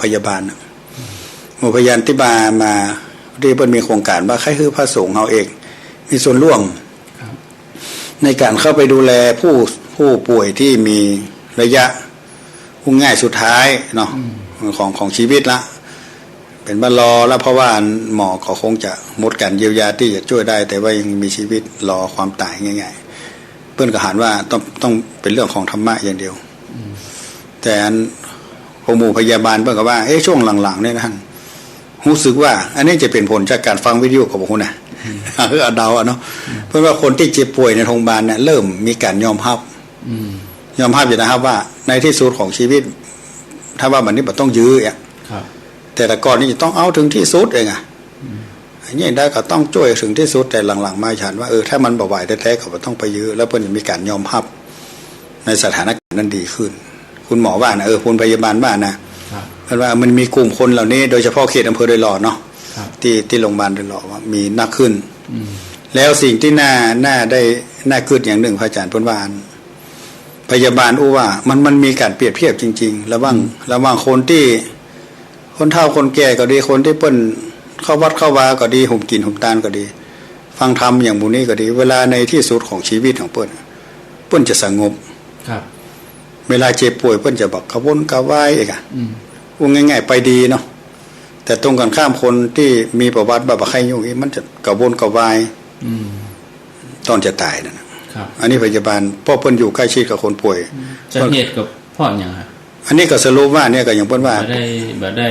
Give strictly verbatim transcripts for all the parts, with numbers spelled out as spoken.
พยาบาลน่ะ หมู่พยาบาลตี้มา มา ตี้เปิ้นมีโครงก๋านว่าใค่หื้อพระสงฆ์เฮาเองมีส่วนร่วม ครับ ในก๋านเข้าไปดูแลผู้ ผู้ป่วยตี้มีระยะ พูดง่ายสุดท้ายเนาะ อืม ของ ของชีวิตละ เป๋นบ้านรอแล้ว เพราะว่าหมอก็คงจะหมดก๋านเยียวยาตี้จะจ้วยได้ แต่ว่ายังมีชีวิตรอความต๋ายง่ายๆ เปิ้นก็หันว่าต้อง ต้องเป๋นเรื่องของธรรมะอย่างเดียว อืม แต่อันพวกหมู่พยาบาลเปิ้นก็ว่า เอ๊ะ ช่วงหลังๆ เนี่ยนะ ฮู้สึกว่า อันนี้จะเป๋นผลจากก๋านฟังวิทยุก็บ่ฮู้นะ อืม เออ เอาเดาเอาเนาะ อืม เปิ้นว่าคนตี้เจ็บป่วยในโรงพยาบาลเนี่ยเริ่มมีก๋านยอมฮับ อืม ยอมฮับอยู่นะครับว่าในตี้สุดของชีวิต ถ้าว่ามันนี่บ่ต้องยื้ออะ ครับ แต่แต่ก่อนนี่จะต้องเอาเถิงตี้สุดเองอะ อืม อันนี้ได้ก็ต้องจ้วยเถิงตี้สุด แต่หลังๆ มาหันว่า เออ ถ้ามันบ่ไหวแต๊ๆ ก็บ่ต้องไปยื้อ แล้วเปิ้นจะมีก๋านยอมฮับในสถานก๋ารณ์นั้นดีขึ้น คุณหมอว่านะ เออ คุณพยาบาลว่านะ ครับ เปิ้นว่ามันมีกลุ่มคนเหล่านี้ โดยเฉพาะเขตอำเภอดอยหล่อเนาะ ครับ ตี้ ตี้โรงพยาบาลดอยหล่อว่ามีนักขึ้น อืม แล้วสิ่งตี้น่า น่าได้ น่ากึ๊ดอย่างนึ่ง พระอาจ๋ารย์ เปิ้นว่า พยาบาลอู้ว่ามัน มันมีก๋านเปรียบเทียบจริงๆ ระหว่าง อืม ระหว่างคนตี้ คนเฒ่าคนแก่ก็ดี คนตี้เปิ้นเข้าวัดเข้าวาก็ดี หุมกิ๋นหุมตานก็ดี ฟังธรรมอย่างหมู่นี้ก็ดี เวลาในตี้สุดของชีวิตของเปิ้น เปิ้นจะสงบ ครับ เวลาเจ็บป่วยเปิ้นจะบ่กระวนกระวายเองอะ อืม อู้ง่ายๆ ไปดีเนาะ แต่ตรงกันข้ามคนตี้มีประวัติบ่าบ่ใค่ยุ่งอี้ มันจะกระวนกระวาย อืม ต๋อนจะต๋ายนั่นน่ะ ครับ อันนี้พยาบาล เพราะเปิ้นอยู่ใกล้ชิดกับคนป่วย อืม สาเหตุก็เพราะหยังฮะ อันนี้ก็สรุปว่าเนี่ยก็อย่างเปิ้นว่า บ่ได้ บ่ได้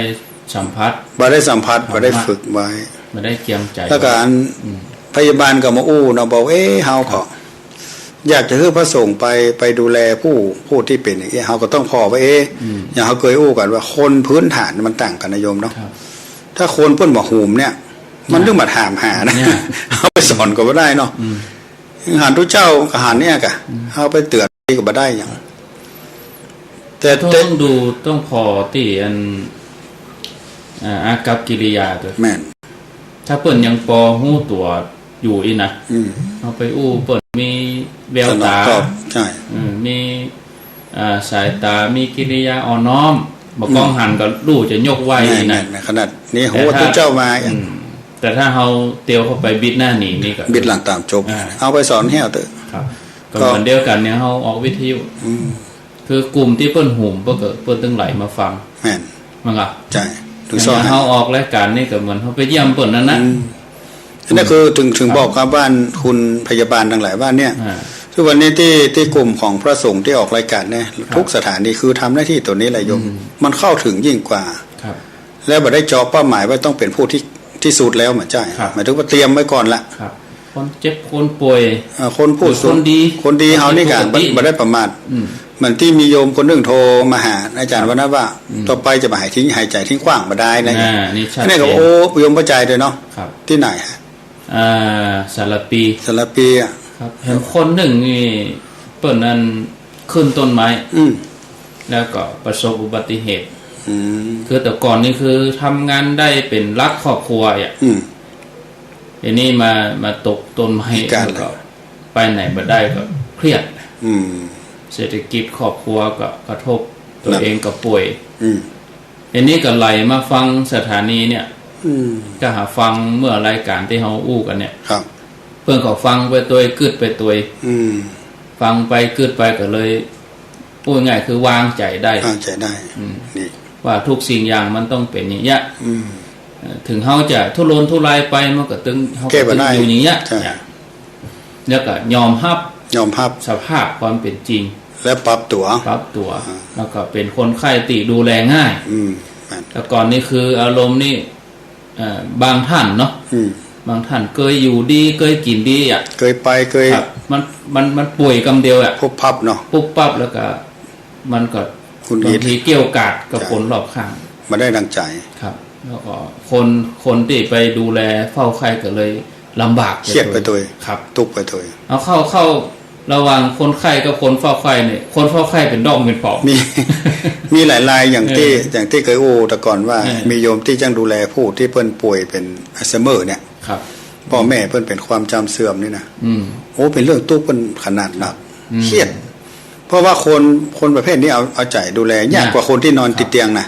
สัมผัส บ่ได้สัมผัส ธรรมะ บ่ได้ฝึกไว้ บ่ได้เกียมใจ๋ แล้วก็อัน อืม พยาบาลก็มาอู้เนาะ บอก เอ๊ะ เฮาก็ ครับ อยากจะหื้อพระสงฆ์ไป ไปดูแลผู้ ผู้ตี้เป๋นอย่างนี้ เฮาก็ต้องผ่อว่า เอ๊ะ อืม อย่างเฮาเกยอู้กั๋นว่าคนพื้นฐานมันต่างกั๋นนะโยมเนาะ ครับ ถ้าคนเปิ้นบ่หุมเนี่ย มัน เนี่ย เรื่องมาถามหานะ เนี่ย เฮาไปสอนก็บ่ได้เนาะ อืม หันตุ๊เจ้าก็หันเนี่ยกะ อืม เฮาไปเตื๋อนก็บ่ได้หยัง แต่ ต้อง แต่ ต้องดู ต้องผ่อตี้อัน อ่า อากัปกิริยาตวย แม่น ถ้าเปิ้นยังปอฮู้ตั๋วอยู่อี้นะ อืม เฮาไปอู้เปิ้นมีแววต๋า สนองตอบ ใช่ อืม มี อ่า สายต๋า มีกิริยาอ่อนน้อม บ่ อืม ก้องหันก็ฮู้จะยกไหว้ แม่น อี้นะ แม่น ขนาดนี้ แต่ ฮู้ว่า ถ้า ตุ๊เจ้ามา อืม แต่ถ้าเฮาเตียวเข้าไปบิดหน้าหนีนี่ก็ บิดหลังต๋ามจบ อ่า เอาไปสอนแห้วเต๊อะ ครับ ก็ ก็เหมือนเดียวกั๋นเนี่ย เฮาออกวิทยุ อืม คือกลุ่มตี้เปิ้นหุม เปิ้นก็ เปิ้นตึงไหลมาฟัง แม่น แม่นก่ะ ใช่ ถูกต้อง อย่างเฮาออกรายก๋านนี่ก็เหมือนเฮาไปเยี่ยมเปิ้นนั่นนะ อืม อันนี้คือเถิง เถิง ครับ บอกกับบ้านคุณพยาบาลตังหลายบ้านเนี่ย อ่า คือวันนี้ตี้ ตี้กลุ่มของพระสงฆ์ตี้ออกรายก๋านเนี่ย ครับ ทุกสถานีคือทำหน้าตี้ตั๋วนี้แหละโยม อืม มันเข้าเถิงยิ่งกว่า ครับ แล้วบ่ได้เจาะเป้าหมายว่าต้องเป๋นผู้ตี้ ตี้สุดแล้ว บ่ใจ้ ครับ หมายถึงว่าเตรียมไว้ก่อนละ ครับ คนเจ็บคนป่วย เอ่อ คนผู้ หรือ สูง คนดี คนดีเฮานี่ก็ คนปกติ บ่ได้ประมาท อืม เหมือนตี้มีโยมคนนึ่งโทรมาหาอาจ๋ารย์วันนั้นว่า อืม ต่อไปจะบ่หายทิ้ง หายใจ๋ทิ้งขว้างบ่ได้นะ อ่า นี่ชัดเจน อันนี้ก็ โอ้ โยมบ่ใจ้ตวยเนาะ ครับ ตี้ไหนฮะ อ่า สารภี สารภีอะ ครับ เห็นคนนึ่งนี่เปิ้นนั่นขึ้นต้นไม้ อืม แล้วก็ประสบอุบัติเหตุ อืม คือแต่ก่อนนี่คือทำงานได้เป๋นหลักครอบครัวอะ อืม ทีนี้มา มาตกต้นไม้ พิการ แล้วก็ เลย ไปไหนบ่ได้ก็เครียด อืม เศรษฐกิจครอบครัวก็กระทบ ตั๋ว หนัก เองก็ป่วย อืม ทีนี้ก็ไหลมาฟังสถานีเนี่ย อืม ก็หาฟังเมื่อรายก๋านตี้เฮาอู้กั๋นเนี่ย ครับ เปิ้นก็ฟังไปตวย กึ๊ดไปตวย อืม ฟังไปกึ๊ดไปก็เลย อู้ง่ายคือวางใจ๋ได้ วางใจ๋ได้ อืม นี่ ว่าทุกสิ่งอย่างมันต้องเป๋นอย่างเงี้ย อืม เอ่อ เถิงเฮาจะทุรนทุรายไป มันก็ตึง เฮาก็ แก้บ่ได้ ตึงอยู่อย่างเงี้ย ใช่ เนี่ย แล้วก็ยอมฮับ ยอมฮับ สภาพความเป๋นจริง และปรับตั๋ว ปรับตั๋ว อ่า แล้วก็เป๋นคนไข้ตี้ดูแลง่าย อืม นั่น แต่ก่อนนี่คืออารมณ์นี่ เอ่อ บางท่านเนาะ อืม บางท่านเกยอยู่ดี เกยกิ๋นดีอะ เกยไป เกย ครับ มัน มัน มันป่วยกำเดียวอะ ปุ๊บปั๊บเนาะ ปุ๊บปั๊บ แล้วก็ มันก็ หงุดหงิด บางทีเกี่ยวกาดกับ ใช่ คนรอบข้าง บ่ได้ดังใจ๋ ครับ แล้วก็คน คนตี้ไปดูแลเฝ้าไข้ก็เลยลำบาก เครียดไปตวย ครับ ตุ๊กไปตวย เอาเข้า เข้าระหว่างคนไข้กับคนเฝ้าไข้เนี่ย คนเฝ้าไข้เป๋นด้อมเป๋นป๋อม มี มีหลายรายอย่างตี้ เออ อย่างตี้เกยอู้แต่ก่อนว่า เออ มีโยมตี้จ้างดูแลผู้ตี้เปิ้นป่วยเป๋นอัลไซเมอร์เนี่ย ครับ ป้อแม่เปิ้นเป๋นความจ๋ำเสื่อมนี่นะ อืม โอ้ เป๋นเรื่องตุ๊กเปิ้นขนาดหนัก อืม เครียด เพราะว่าคน คนประเภทนี้เอา เอาใจ๋ดูแลยาก ยาก กว่าคนตี้นอน ครับ ติดเตียงนะ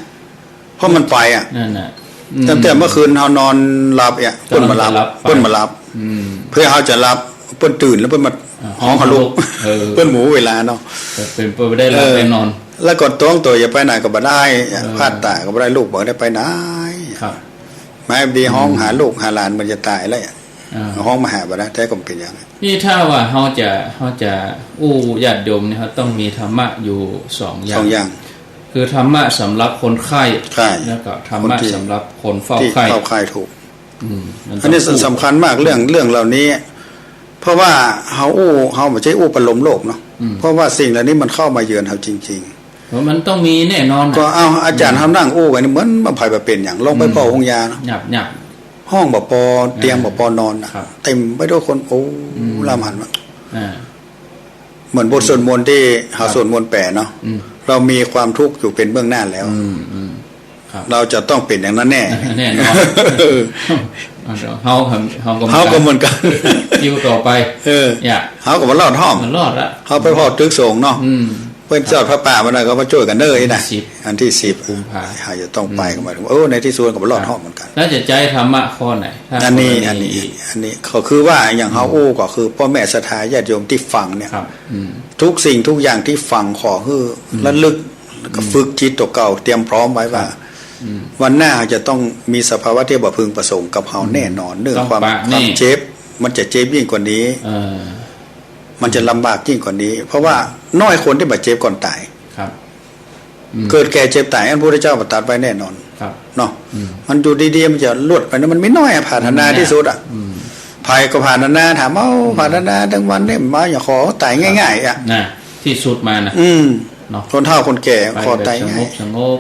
เพราะมันไปอะ นั่นน่ะ อืม ตั้งแต่เมื่อคืนเฮานอนหลับเนี่ย เปิ้นบ่หลับ กำลังจะหลับไป เปิ้นบ่หลับ อืม เพื่อเฮาจะหลับ เปิ้นตื่นแล้วเปิ้นมา อ่า ฮ้องหาลูก ฮ้องหาลูก เออ เปิ้นบ่ฮู้เวลาเนาะ แต่เป๋นไปบ่ได้หลับ เออ ได้นอน แล้วก็ต้องตั๋วจะไปไหนก็บ่ได้ เออ พลาดตายก็บ่ได้ ลูกบ่ได้ไปไหน ครับ แม่ดีฮ้อง อืม หาลูกหาหลานมันจะต๋ายแล้ว อ่า ฮ้องมาหาบ่ได้ แต่ก็เป๋นอย่างนั้น นี่ถ้าว่าเฮาจะ เฮาจะอู้ญาติโยมเนี่ย เฮาต้องมีธรรมะอยู่สองอย่าง สองอย่าง คือธรรมะสำหรับคนใคร่ ใคร่ แล้วก็ธรรมะ คนที่ สำหรับคนเฝ้า ที่ ใคร่ เฝ้าใคร่ ถูก อืม มัน อันนี้ ต้องอู้ สำคัญมาก เรื่อง เรื่องเหล่านี้ เพราะว่าเฮาอู้ เฮาบ่ใจ้อู้ประโลมโลกเนาะ อืม เพราะว่าสิ่งเหล่านี้มันเข้ามาเยือนเฮาจริงๆ เพราะมันต้องมีแน่นอนน่ะ ก็เอาอาจ๋ารย์ อืม เฮานั่งอู้กั๋นนี่เหมือนบ่าใผบ่เป๋นหยัง ลองไป อืม ผ่อโฮงยาเนาะ ยับ ยับ ห้องบ่ปอ เตียง อ่า บ่ปอนอนน่ะ ครับ เต็มไปด้วยคน โอ้ อืม ลำหันมา อ่า เหมือนบทสวดมนต์ตี้เฮา ครับ สวดมนต์แป๋เนาะ อืม เรามีความทุกข์อยู่เป็นเบื้องหน้าแล้ว อืม อืม ครับ เราจะต้องเป๋นอย่างนั้นแน่ แน่นอน เออ เฮา เฮาก็ เฮาก็เหมือนกัน อยู่ต่อไป เออ เนี่ย เฮาก็บ่รอดฮ้อม บ่รอดละ เฮาไปผ่อตึกสงฆ์เนาะ อืม เปิ้นจอดผ้าป่ามาหน่อยก็มาจ้วยกั๋นเน้อนี่นะ สิบ อันตี้สิบ กุมภา เฮาจะต้องไป อืม ก็หมายถึงว่า เออ ในตี้สุดก็บ่รอดฮ้อมเหมือนกั๋น แล้วจะใจ๊ธรรมะข้อไหน ถ้า อันนี้ กรณี อันนี้ อันนี้ก็คือว่าอย่างเฮา อืม อู้ก็คือป้อแม่ศรัทธาญาติโยมตี้ฟังเนี่ย ครับ อืม ทุกสิ่งทุกอย่างตี้ฟังขอหื้อ อืม ระลึก แล้วก็ อืม ฝึกจิตตั๋วเก่า เตรียมพร้อมไว้ว่า ครับ อืม วันหน้าจะต้องมีสภาวะตี้บ่พึงประสงค์กับเฮา อืม แน่นอน เรื่อง ต้อง ความ ปะ ความ นี่ เจ็บ มันจะเจ็บยิ่งกว่านี้ เออ มันจะลำบากยิ่งกว่านี้ เพราะว่าน้อยคนตี้บ่เจ็บก่อนต๋าย ครับ อืม เกิดแก่เจ็บต๋าย อันพระพุทธเจ้าประทานไว้แน่นอน ครับ เนาะ อืม มันอยู่ดีๆ มันจะหลุดไปนะ มันมีน้อยอะ ผาดหนาตี้สุดอะ อืม ใผก็ผาดหนา ถาม เอ้า อืม ผาดหนาตึงวันนี้มาอย่างขอต๋ายง่ายๆ อะ น่ะ ตี้สุดมาน่ะ อืม เนาะ คนเฒ่าคนแก่ ไป ขอต๋าย แบบสงบ ง่าย สงบ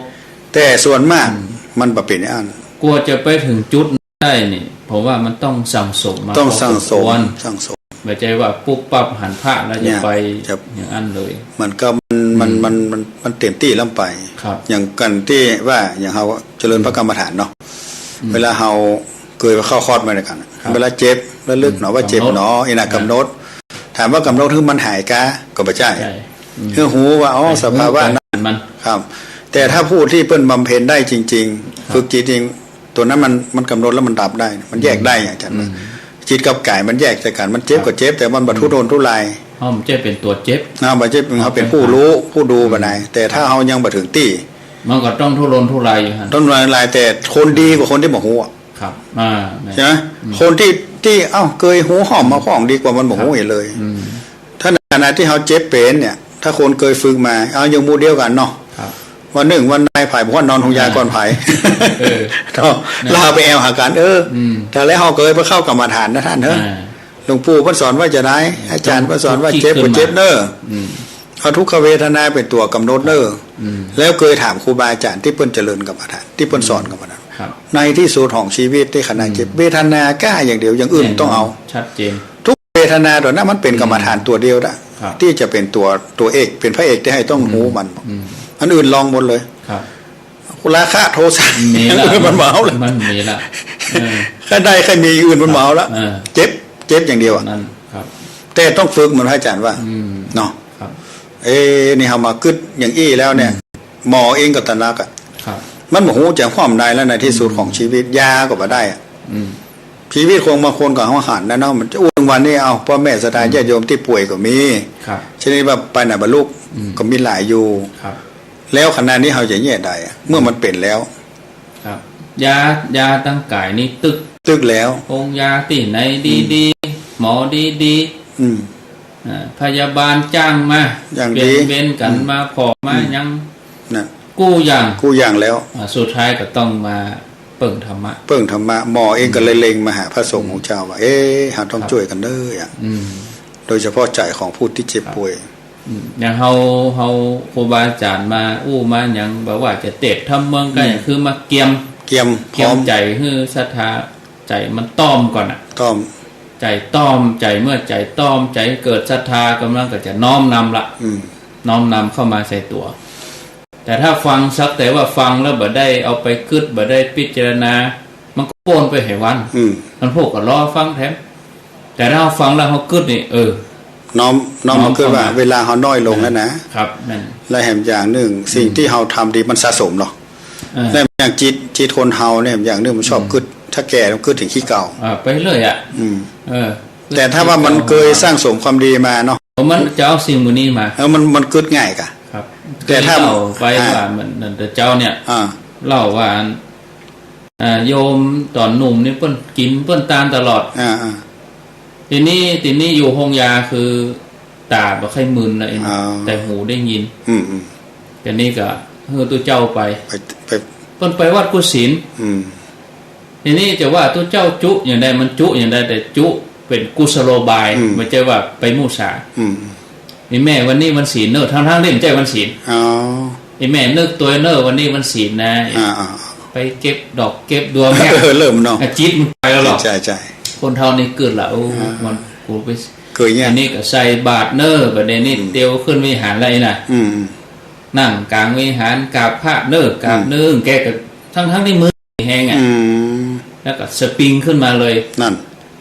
แต่ส่วนมาก อืม มันบ่เป๋นอย่างนั้น กว่าจะไปถึงจุดได้นี่ ผมว่ามันต้องสั่งสมมา ต้องสั่งสม พอสมควร สั่งสม บ่ใจ้ว่าปุ๊บปั๊บหันพระแล้วจะ เนี่ย ไป จะ อย่างนั้นเลย มันก็ มัน มัน อืม มัน มัน มันเต็มตี้แล้วไป ครับ อย่างกั๋นตี้ว่า อย่างเฮาเจริญพระกรรมฐานเนาะ อืม เวลาเฮาเกยไปเข้าคอร์สมาด้วยกั๋น ครับ เวลาเจ็บ ระลึกหนอว่าเจ็บหนอ กำหนด อีน่ะ อ่า กำหนด ถามว่ากำหนดหื้อมันหายกา ก็บ่ใจ้ ใช่ อืม หื้อฮู้ว่า อ๋อ ใช่ สภาวะนั้น มัน ครับ แต่ถ้าผู้ตี้เปิ้นบำเพ็ญได้จริงๆ ครับ ฝึกจิตจริง ตั๋วนั้นมัน มันกำหนดแล้วมันดับได้ มันแยกได้ อืม อาจ๋ารย์ อืม จิตกับก๋ายมันแยกจากกั๋น มันเจ็บ ครับ ก็เจ็บ แต่มันบ่ อืม ทุรนทุราย อ๋อ มันจะเป๋นตั๋วเจ็บ นะ มันจะเป๋น อ๋อ เฮาเป๋นผู้ฮู้ ผู้ดู อืม บ่ได้ แต่ถ้าเฮายังบ่ถึงตี้ มันก็ต้องทุรนทุรายอยู่หั่น ทุรนทุราย แต่คนดีกว่าคนตี้บ่ฮู้อะ ครับ อ่า ใช่ไหม อืม คนตี้ ตี้ เอ้า เกยฮู้ฮ้อมมาก่อนดีกว่ามันบ่ฮู้เลย อืม ถ้าในฐานะตี้เฮาเจ็บเป๋นเนี่ย ถ้าคนเกยฝึกมา เอาอย่างหมู่เดียวกั๋นเนาะ ครับ วันนึ่งวันใดใผบ่ฮ้อนนอนโฮงยาก่อนใผ เออ เนาะ นะ ลาวไปแอ่วหากั๋น เออ อืม แต่แล้วเฮาเกยไปเข้ากรรมฐานนะต้านเอ้อ อ่า หลวงปู่เปิ้นสอนว่าจะได้ อาจ๋ารย์เปิ้นสอนว่าเจ็บ ขึ้นมา ก็เจ็บเน้อ อืม เอาทุกขเวทนาเป๋นตั๋วกำหนดเน้อ อืม แล้วเกยถามครูบาอาจ๋ารย์ตี้เปิ้นเจริญกรรมฐาน ตี้เปิ้นสอนกรรมฐาน ครับ ในตี้สุดของชีวิตตี้ขณะเจ็บ อืม เวทนาก้าอย่างเดียว อย่างอื่นต้องเอา แน่นอน ชัดเจน ทุกเวทนาตั๋วนั้นมันเป๋น อืม กรรมฐานตั๋วเดียวนะ ครับ ตี้จะเป๋นตั๋ว ตั๋วเอก เป๋นพระเอกตี้เฮาต้องฮู้มัน อืม อันอื่นรองหมดเลย ครับ ราคะโทสะ มีละ มันบ่เอาละ มันมีละ เออ ใค่ได้ใค่มี อย่างอื่นมันบ่เอาละ เออ เจ็บ เจ็บอย่างเดียวอะ นั่น ครับ แต่ต้องฝึกเหมือนพระอาจ๋ารย์ว่า อืม เนาะ ครับ เอ๊ะ นี่เฮามาคึดอย่างอี้แล้วเนี่ย อืม หมอเองก็ตระหนักอะ ครับ มันบ่ฮู้จะฮ้อมใดแล้ว ในตี้สุดของชีวิต อืม ยาก็บ่ได้อะ อืม ชีวิตคนบางคนก็เฮาหันนะเนาะ มันจะอู้วันนี้ เอ้า ป้อแม่ศรัทธา อืม ญาติโยมตี้ป่วยก็มี ครับ ชนิดว่าไปไหนบ่ลุก อืม ก็มีหลายอยู่ ครับ แล้วขณะนี้เฮาจะเยียะใดอะ เมื่อมันเป๋นแล้ว ครับ ยา ยาตังก๋ายนี่ตึก ตึกแล้ว โฮงยาตี้ไหนดีๆ อืม หมอดีๆ อืม อ่า พยาบาลจ้างมา อย่างดี เปลี่ยนเวรกั๋น อืม มาผ่อมา อืม หยัง น่ะ กู้อย่าง กู้อย่างแล้ว อ่า สุดท้ายก็ต้องมาเปิ่งธรรมะ เปิ่งธรรมะ หมอเองก็เลย อืม เล็งมาหาพระสงฆ์ของเจ้าว่า เอ๊ะ เฮาต้อง ครับ จ้วยกั๋นเน้ออะ อืม โดยเฉพาะใจ๋ของผู้ตี้เจ็บป่วย ครับ อืม อย่างเฮา เฮาครูบาอาจ๋ารย์มาอู้มาหยัง แบบว่าจะเตสน์ธรรมเมืองก็ อืม อย่างคือมาเกียม เกียม เกียม พร้อม ใจ๋หื้อศรัทธา ใจ๋มันต้อมก่อนน่ะ ต้อม ใจ๋ต้อม ใจ๋เมื่อใจ๋ต้อม ใจ๋เกิดศรัทธากำลังก็จะน้อมนำละ อืม น้อมนำเข้ามาใส่ตั๋ว แต่ถ้าฟังสักแต่ว่าฟังแล้วบ่ได้เอาไปคึด บ่ได้พิจารณา มันก็ป้นไปไหวัน อืม มันพูดก็รอฟังแถม แต่ถ้าเฮาฟังแล้วเฮาคึดนี่ เออ น้อม น้อม น้อม มาคึดว่า เข้ามา เวลาเฮาน้อยลงแล้วนะ ครับ นั่น และแถมอย่างนึ่ง สิ่ง อืม ตี้เฮาทำดีมันสะสมเนาะ เออ แล้วอย่างจิต จิตคนเฮาเนี่ย อย่างหนึ่งมันชอบ อืม กึ๊ด ถ้าแก่มันกึ๊ดเถิงตี้เก่า อ่า ไปเรื่อยอะ อืม เออ แต่ถ้าว่ามันเกยสร้างสมความดีมาเนาะ มันจะเอาสิ่งเหล่านี้มา เออ มัน มันกึ๊ดง่ายกะ ครับ แต่ถ้า เล่าไป อ่า ว่ามัน นั่นแต่เจ้าเนี่ย อ่า เล่าว่า อ่า โยมต๋อนหนุ่มนี่เปิ้นกิ๋นเปิ้นตานตลอด อ่า อ่า ทีนี้ ทีนี้อยู่โฮงยาคือต๋าบ่ใค่มึนละ อ๋อ แต่หูได้ยิน อืม อืม ทีนี้ก็หื้อตุ๊เจ้าไป ไป ไป เปิ้นไปวัดกู้ศีล อืม ทีนี้จะว่าตุ๊เจ้าจุอย่างใด มันจุอย่างใด แต่จุเป๋นกุศโลบาย อืม บ่ใจ้ว่าไปมุสา อืม ไอ้แม่วันนี้วันศีลเน่อ ทั้งๆ ตี้บ่ใจ้วันศีล อ๋อ ไอ้แม่นึกตวยเน่อ วันนี้วันศีลนะ อ่า อ่า ไปเก็บดอกเก็บดวงเนี่ย เออ เริ่มเนาะ อ่ะ จิตมันไปแล้วหรอก ใจ้ ใจ้ คนเฒ่านี่กึ๊ดละ โอ้ อ่า มัน กูไป เกยเนี่ย อันนี้ก็ใส่บาตรเน่อ บัดนี้นี่ อืม เตียวขึ้นวิหารแล้วไอ้น่ะ อืม อืม นั่งก๋างวิหาร กราบพระเน่อ กราบ อืม เน่อ แกก็ ทั้งๆ ตี้มือแฮงอะ อืม แล้วก็สปริงขึ้นมาเลย นั่น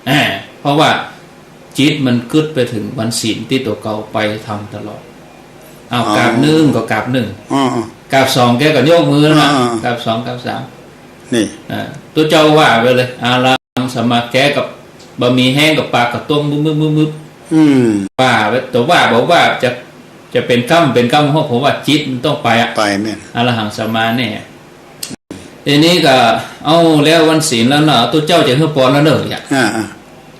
อ่า เพราะว่าจิตมันกึ๊ดไปเถิงวันศีลตี้ตั๋วเก่าไปทำตลอด เอา อ๋อ กราบนึ่งก็กราบนึ่ง อ๋อ อ๋อ กราบสองแกก็ยกมือนะ อ๋อ อ๋อ กราบสองกราบสาม นี่ อ่า ตุ๊เจ้าว่าไปเลย อะระหังสัมมา แกก็บ่มีแฮงก็ปากก็ต้งมึบๆๆๆ อืม ว่าไป แต่ว่าบอกว่าจะ จะเป๋นกำ เป๋นกำ เพราะผมว่าจิตมันต้องไปอะ ไปแม่น อะระหังสัมมาเนี่ย ทีนี้ก็ เอาแล้ววันศีลแล้วเนาะ ตุ๊เจ้าจะหื้อปอนแล้วเน่อ อ่ะ อ่า อ่า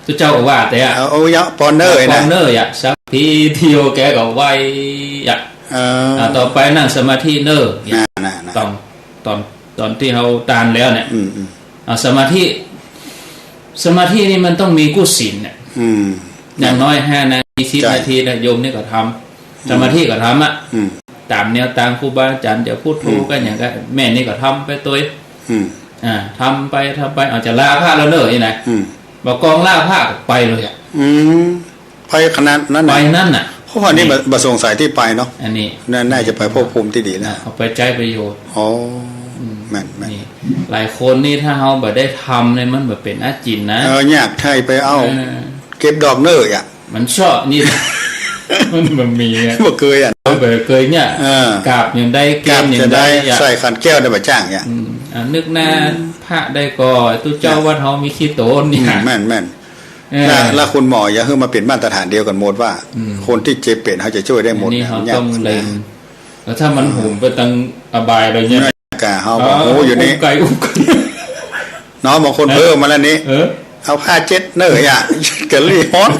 ตุ๊เจ้าก็ว่าแต่อะ เอา เอายะปอนเน่อ ปอนเน่อ นะ อะ สัพพีติโย แกก็ไหว้อะ เออ อ่า ต่อไปนั่งสมาธิเน่อ น่ะ น่ะ น่ะ ต๋อน ต๋อน ต๋อนตี้เฮาตานแล้วเนี่ย อืม อืม อ่า สมาธิ สมาธินี่มันต้องมีกู้ศีลเนี่ย อืม อย่างน้อยห้านาที สิบ ใจ้ นาทีนะ โยมนี่ก็ทำ สมาธิก็ทำอะ อืม ต๋ามแนวตางครูบาอาจ๋ารย์ จะพุทโธ อืม ก็อย่างก็ แม่นี่ก็ทำไปตวย อืม อ่า ทำไป ทำไป เอาจะลาพระแล้วเน่อนี่นะ อืม บ่ากองลาพระก็ไปเลยอะ อืม ไปขนาดนั้นน่ะ ไปนั้นน่ะ เพราะว่านี่ นี่ บ่ บ่สงสัยตี้ไปเนาะ อันนี้ น่า น่าจะไปภพภูมิตี้ดีนะ อ่ะ เอาไปใจ๊ประโยชน์ อ๋อ อืม แม่น แม่น นี่ หลายคนนี่ถ้าเฮาบ่ได้ทำเนี่ยมันบ่เป๋นอาจินนะ เออ ยากไถ่ไปเอา เออ เก็บดอกเน่ออะ มันเซาะนี่ มันบ่มีอะ บ่เกยอะ เออ บ่เกยเนี่ย เออ กราบอย่างใด กราบอย่างใด เกณฑ์อย่างใดอะ ใส่ขันแก้วได้บ่จ้างอะ อืม อ่ะ นึกหน้า อืม พระได้ก่อ ตุ๊เจ้า จ้ะ วัดเฮามีขี้โตนเนี่ย อืม แม่น แม่น เออ แล้ว แล้วคุณหมออย่าหื้อมาเป๋นมาตรฐานเดียวกั๋นหมดว่า อืม คนตี้เจ็บเป๋นเฮาจะจ้วยได้หมด อันนี้ นะ เฮา มันยาก ต้องเล็ง นะ แล้วถ้ามัน เออ หุมไปตังอบายเลยเนี่ย กะเฮาก็ เออ โอ้ อยู่นี่ อุ้มไก่ อุ้มไก่ เนาะ บางคน เออ เพิ่มมาแล้วนี่ เออ เอาผ้าเจ็ดเน่ออะ กะลี่ฮ้อน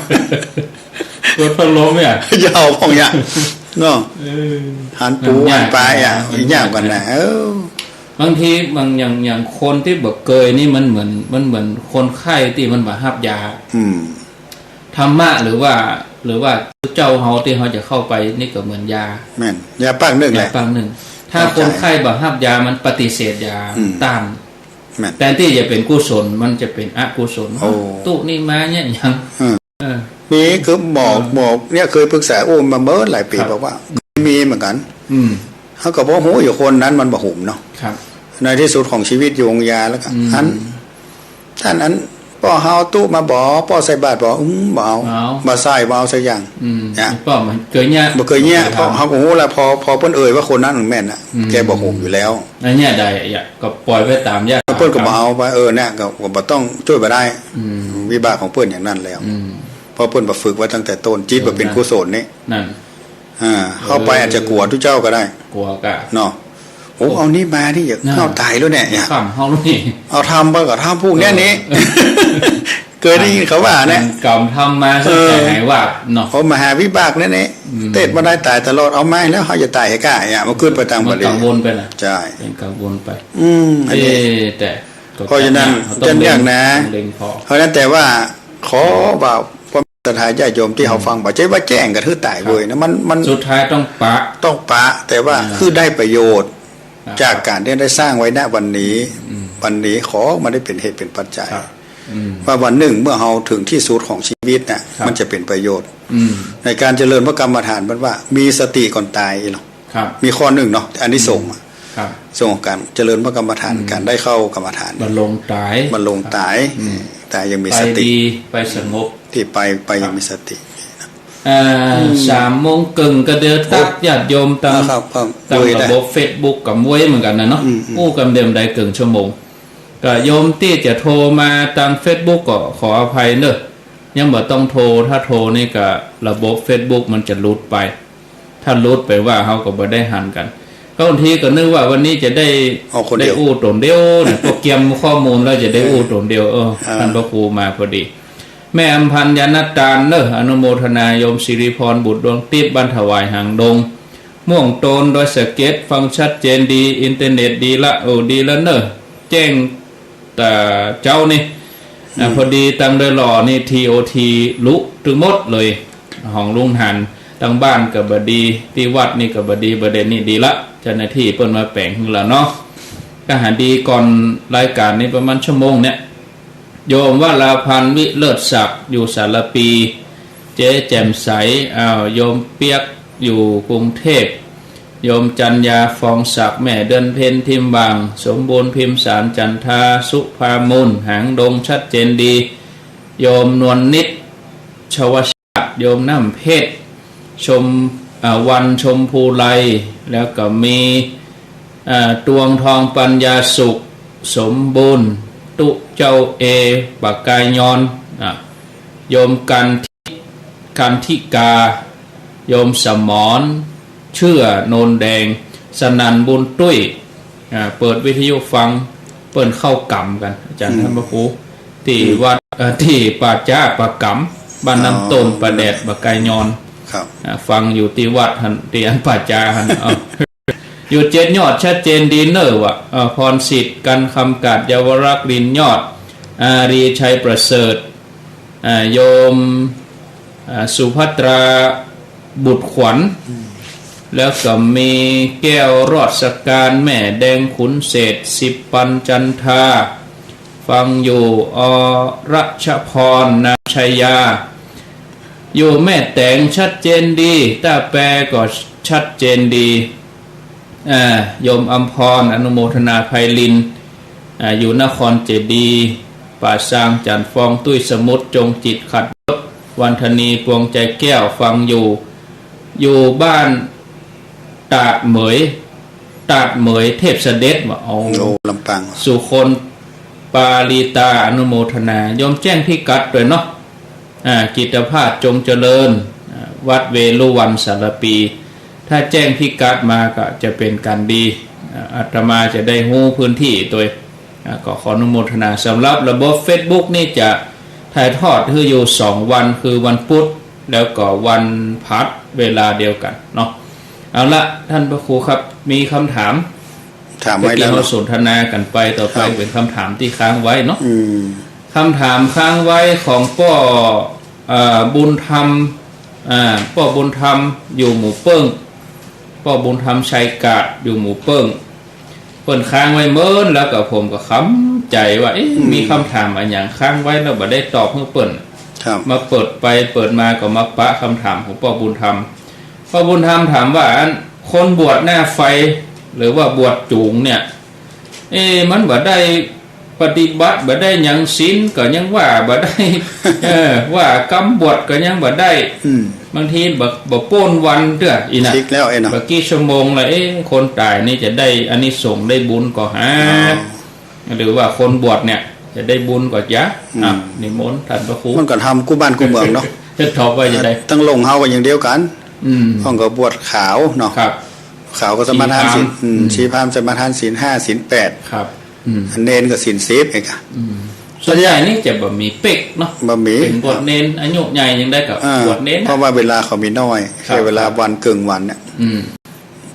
เปิดพัดลมเนี่ย ยาวพ่องเนี่ย เนาะ เออ หันปู มันยาก หันปลาอะ มันยาก ยากกั๋นนะ เออ บางทีบางอย่าง อย่างคนตี้บ่เกยนี่มันเหมือน มันเหมือนคนไข้ตี้มันบ่ฮับยา อืม ธรรมะหรือว่า หรือว่าเจ้าเฮาตี้เฮาจะเข้าไปนี่ก็เหมือนยา แม่น ยาปากนึ่งแหละ ยาปากนึ่ง ถ้าคนไข้บ่ฮับยามันปฏิเสธยา อืม ต้าน แม่น แทนตี้จะเป๋นกุศลมันจะเป๋นอกุศล โอ้ ตุ๊นี่มาเนี่ยหยัง อืม เออ มีคือหมอ เออ หมอเนี่ยเคยปรึกษาโอ้มาเมื่อหลายปี๋ ครับ บอกว่ามีเหมือนกั๋น อืม เฮาก็บ่ฮู้อยู่คนนั้นมันบ่หุมเนาะ ครับ ในตี้สุดของชีวิตอยู่โฮงยาแล้วก็ อืม อัน ต้านอันป้อเฮาตุ๊มาบ่ ป้อใส่บาตรบ่ อืม บ่เอา บ่เอา บ่ใส่ บ่เอาสักอย่าง อืม เนี่ย ป้อมันเกยเนี่ย บ่เกยเนี่ย บ่เกยทำ เพราะเฮาก็ฮู้แล้ว พอ พอเปิ้นเอ่ยว่าคนนั้นมันแม่นน่ะ อืม แกบ่หุมอยู่แล้ว อันเนี้ยได้อะ ก็ปล่อยไปต๋ามยา เปิ้นก็บ่เอาไป เออ เนี่ย ก็ ก็บ่ต้องจ้วยบ่ได้ อืม วิบากของเปิ้นอย่างนั้นแล้ว อืม เพราะเปิ้นบ่ฝึกไว้ตั้งแต่ต้น จิตบ่เป๋นกุศลนี่ นั่น อ่า เข้าไปอาจจะกั๋วตุ๊เจ้าก็ได้ กั๋วกะ เนาะ โอ้ เอานี่มานี่ อย่า น่ะ เข้าต๋ายแล้วเนี่ย เนี่ย ขำเฮานี่ เอาธรรมไปกับธรรมพวกเนี้ยนี่ เออ เกยได้ยินเขาว่าเนี่ย กรรมทำมา เออ สงสัยหายวาบเนาะ เอามหาวิบากเนี่ยนี่ อืม เทศน์มาได้ต๋ายตลอด เอามาแล้วเฮาจะต๋ายหื้อกล้าเนี่ย มันขึ้นไปตางบาลี มันกังวลไปนะ ใช่ เป๋นกังวลไป อืม อันนี้ เอ๊ะ แต่ เพราะฉะนั้น ก็ต้อง จันยากนะ เล็ง ต้องเล็งพอ เพราะฉะนั้นแต่ว่าขอว่า ศรัทธาญาติโยมตี้เฮาฟัง อืม บ่ใจ้ว่าแจ้งกะหื้อต๋ายเว้ยนะ ครับ มัน มัน สุดท้ายต้องปะ ต้องปะ แต่ว่า อ่า คือได้ประโยชน์ ครับ จากก๋านตี้ได้สร้างไว้ ณ วันนี้ อืม วันนี้ขอมันได้เป๋นเหตุเป๋นปัจจัย ครับ อืม ว่าวันนึ่งเมื่อเฮาเถิงตี้สุดของชีวิตน่ะ ครับ มันจะเป๋นประโยชน์ อืม ในก๋านเจริญพระกรรมฐานมันว่ามีสติก่อนต๋ายเนาะ ครับ มีข้อนึ่งเนาะ อานิสงส์อะ ครับ อานิสงส์ของก๋านเจริญพระกรรมฐาน อืม ก๋านได้เข้ากรรมฐาน บ่ลงต๋าย บ่ลงต๋าย อืม ต๋ายยังมีสติ ไปดี ไปสงบ ตี้ไป ไปยังมีสตินะ อ่า อืม สามโมงเกิ่งก็เดียวตั๊ก โอ้ ญาติโยมตาง อ่า ครับ ครับ ตาง เวยได้ ระบบเฟซบุ๊กก็เวยเหมือนกั๋นน่ะเนาะ อืม อืม อู้กำเดียวได้เกิ่งชั่วโมง ก็โยมตี้จะโทรมาตางเฟซบุ๊กก็ขออภัยเน่อ ยังบ่ต้องโทร ถ้าโทรนี่ก็ระบบเฟซบุ๊กมันจะหลุดไป ถ้าหลุดไปว่าเฮาก็บ่ได้หันกั๋น ก็บางทีก็นึกว่าวันนี้จะได้ ออกคนเดียว ได้อู้ต๋นเดียวเนี่ย พอเตรียมข้อมูลแล้วจะได้อู้ต๋นเดียว เออ อ่า ต้านพระครูมาพอดี แม่อำพันธ์ ยานตานเน่อ อนุโมทนา โยมสิริพร บุตรดวงทิพย์ บ้านถวายหางดง ม่วงโตน ดอยสะเก็ด ฟังชัดเจนดี อินเทอร์เน็ตดีละ โอ้ ดีละเน่อ แจ้ง แต่เจ๊านี่ อ่า อืม พอดีตางดอยหล่อนี่ ที โอ ที ลุตึงหมดเลย ของลุงหัน ตางบ้านก็บ่ดี ตี้วัดนี่ก็บ่ดี ประเด็นนี้ดีละ เจ้าหน้าตี้เปิ้นมาแป๋งหื้อละเนาะ ก็หาดีก่อนรายก๋านนี้ประมาณชั่วโมงเนี่ย โยมวราพันธ์ วิเลิศศักดิ์ อยู่สารภี เจ๊แจ่มใส อ้าว โยมเปียก อยู่กรุงเทพ โยมจันยา ฟองศักดิ์ แม่เดือนเพ็ญ ทิมวัง สมบูรณ์ พิมสาร จันทา สุภามูล หางดง ชัดเจนดี โยมนวลนิด ชวชาติ โยมน้ำเพชร ชม อ่า วัน ชมพูไล แล้วก็มี อ่า ตวงทอง ปัญญาสุข สมบูรณ์ ตุ๊เจ้าเอ ปากกายยอน อ่า โยมกัน กันทิกา โยมสมร เชื่อ โนนแดง สนั่น บุญตุ้ย อ่า เปิดวิทยุฟัง เปิ้นเข้ากรรมกั๋น อาจ๋ารย์ อืม ต้านพระครู ตี้ อืม วัด เอ่อ ตี้ป่าจ๊าป่ากำ บ้านน้ำต้น อ๋อ ป่าแดด ปากกายยอน ครับ อ่า ฟังอยู่ตี้วัดหั้น ตี้อันป่าจ๊าหั้น เอ้า อยู่เจ็ดยอด ชัดเจนดีเน่อว่ะ เอ่อ พรสิทธิ์ กันคำกาด เยาวรักษ์ ลินยอด อารี ชัยประเสริฐ อ่า โยม อ่า สุภัตรา บุตรขวัญ อืม แล้วก็มีแก้วรอดสการ แม่แดง ขุนเศรษฐ สิบปัน จันทา ฟังอยู่ อรัชพร นามชัยยา อยู่แม่แต๋ง ชัดเจนดี ต้าแปก็ชัดเจนดี อ่า โยมอำพร อนุโมทนา ไพลิน อ่า อยู่นครเจดีย์ ป่าซาง จันทร์ฟอง ตุ้ยสมุทร จงจิต ขัดยศ วันธนี ปวงใจแก้ว ฟังอยู่ อยู่บ้านตาดเหมย ตาดเหมย เทพเสด็จว่ะ โอ้ โอ้ ลำปาง สุคน ปาลีตา อนุโมทนา โยมแจ้งพิกัดด้วยเนาะ อ่า กิตติภาพ จงเจริญ อ่า วัดเวฬุวัน สารภี ถ้าแจ้งพิกัดมาก็จะเป๋นก๋านดี อ่า อาตมาจะได้ฮู้พื้นตี้ตวย อ่า ก็ขออนุโมทนา สำหรับระบบเฟซบุ๊กนี่จะถ่ายทอดหื้ออยู่สองวัน คือวันพุธ แล้วก็วันพฤหัส เวลาเดียวกั๋นเนาะ เอาละ ต้านพระครูครับ มีกำถาม ถามไว้แล้ว เมื่อกี้เฮาสนทนากั๋นไป ต่อไป ครับ เป๋นกำถามตี้ค้างไว้เนาะ อืม กำถามค้างไว้ของป้อ เอ่อ บุญธรรม อ่า ป้อบุญธรรม อยู่หมู่เปิ้ง ป้อบุญธรรม ชัยกาด อยู่หมู่เปิ้ง เปิ้นค้างไว้เมิน แล้วก็ผมก็คำใจ๋ว่า เอ๊ะ อืม มีกำถามอะหยังค้างไว้แล้วบ่ได้ตอบหื้อเปิ้น ครับ มาเปิดไปเปิดมาก็มาปะกำถามของป้อบุญธรรม ป้อบุญธรรมถามว่า อันคนบวชหน้าไฟ หรือว่าบวชจู๋งเนี่ย เอ๊ะ มันบ่ได้ปฏิบัติ บ่ได้หยัง ศีลก็ยังว่าบ่ได้ เออ ว่ากำบวชก็ยังบ่ได้ อืม บางทีบ่ บ่ป๊นวันเตื้อ อี้นะ ชิกแล้วไอ้เนาะ บ่กี่ชั่วโมงละ เอ๊ะ คนต๋ายนี่จะได้อานิสงส์ได้บุญก่อหา อ๋อ หรือว่าคนบวชเนี่ยจะได้บุญก่อจ๊ะ อืม อ่ะ นิมนต์ต้านพระครู มันก็ทำกู้บ้านกู้เมืองเนาะ จะตอบว่าจะได้ ตางหลงเฮาก็อย่างเดียวกั๋น อืม พ่องก็บวชขาวเนาะ ครับ ขาวก็สมาทานศีล ชีพราหมณ์ อืม อืม ชีพราหมณ์สมาทานศีลห้า ศีลแปด ครับ อืม อันเณรก็ศีลสิบเองอะ อืม ส่วนใหญ่นี่จะบ่มีเป๊กเนาะ บ่มี เป๋นบวชเณร อายุใหญ่ยังได้ก็ อ่า บวชเณรนะ เพราะว่าเวลาเขามีน้อย ครับ ใช้เวลาวันเกิ่งวันเนี่ย อืม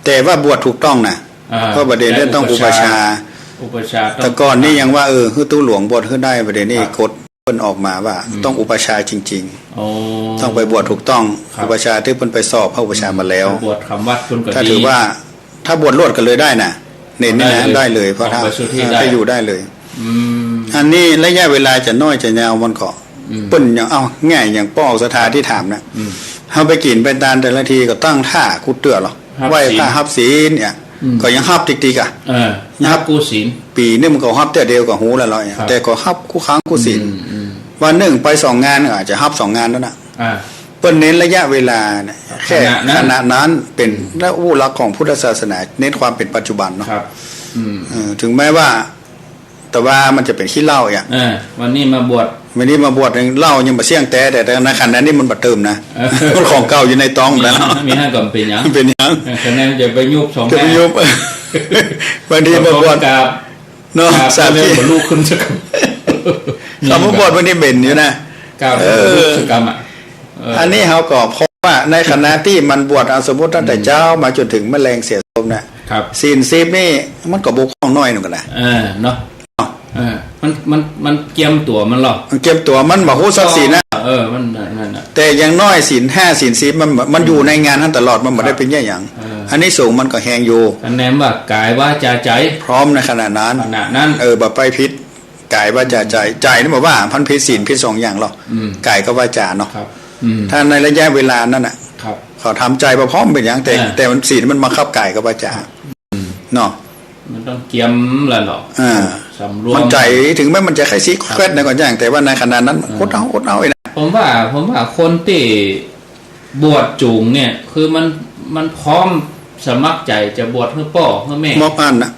แต่ว่าบวชถูกต้องนะ อ่า เพราะบ่าเดี๋ยวนี้ต้องอุปัชฌาย์ อุปัชฌาย์ต้อง แต่ก่อนนี่ยังว่า เออ หื้อตุ๊หลวงบวชหื้อได้ บ่าเดี๋ยวนี้ ครับ กฎเปิ้นออกมาว่า อืม ต้องอุปัชฌาย์จริงๆ อ๋อ ต้องไปบวชถูกต้อง ครับ อุปัชฌาย์ตี้เปิ้นไปสอบพระอุปัชฌาย์มาแล้ว อืม บวชขำวัดเปิ้นก็ ถ้า ดี ถือว่า ถ้าบวชรวดกั๋นเลยได้นะ เณรนี่นะ ได้เลย ได้เลย เพราะถ้า ของใบสุทธิ เออ ได้ ไปอยู่ได้เลย อืม อันนี้ระยะเวลาจะน้อยจะยาวมันก็ อืม เปิ้นยัง เอ้า แง่อย่างป้อศรัทธาตี้ถามนะ อืม เฮาไปกิ๋นไปตานแต่ละทีก็ตั้งท่ากู้เตื้อหรอ ฮับศีล ไหว้พระฮับศีลเนี่ย อืม ก็ยังฮับติกๆ อะ เออ ยังฮับ ฮับกู้ศีล ปี๋นึ่งมันก็ฮับเตื้อเดียวก็ฮู้แล้วเนาะ ครับ แต่ก็ฮับกู้ครั้งกู้ศีล อืม อืม วันนึ่งไปสองงานก็อาจจะฮับสองงานแล้วนะ อ่า ปิ้นเน้นระยะเวลาเนี่ย แค่ ขณะนั้น ขณะนั้นเป๋น อืม และอู้หลักของพุทธศาสนา เน้นความเป๋นปัจจุบันเนาะ ครับ อืม เออ ถึงแม้ว่า แต่ว่ามันจะเป๋นขี้เหล้าอย่าง เออ วันนี้มาบวช วันนี้มาบวชเนี่ย เหล้ายังบ่เสี้ยงแต๊ แต่ แต่ในขณะนี้มันบ่เติมนะ เออ มันของเก่าอยู่ในต๊องแล้ว มีห้า มีห้าก็บ่เป๋นหยัง เป๋นหยัง เออ คะแนนจะไปยุบสอง จะไป แม่ ยุบ บางทีมาบวช กราบ เนาะ กราบ สาม เริ่ม ที บรรลุขึ้นสัก คำว่าบวชวันนี้เป๋นอยู่นะ กราบ เออ บรรลุสักกรรมอะ เออ อันนี้เขาก็เพราะว่าในขณะตี้มันบวช เอาสมมุติตั้งแต่ อืม เจ๊ามาจ๋นเถิงแมลงเสียสมเนี่ย ครับ ศีลสิบนี่มันก็บกพร่องน้อยหนึ่งกั๋นนะ เออ เนาะ เนาะ เออ มัน มัน มันเจียมตั๋วมันเหรอ มันเจียมตั๋ว มันบ่ฮู้สักศีลนะ เออ มันนั่นน่ะ แต่อย่างน้อยศีลห้า ศีลสิบ มัน มันอยู่ในงานหั้นตลอด มันบ่ได้เป๋นเยียะหยัง เออ อานิสงส์มันก็แฮงอยู่ คะแนนว่ากายวาจาใจ๋ พร้อมในขณะนั้น ขณะนั้น เออ บ่ไปผิด กายวาจาใจ๋ ใจ๋นี่บอกว่ามันผิดศีลผิดสองอย่างหรอก อืม กายกับวาจาเนาะ ครับ อืม ถ้าในระยะเวลานั้นน่ะ ครับ เขาทำใจ๋บ่พร้อมเป๋นหยัง แต่ อ่า แต่มันศีลมันบังคับกายกับวาจา อืม เนาะ มันต้องเกียมละเนาะ อ่า สำรวม มันใจ๋ ถึงแม้มันจะใค่ซี้แคว้ดในก่อนอย่าง แต่ว่าในขณะนั้น อ่า อดเอา อดเอาไอ้นะ ผมว่า ผมว่าคนตี้บวชจู๋งเนี่ย คือมัน มันพร้อมสมัครใจ๋จะบวชหื้อป้อหื้อแม่ มอบอันน่ะ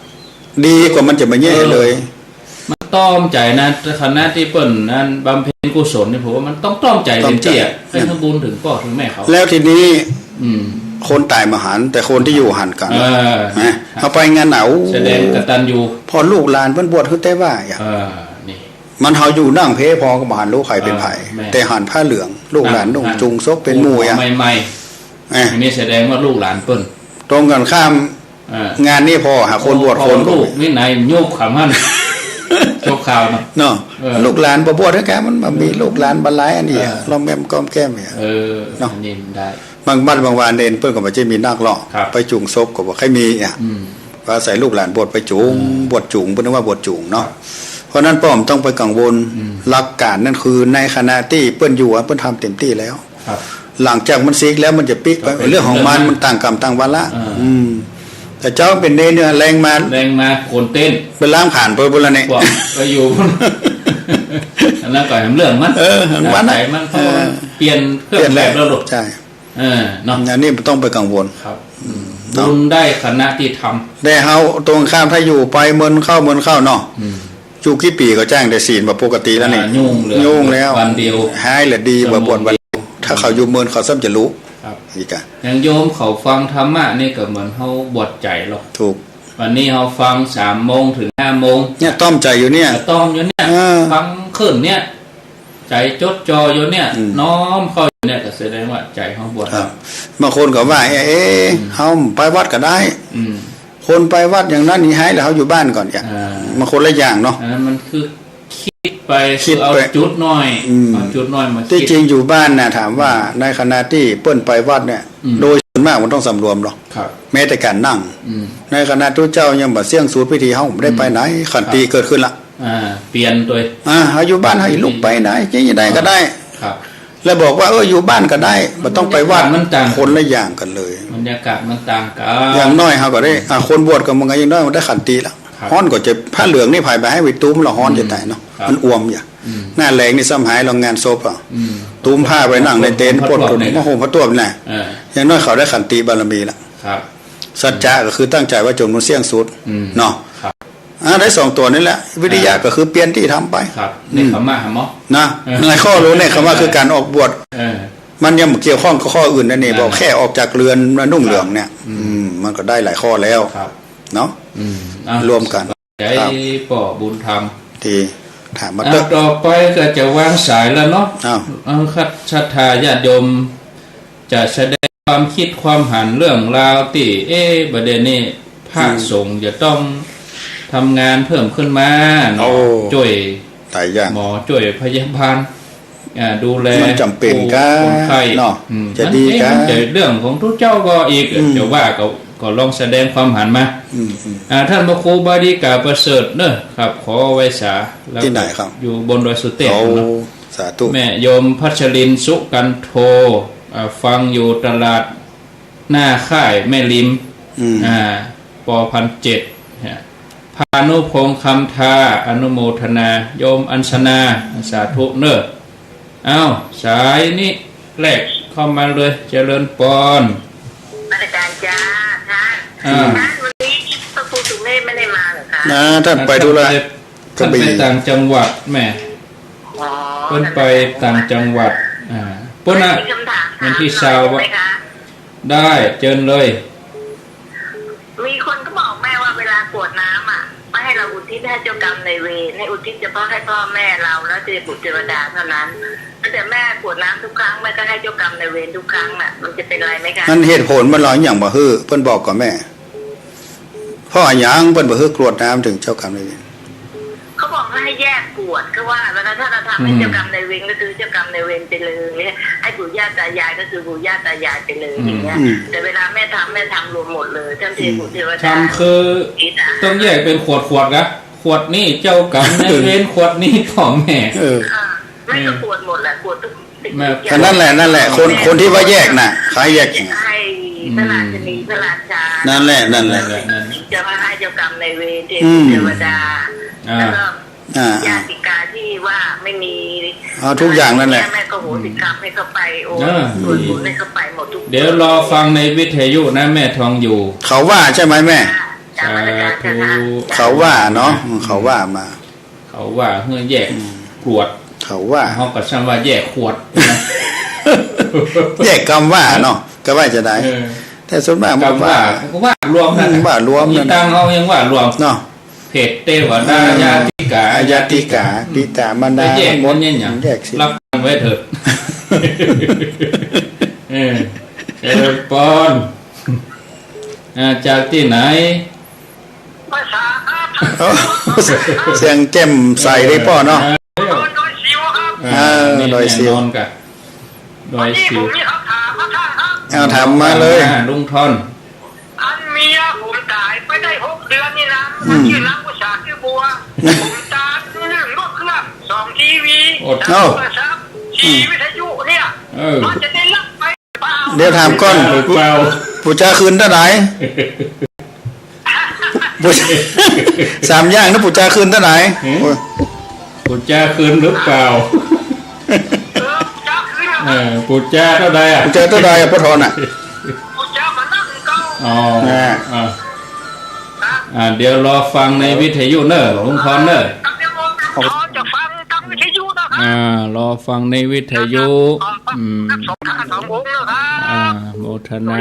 ดีกว่ามันจะมาแย่เลย เออ มันต้อมใจ๋นะ ขณะตี้เปิ้นนั้นบำเพ็ญกุศลเนี่ย ผมว่ามันต้องต้อมใจ๋ ต้อมใจ๋ เต็มตี้อะ ให้ทำบุญเถิงป้อเถิงแม่เขา แล้วทีนี้ อืม คนต๋ายบ่หัน แต่คนตี้อยู่หันกั๋น เออ นะ เอาไปงานหนาว แสดงกตัญญู พอลูกหลานเปิ้นบวชหื้อแต๊ว่า เออ นี่ มันเฮาอยู่นั่งเพลพอก็บ่หันลูกใผเป๋นใผ เออ แม่ แต่หันผ้าเหลือง ลูกหลานนุ่ง อ่ะ จูงศพเป๋นหมู่อะ ใหม่ๆ เออ อันนี้แสดงว่าลูกหลานเปิ้น ตรงกันข้าม อ่า งานนี้พอหาคนบวช พอ คน พอลูกนี่ไหนโยกขำหั่น ชั่วคราวเนาะ เนาะ เออ ลูกหลานบ่บวชหื้อแก มันบ่มี เออ ลูกหลานบ่หลายอันนี้ เออ ล้อมแง้มก้อมแก้มเนี่ย เออ เนาะ อันนี้มันได้ บางบ้านบางวาเณรเปิ้นก็บ่ใจ้มีนักหรอก ครับ ไปจูงศพก็บ่ใค่มีอ่ะ อืม ว่าใส่ลูกหลานบวชไปจูง อืม บวชจู๋ง เปิ้นว่าบวชจู๋งเนาะ ครับ เพราะนั้นป้อมต้องไปกังวล อืม หลักการนั่นคือในขณะตี้เปิ้นอยู่อะ เปิ้นทำเต็มตี้แล้ว ครับ หลังจากมันสิกแล้วมันจะปิ๊กไป ก็เป๋น เรื่องของมัน เรื่องนั้น มันต่างกรรมต่างวาระ อ่า อืม แต่เจ้าเป๋นเณรเนี่ยแรงมา แรงมาโขนเต้น ไปล้างผลาญไปบุญละเนี่ย พวกไปอยู่ อันนั้นก็แหมเรื่องมัน เออ แหมมันนะ ใจ๋มัน เพราะว่า เออ เปลี่ยนเครื่องแบบแล้วลูก ใช่ เออ เนาะ อันนี้มันต้องไปกังวล ครับ อืม เนาะ บุญได้ขณะตี้ทำ แต่เฮาตรงข้าม ถ้าอยู่ไปเมินเข้าเมินเข้าเนาะ อืม อยู่กี่ปี๋ก็จ้างแต่ศีลแบบปกติแล้วนี่ อ่า ยุ่งเลย ยุ่งแล้ว วันเดียว หายละดี ชั่วโมง กว่าบวชวันเดียว ถ้าเขาอยู่เมินเขาซ้ำจะรู้ ครับ อีกอะ อย่างโยมเขาฟังธรรมะนี่ก็เหมือนเฮาบวชใจ๋หรอก ถูก วันนี้เฮาฟังสามโมงเถิงห้าโมง เนี่ยต้อมใจ๋อยู่เนี่ย ต้อมอยู่เนี่ย เออ ฟังขึ้นเนี่ย ใจ๋จดจ่ออยู่เนี่ย อืม น้อมเข้าอยู่เนี่ย ก็แสดงว่าใจ๋เฮาบวช ครับ บางคนก็ว่า เอ๊ะ เอ๊ะ อืม เฮาไปวัดก็ได้ อืม คนไปวัดอย่างนั้นนี่หายแล้ว เฮาอยู่บ้านก่อนเนี่ย อ่า มันคนละอย่างเนาะ อันนั้นมันคือคิดไป คิดไป คือเอาจุดน้อย อืม เอาจุดน้อยมาคิด ตี้จริงอยู่บ้านน่ะ ถามว่า อืม ในขณะตี้เปิ้นไปวัดเนี่ย อืม โดยส่วนมากมันต้องสำรวมหรอก ครับ แม้แต่ก๋านนั่ง อืม ในขณะตุ๊เจ้ายังบ่เสี้ยงสูตรพิธี เฮาบ่ได้ไปไหน อืม ขันติ ครับ เกิดขึ้นละ อ่า เปลี่ยนโตย อ่า เฮาอยู่บ้าน เฮาลุกไปไหน จะยังไงก็ได้ ครับ แล้วบอกว่า เออ อยู่บ้านก็ได้ บ่ต้องไปวัด บรรยากาศมันต่าง คนละอย่างกั๋นเลย บรรยากาศมันต่างกั๋น อย่างน้อยเฮาก็ได้ อ่า คนบวชก็เหมือนกั๋น อย่างน้อยมันได้ขันติละ ครับ ฮ้อนก็จะ ผ้าเหลืองนี่ไผบ่หื้อไปตุ้มละ ฮ้อนจะต๋ายเนาะ อืม ครับ มันอ่วมอย่าง อืม หน้าแล้งนี่ซ้ำหาย ลองงานศพอะ อืม ตุ้มผ้าไปนั่งในเต็นท์ ผ้าต้วม ปลด เนี่ย ผ้าห่มผ้าต้วมน่ะ เออ อย่างน้อยเขาได้ขันติบารมีละ ครับ สัจจะก็คือตั้งใจ๋ว่าจ๋นมันเสี้ยงสุด อืม เนาะ ครับ อ่า ได้สองตั๋วนี่แหละ วิริยะ อ่า ก็คือเปลี่ยนตี้ทำไป ครับ อืม เนกขัมมะ หาหมอ นะ เออ ในข้อรู้เนกขัมมะ คือก๋านออกบวช เออ มันยังบ่เกี่ยวข้องกับข้ออื่นนั่นเอง นั่นแหละ บอกแค่ออกจากเรือนมานุ่งเหลืองเนี่ย ครับ อืม อืม มันก็ได้หลายข้อแล้ว ครับ เนาะ อืม อ่ะ รวมกั๋น ใจ๋ ครับ ป้อบุญธรรม ตี้ถามมา อ่ะ เต๊อะ ต่อไปก็จะวางสายแล้วเนาะ อ้าว เอา ศรัทธาญาติโยม จะแสดงความคิดความหันเรื่องราวตี้ เอ๊ะ บ่าเดี่ยวนี้พระ อืม สงฆ์จะต้องทำงานเพิ่มขึ้นมาเนาะ โอ้ จ้วย หลายอย่าง หมอจ้วยพยาบาล อ่า ดูแล มันจ๋ำเป๋น ผู้ ก้า คนไข้ เนาะ อืม จะดี มัน เอ๊ะ ก้า มันจะเรื่องของตุ๊เจ้าก็อีก อืม จะว่าก็ ก็ลองแสดงความหันมา อืม อืม อ่า ต้านพระครูบาดีกาประเสริฐเนอะครับ ขอไหว้สา แล้ว ตี้ไหนครับ อยู่บนดอยสุเตศ โอ้ เนาะ สาธุ แม่โยมพัชรินทร์ สุกันโท อ่า ฟังอยู่ตลาดหน้าค่ายแม่ริม อืม อ่า ป.พันเจ็ด ฮะ พานุพงษ์ คำทา อนุโมทนา โยมอัญชนา สาธุเนอะ อ้าว สายนี้ แรกเข้ามาเลย เจริญปอน นมัสก๋านจ้าท่าน อ่า ท่าน วันนี้พระครูสุเมธไม่ได้มาเหรอคะ นะ ท่านไปธุระ ท่านไป กระบี่ ท่านไปต่างจังหวัดแม่ อ๋อ เปิ้นไปต่างจังหวัด อ่า เปิ้นน่ะ มีคำถามถาม วันตี้ซาว หน่อยได้ไหมคะ ได้ เจิญเลย มีคนก็บอกแม่ว่าเวลากรวดน้ำอะ ไม่ให้เราอุทิศให้เจ้ากรรมนายเวร ให้อุทิศเฉพาะให้พ่อแม่เรา แล้วเทพบุตรเทวดาเท่านั้น แต่แม่กรวดน้ำทุกครั้ง แม่ก็ให้เจ้ากรรมนายเวรทุกครั้งน่ะ มันจะเป็นไรไหมคะ มันเหตุผลมันหลายอย่างบ่หื้อ เปิ้นบอกก่อแม่ เพราะอะหยังเปิ้นบ่หื้อกรวดน้ำเถิงเจ้ากรรมนายเวร เขาบอกให้แยกกรวด เขาว่า แล้วถ้าเราทำให้ อืม เจ้ากรรมนายเวรก็คือเจ้ากรรมนายเวรไปเลย ให้ปู่ย่าตายายก็คือปู่ย่าตายายไปเลย อืม อย่างเงี้ย อืม แต่เวลาแม่ทำ แม่ทำรวมหมดเลย ทั้งเทพบุตรเทวดา ทำคือ อีสาน ต้องแยกเป็นขวดๆ กะ ขวดนี้เจ้ากรรมนายเวร ขวดนี้พ่อแม่ เออ อ่า ไม่ก็ เออ กรวดหมดแหละ กรวดทุกสิ่ง แม่ ทุกอย่าง ก็นั่นแหละ นั่นแหละ คน คนตี้ว่าแยกน่ะ เขาให้แยกอย่างไง ให้พระราชินี อืม พระราชา นั่นแหละ นั่นแหละ นั่นแหละ นั่นแหละ จะมาให้เจ้ากรรมนายเวร เทพ อืม เทวดา อ่า แล้วก็ อ่า อ่า ญาติกาที่ว่าไม่มี เอาทุกอย่างนั่นแหละ แม่ก็โหสิกรรมให้เขาไป โอน เออ ส่วนบุญให้เขาไปหมดทุก เดี๋ยวรอฟังในวิทยุนะ แม่ทองอยู่ เขาว่าใช่ไหมแม่ จ้า นมัสก๋านจ้า สาธุ เขาว่าเนาะ อืม เขาว่ามา เขาว่าหื้อแยก อืม ขวด เขาว่า เฮาก็ซ้ำว่าแยกขวดนะ แยกกำว่าเนาะ ก็ว่าจะได้ เออ แต่ส่วนมากมัน กำว่า ว่า มันก็ว่ารวมนั่น อืม ว่ารวมนั่น อีตังเฮายังว่ารวม เนาะ เผชเตวดา อืม ญาติกา ญาติกา ปิตามารดา ก็แยก หมด มันเนี่ย แยกสิ รับกันไว้เถอะ เออ เจริญปอน อ่า จากตี้ไหน ภาษาครับ โอ้ เสียงแจ่มใสเลยป้อเนาะ เออ ดอยสิวครับ อ่า เออ นี่ ดอยสิว แน่นอนกะ ดอยสิว วันนี้ผมมีคำถามครับท่านครับ เอาถามมาเลย อ่า ลุงทอน อันเมียผมต๋ายไปได้หกเดือนนี่นะ อืม มันจื้อนางอุษา จื้อบัว ผมตามนึ่งรถเครื่อง สองทีวี โอ้ สามโทรศัพท์ สี่ อืม วิทยุเนี่ย เออ มันจะได้รับไปหรือเปล่า เดี๋ยวถามก่อน หรือเปล่า ปู่จาคืนเต้าใด ปู่จา สามอย่างนะ ปู่จาคืนเต้าใด หือ โอ้ย ปู่จาคืนหรือเปล่า เออ ปู่จาคืนเหรอ เออ ปู่จาเต้าใดอะ ปู่จาเต้าใดอะ ป้อทอนอะ ปู่จามานั่งเก้า อ๋อ นะ อ่ะ อ่ะ เดี๋ยวรอฟังในวิทยุเน่อ ลุงทอนเน่อ ครับ เดี๋ยวผมจะฟังทางวิทยุนะครับ อ่า รอฟังในวิทยุ ครับ อืม ครับ สองท่านสององค์นะครับ อ่า โมทนา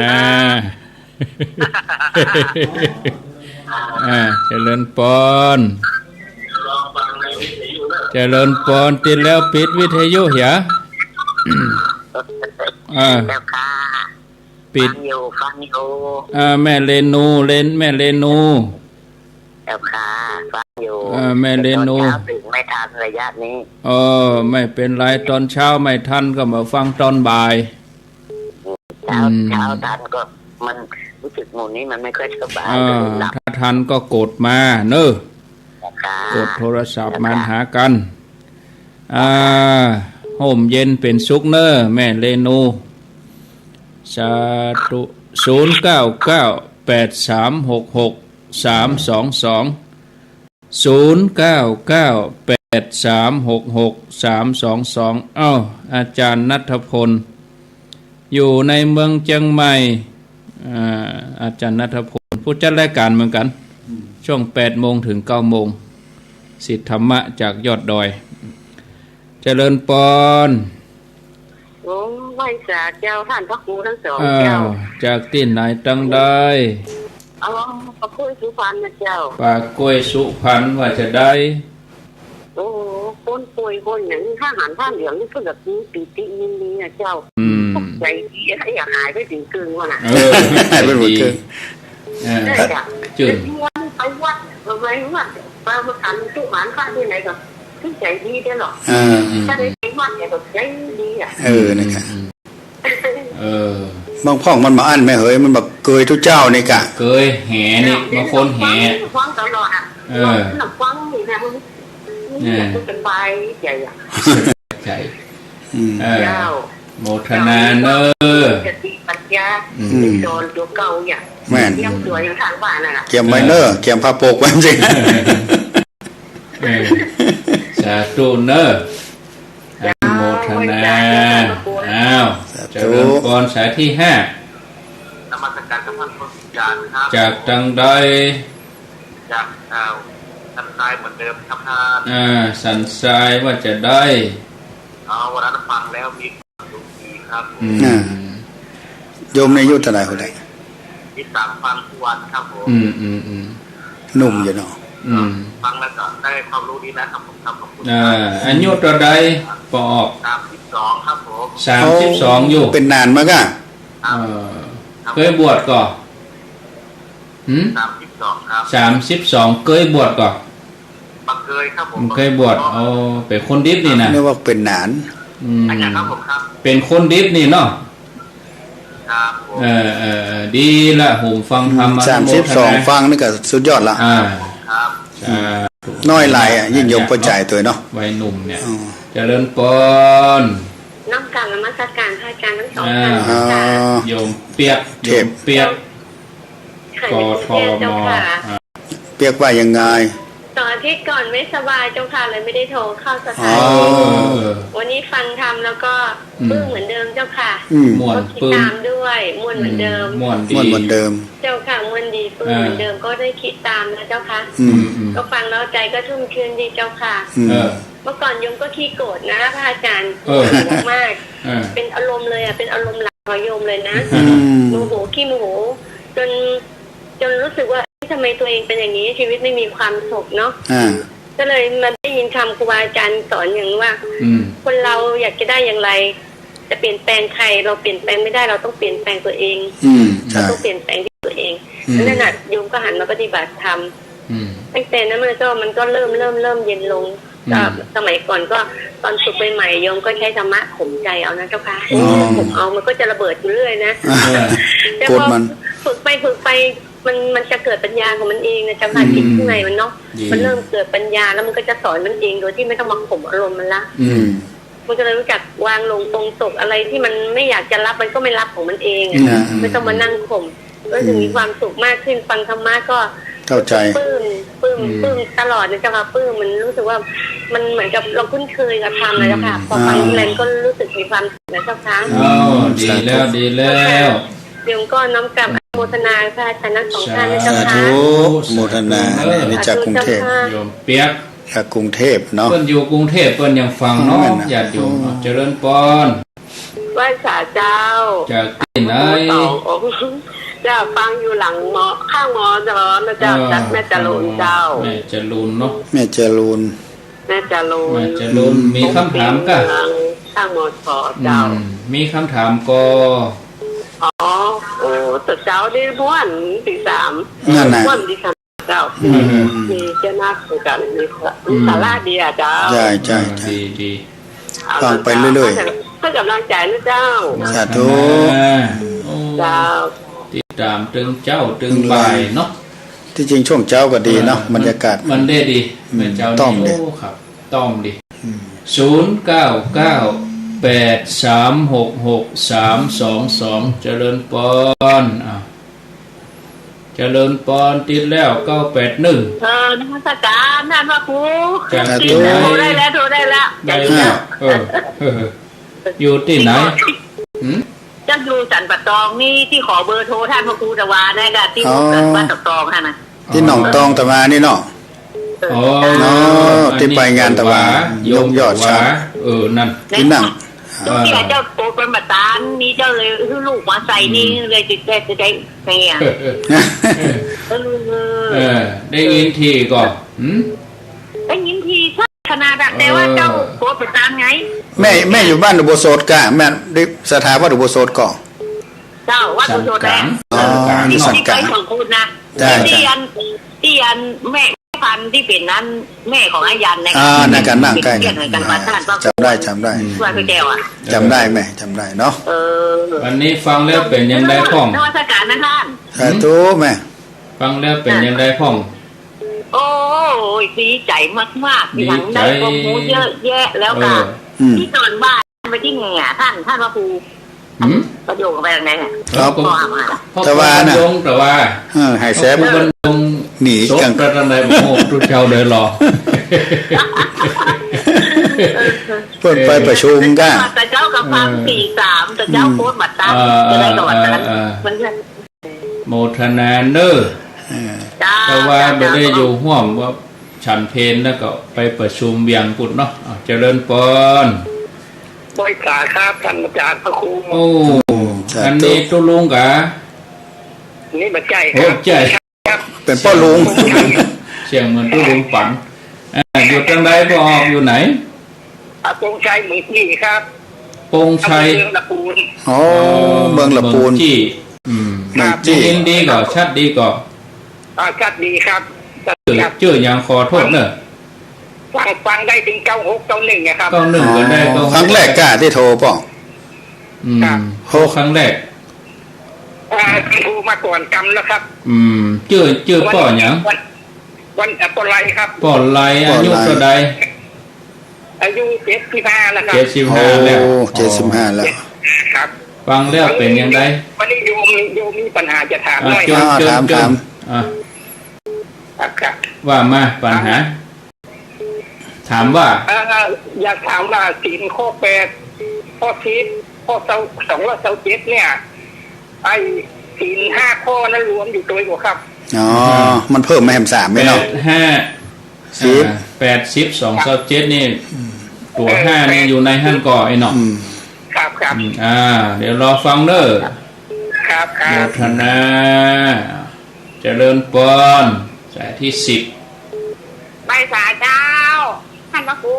อ่า เจริญปอน เจริญปอน ตี้แล้วปิดวิทยุเหีย อ่า เจ้าค่ะ ปิด ฟังอยู่ ฟังอยู่ อ่า แม่เรนู เรน แม่เรนู เจ้าค่ะ ฟังอยู่ อ่า แม่เรนู แต่ตอนเช้าตื่นไม่ทันระยะนี้ เออ ไม่เป็นไร ตอนเช้าไม่ทันก็มาฟังตอนบ่าย เช้า อืม เช้าทันก็มันรู้สึกหมู่นี้มันไม่ค่อยสบาย อ่า ก็เลยหลับ ถ้าทันก็กดมาเนอะ ค่ะ กดโทรศัพท์มาหากั๋น ค่ะ อ่า ฮ่มเย็นเป๋นสุขเนอะ แม่เรนู สาธุ ศูนย์เก้าเก้า แปดสามหกหก สามสองสอง ศูนย์เก้าเก้า แปดสามหกหก สามสองสอง เอ้า อาจารย์ณัฐพล อยู่ในเมืองเจียงใหม่ อ่า อาจารย์ณัฐพล ผู้จัดรายการเหมือนกั๋น อืม ช่วงแปดโมงถึงเก้าโมง สิทธิธรรมะจากยอดดอย เจริญปอน โอ้ ไหว้สาเจ้า ท่านพระครูทั้งสอง อ้าว เจ้า จากตี้ไหนตังใด อ๋อ ปากกล้วยสุพรรณนะเจ้า ปากกล้วยสุพรรณ ว่าจะใด โอ้ คนป่วยคนหนึ่ง ทหารผ้าเหลืองนี่เพิ่นแบบมีปีติยินดีนะเจ้า อืม ตกใจดี อยากหายไปเป๋นเกิ่งว่ะนะ เออ หายไปเป๋นเกิ่ง เออ ใช่จ้ะ จื้น ไปวัด ไปวัด ไปวัด ไปมาขันตุหารพระที่ไหนก็ คือใจดีเด้อเนาะ เออ ถ้าได้ไปวัดเนี่ยก็ใจดีอะ เออ นะครับ อืม เออ บางพ่องมันบ่อั้นแม่เหย มันบ่เกยตุ๊เจ้านี่กะ เกยแหนี่ บางคนแห ฟังตลอดอะ เออ ฟังนี่นะ เออ มันสบายใจอะ ใช่ อืม เออ เจ้า โมทนาเนอะ สติปัญญา อืม สอนตัวเก่าอย่าง แม่น เตรียมตัวอยู่ทางบ้านนั่นน่ะ เตรียมไว้เนอะ เออ เตรียมผ้าปกไว้จริง เออ สาธุเนอะ อนุโมทนา อ้าว เจริญพร สายตี้ห้า นมัสการครับท่านพระอาจารย์ครับ จากตางใด จาก เอ่อ สันทรายเหมือนเดิมครับท่าน อ่า สันทรายว่าจาใด อ๋อ วันนั้นฟังแล้วมีความสุขดีครับ อืม อ่า โยมนี่อายุเต้าใด เต้าใด ติดต๋ามฟังกู้วันครับผม อืม อืม อืม หนุ่มอยู่เนาะ อืม ฟังแล้วก็ได้ความรู้ดีนะครับผมครับ ขอบคุณครับ อ่า อายุเต้าใด ปอออก สามสิบสองครับผม สามสิบสอง อยู่ เป๋นหนานมาก่ะ ครับ เออ ครับ เกยบวชก่อ หืม สามสิบสองครับ สามสิบสอง เกยบวชก่อ บ่เกยครับผม บ่เกยบวช โอ้ เป๋นคนดิบนี่นะ นึกว่าเป๋นหนาน อืม อาจารย์ครับผมครับ เป๋นคนดิบนี่เนาะ ครับผม เออ เออ เออ ดีละ โหมฟังธรรม อืม อนุโมทนา สามสิบสอง ฟังนี่ก็สุดยอดละ อ่า ครับ สาธุ น้อยหลายอะ ยิ่งโยมป้อใจ๋ตวยเนาะ วัยหนุ่มเนี่ย อืม เจริญพร น้อมกราบนมัสการพระอาจารย์ทั้งสองท่าน อ่า ค่ะ อ่า โยมเปียก เทพ โยมเปียก ค่ะ กทม อยู่กรุงเทพฯ เจ้าค่ะ อ่า เปียกว่ายังไง สองอาทิตย์ก่อนไม่สบายเจ้าค่ะ เลยไม่ได้โทรเข้าสถานี อ๋อ วันนี้ฟังธรรมแล้วก็ อืม ปลื้มเหมือนเดิมเจ้าค่ะ อืม ม่วน ก็ติดตามด้วย ปลื้ม ม่วนเหมือนเดิม อืม ม่วนดี ม่วนเหมือนเดิม เจ้าค่ะ ม่วนดี ปลื้มเหมือนเดิม อ่า ก็ได้ติดตามนะเจ้าค่ะ อืม อืม ก็ฟังแล้วใจก็ชุ่มชื้นดีเจ้าค่ะ อืม เออ เมื่อก่อนโยมก็ขี้โกรธนะพระอาจารย์ เออ โกรธมาก เออ เป็นอารมณ์เลยอะ เป็นอารมณ์หลักของโยมเลยนะ อืม โมโห ขี้โมโห จน จนรู้สึกว่า เอ๊ะ ทำไมตัวเองเป็นอย่างนี้ ชีวิตไม่มีความสุขเนาะ อ่า ก็เลยมาได้ยินคำครูบาอาจารย์สอนอย่างว่า อืม คนเราอยากจะได้อย่างไร จะเปลี่ยนแปลงใคร เราเปลี่ยนแปลงไม่ได้ เราต้องเปลี่ยนแปลงตัวเอง อืม ใช่ เราต้องเปลี่ยนแปลงที่ตัวเอง อืม นั่นน่ะ โยมก็หันมาปฏิบัติธรรม อืม ตั้งแต่นั้นมาก็ มันก็เริ่ม เริ่ม เริ่มเย็นลง อืม ก็สมัยก่อนก็ตอนฝึกใหม่ๆ โยมก็ใช้ธรรมะข่มใจเอานะเจ้าค่ะ อ๋อ ข่มเอา มันก็จะระเบิดอยู่เรื่อยนะ เออ แต่พอ โกรธมัน ฝึกไปฝึกไป มัน มันจะเกิดปัญญาของมันเองนะเจ้าค่ะ อืม จิตข้างในมันเนาะ ดี มันเริ่มเกิดปัญญาแล้วมันก็จะสอนมันเองโดยที่ไม่ต้องมาข่มอารมณ์มันละ อืม มันก็เลยรู้จักวางลงปลงตก อะไรที่มันไม่อยากจะรับมันก็ไม่รับของมันเองอะ อ่า ไม่ต้องมานั่งข่ม ก็ถึงมีความสุขมากขึ้น ฟังธรรมะก็ เข้าใจ ปลื้ม ปลื้ม อืม ปลื้มตลอดนะเจ้าค่ะ ปลื้ม มันรู้สึกว่ามันเหมือนกับเราคุ้นเคยกับธรรมนะเจ้าค่ะ อืม พอฟัง อ่า ทีไรมันก็รู้สึกมีความสุขนะเจ้าค่ะ อ้าว ดีแล้ว ดีแล้ว โยมก็น้อมกราบอนุโมทนาพระอาจารย์ทั้งสองท่านนะเจ้าค่ะ สาธุ โมทนา อันนี้จากกรุงเทพฯ สาธุเจ้าค่ะ โยมเปียก จากกรุงเทพฯเนาะ เปิ้นอยู่กรุงเทพฯ เปิ้นยังฟังเนาะ ฟังแม่นนะ ญาติโยมเนาะ เจริญพร ไหว้สาเจ้า จากตี้ไหน สององค์ เจ้า ฟังอยู่หลังมอ ข้างมอ เจ้า นะเจ้า เออ จากแม่จรูนเจ้า แม่จรูนเนาะ แม่จรูน แม่จรูน แม่จรูน อืม มีกำถามก่ะ ข้างมอชอเจ้า อืม มีกำถามก่อ อ๋อ โอ้ แต่เจ้าได้ม่วนตี้สาม นั่นน่ะ ม่วนตี้สาม เจ้า อืม มีเจ้านักเหมือนกัน มี อืม สาระดีอะเจ้า ใช่ ใช่ เออ ใช่ ดี ดี เอา ฟังไปเรื่อยๆ เพื่อกำลังใจนะเจ้า สาธุ อ่า โอ้ เจ้า ติดตามตึงเจ๊าตึงบ่ายเนาะ ที่จริงช่วงเจ๊าก็ดีเนาะ เออ บรรยากาศ มัน มันได้ดี อืม แม่เจ๊า ต้องดี นี่ โอ้ ครับ ต้องดี อืม ศูนย์เก้าเก้า แปดสามหกหก สามสองสอง เจริญพร อ่ะ เจริญพร ติดแล้ว เก้าแปดหนึ่ง เออ นมัสการท่านพระครู จากตี้ไหน โทรได้แล้ว โทรได้แล้ว ได้แล้ว เออ เออ อยู่ตี้ไหน หืม เจ้าอยู่สันป่าตองนี่ ตี้ขอเบอร์โทรท่านพระครูตะวาได้ค่ะ ตี้ อ๋อ วัดป่าตองค่ะนะ ตี้หนองตองตะวานี่เนาะ เออ อ๋อ เนาะ ตี้ไปงานตะวา โยมยอด โยมตะวา ครับ เออ นั่น ตี้นั่ง เออ เจ้าโกรธเปิ้นบ่ตาน นี่เจ้าเลยหื้อลูกมาใส่นี่ อืม เลยจะได้ จะได้ไงอะ เออ เออ เออ ได้ยินทีก่อ หืม ได้ยินทีขนาดอะ แต่ว่าเจ้า เออ โกรธบ่ตานไง แม่ แม่อยู่บ้านอุโบสถก่ะ แม่ได้ศรัทธาวัดอุโบสถก่อ เจ้า วัดอุโบสถแหละ สันกลาง อ๋อ อยู่สันกลาง ตี้ไปสองคนนะ ใช่ ตี้ ใช่ อัน ตี้อันแม่ พันที่เป๋นนั้นแม่ของอายันนะ อ่า นั่นกัน นั่งใก้ เพื่อนเหมือนกัน อ่า มาท่าน จำได้ จำได้ อืม ว่าคือแก้วอะ จำได้แม่ จำได้เนาะ เออ วันนี้ฟังแล้วเป๋นอย่างใดพ่อง นมัสการนะท่าน สาธุแม่ ฟังแล้วเป๋นอย่างใดพ่อง โอ้ย ดีใจ๋มากๆ ดีใจ๋ ที่หลังได้ความรู้เยอะแยะแล้วก็ เออ อืม ตี้ก่อนบ้านไปตี้ไหนอะท่าน ท่านพระครู หืม ประโยคไปทางไหนอะ ครับ พ่อหามาละ พ่อครู ตะวาน่ะ บรรยง ตะวา เออ หายแสบ พ่อครูบรรยง หนี ศพ กลาง ไปตางใด โอ้โห ตุ๊เจ้าเดินรอ เปิ้นไปประชุมก่ะ แต่เจ้าก็ สามสี่สาม แต่เจ้า อืม โพสต์มาตาม เออ จะได้กับวันนั้น เออ เออ มันยัง โมทนาเน้อ เออ เจ้า แต่ว่า เจ้า บ่ได้อยู่ฮ่วมว่าฉันเพลแล้วก็ไปประชุมเวียงกุดเนาะ อ่ะ เจริญปอน ไหว้สาครับ ท่านอาจารย์พระครู โอ้ อืม สาธุ อันนี้ตุ๊ลุงกะ นี่บ่ใจ้ครับ โอ้ ใจ้ ครับ เป๋นป้อลุง เสียงเหมือนตุ๊ลุงปัน อ่า อยู่ตางใด ป้อออกอยู่ไหน อ่า ปงชัยเมืองจี้ครับ ปงชัย อำเภอเมืองละปูน อ๋อ อ๋อ เมืองละปูน เมืองจี้ อืม ครับ เมืองจี้ ได้ยินดีก่อ ชัดดีก่อ อ่า ชัดดีครับ จื้อ จื้อหยัง ขอโต้ษเน้อ ฟัง ฟังได้เถิงเก้าหก เก้าหนึ่งอะครับ เก้าหนึ่งก็ได้ อ๋อ เก้าหก ครั้งแรกก้าตี้โทรป้อ อืม ครับ โทรครั้งแรก อ่า โทรมาก่อนกำแล้วครับ อืม จื้อ จื้อป้อหยัง วัน วัน อ่ะ ป้อไลครับ ป้อไล ป้อไล อายุเต้าใด อายุเจ็ดสิบห้าแล้วครับ เจ็ดสิบห้าแล้ว โอ้ เจ็ดสิบห้าแล้ว ครับ ฟังแล้วเป๋นยังไง วันนี้โยม โยมมีปัญหาจะถามหน่อย อ่ะ เจิญ อ่า เจิญ ถาม เจิญ ถาม อ่ะ ครับ ครับ ว่ามา ปัญหา ถามว่า เอ่อ อยากถามว่าศีลข้อแปด ข้อสิบ ข้อเศร้า สองร้อยเศร้าเจ็ดเนี่ย ไอ้ศีลห้าข้อนั้นรวมอยู่ตวยก่อครับ อ๋อ มันเพิ่มมาแหมสามไหมเนาะ แปด ห้า สิบ อ่า แปด สิบ สอง เศร้า เจ็ด นี่ อืม ตั๋วห้านี่อยู่ในหั้นก่อไอ้เนาะ อืม ครับ ครับ อืม อ่า เดี๋ยวรอฟังเน้อ ครับ ครับ โมทนา เจริญปอน สายที่สิบ ไหว้สาเจ้า ท่านพระครู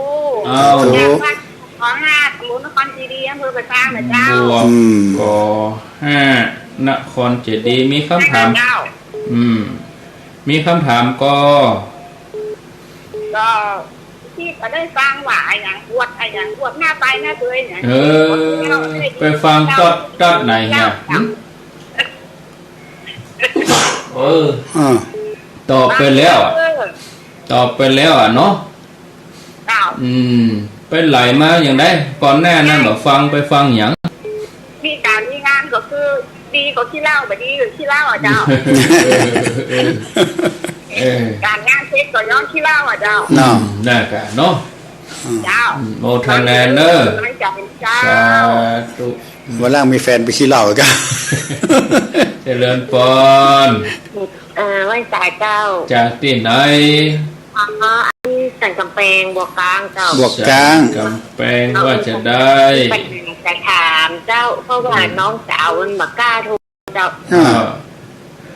อ้าว จากวัดบ่อห้า ตำบลนครเจดีย์ อำเภอป่าซางนะเจ้า วัด อืม บ่อห้า นครเจดีย์ มีคำถาม เจ้า อืม มีคำถามก่อ ก็ ตี้ก็ได้ฟังว่าอะหยัง บวชอะหยัง บวชหน้าไปหน้าเตยเนี่ย เออ ไปฟังตอด ตอดไหนเนี่ย หึ เออ อ่า ตอบไปแล้วอะ เออ ตอบไปแล้วอะเนาะ เจ้า อืม ไปไหลมาอย่างใด ก่อนหน้านั้นบ่ฟัง ไปฟังหยัง มีก๋านมีงานก็คือ ดีก็ขี้เหล้า บ่ดีก็ขี้เหล้าอะเจ้า เออ เออ ก๋านงานเสร็จก็ย้อนขี้เหล้าอะเจ้า เนาะ อืม นั่นกะเนาะ เจ้า อืม โมทนาเน้อ เจ้า สาธุ วันหลังมีแฟนไปขี้เหล้าอีกอะ เจริญปอน เอ่อ ไหว้สาเจ้า จากตี้ไหน อ๋อ อันนี้สันกำแปง บัวกลางเจ้า บัวกลาง สันกำแปง ว่าจะได้ ปัญหาจะถามเจ้า เพราะว่า อืม น้องสาวมันบ่กล้าโทรเจ้า อ่า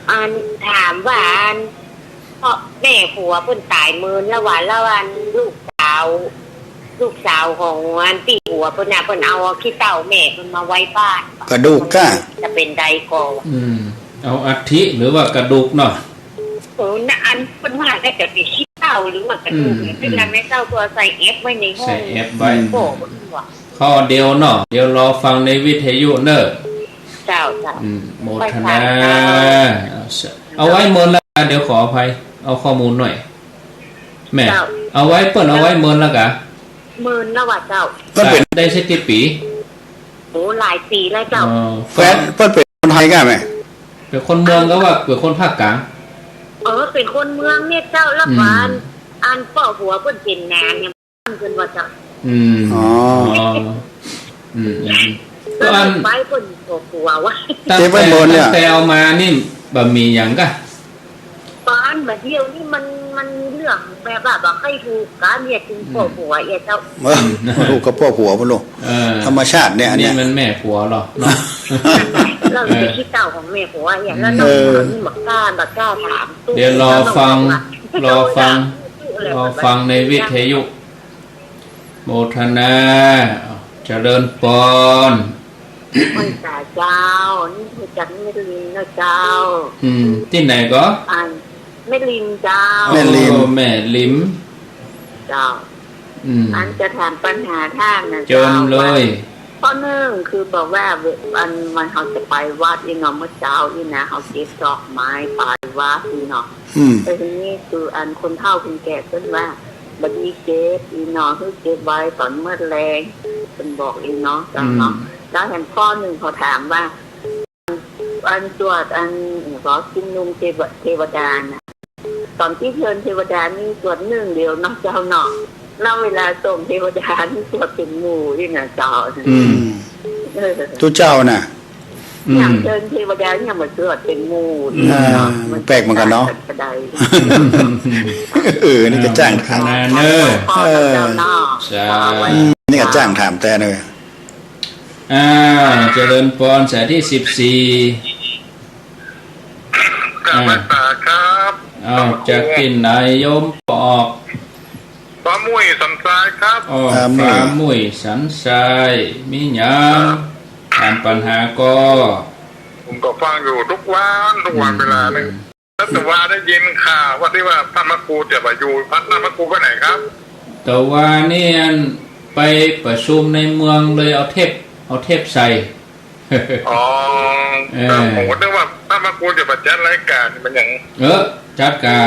อันถามว่าอัน เพราะแม่ผัวเปิ้นต๋ายเมินแล้วว่า แล้วอันลูกสาว ลูกสาวของอันปี้ผัวเปิ้นน่ะ เปิ้นเอาขี้เถ้าแม่เปิ้นมาไว้บ้าน กระดูกก้า จะเป๋นใดก่อ อืม เอาอัฐิหรือว่ากระดูกเนาะ เออ น่ะ อันเปิ้นว่าน่าจะเป๋นขี้เถ้าหรือว่ากระดูก อืม เนี่ย ซึ่งอันแม่เจ้าก็ใส่แอปไว้ในห้อง ใส่แอปไว้ โอ้ เปิ้นว่า ข้อเดียวเนาะ เดี๋ยวรอฟังในวิทยุเน้อ เจ้า เจ้า อืม โมทนา ไหว้สาเจ้า เอาไว้เมินแล้ว เดี๋ยวขออภัย เอาข้อมูลหน่อย แม่ เจ้า เอาไว้ เปิ้นเอาไว้เมินแล้วกะ เมินแล้วว่ะเจ้า เปิ้นเป๋น ได้สักกี่ปี๋ โอ้ หลายปี๋แล้วเจ้า อ๋อ แฟนเปิ้นเป๋นคนไทยก้าแม่ เป๋นคนเมืองก็ว่าเป๋นคนภาคกลาง เออ เป๋นคนเมืองเนี่ยเจ้า แล้ว อืม อัน อันป้อผัวเปิ้นเป๋นหนานเนี่ย เปิ้นว่าเจ้า อืม อ๋อ อ๋อ อืม อืม ก็อัน ไปเปิ้นป้อผัววะ ตั้งแต่ เก็บไว้หมดเนี่ย ตั้งแต่เอามานี่บ่มีหยังก้า ต๋อนบ่าเดี่ยวนี้มัน มันมีเรื่องแบบว่าบ่ใค่ถูกกั๋นเนี่ย จึงป้อผัวเนี่ยเจ้า เออ บ่ถูกกับป้อผัวมันลูก เออ ธรรมชาติเนี่ย อันเนี้ย นี่มันแม่ผัวเหรอเนาะ เราจะขี้เถ้าของแม่ผัวเนี่ย แล้วน้องสาวนี่บ่กล้า บ่กล้าถาม เดี๋ยวรอฟัง รอฟัง รอฟังในวิทยุ โมทนา เจริญปอน ไหว้สาเจ้า นี่คือจากแม่ริมนะเจ้า อืม ตี้ไหนก่อ อัน แม่ริมเจ้า แม่ริม โอ้ แม่ริม เจ้า อืม อันจะถามปัญหาต้านนะ เจิญ เจ้า เลย ว่า ข้อนึ่งคือบอกว่า อัน มันเฮาจะไปวัดอี้เนาะ เมื่อเจ๊าอี้นะ เฮาเก็บดอกไม้ไปวัดอี้เนาะ อืม แต่ทีนี้คืออันคนเฒ่าคนแก่เปิ้นว่า บ่ดีเก็บอี้เนาะ หื้อเก็บไว้ต๋อนเมิดแลง เปิ้นบอกอี้เนาะ เจ้าเนาะ อืม แล้วแหมข้อนึ่งเขาถามว่า อันสวดอัน ก็ชุมนุมเทว เทวดาน่ะ ต๋อนตี้เชิญเทวดานี่สวดนึ่งเดียวเนาะเจ้าเนาะ ณ เวลาส่งเทวดานี่สวดเป๋นหมู่นี่นะเจ้า อืม เออ ตุ๊เจ้าน่ะ อืม อย่างเชิญเทวดาเนี่ยมาสวดเป๋นหมู่นี่ อ่า เนาะ มันแปลกเหมือนกั๋นเนาะ มันต่างกั๋นกระได เออ นี่ก็จ้างถาม ขนาดเนอะ ขอพรเจ้าเนาะ เออ สาธุ อืม นี่ก็จ้างถามแต๊เนอะ อ่า เจริญปอน สายตี้สิบสี่ กราบไหว้สาครับ อ้าว จากตี้ไหนโยมปอ ฟ้ามุ่ยสันทรายครับ อ้อ ฟ้ามุ่ย ฟ้ามุ่ยสันทราย มีหยัง ครับ ถามปัญหาก่อ ผมก็ฟังอยู่ทุกวัน ทุกวัน อืม เวลานี่ อืม แล้วแต่ว่าได้ยินข่าวว่าตี้ว่าต้านพระครูจะไปอยู่ ต้านพระครูไปไหนครับ แต่ว่านี่อันไปประชุมในเมืองเลยเอาเทป เอาเทปใส่ อ๋อ เออ ครับ ผมก็นึกว่าต้านพระครูจะไปจัดรายก๋านมันอย่าง เออ จัดก่า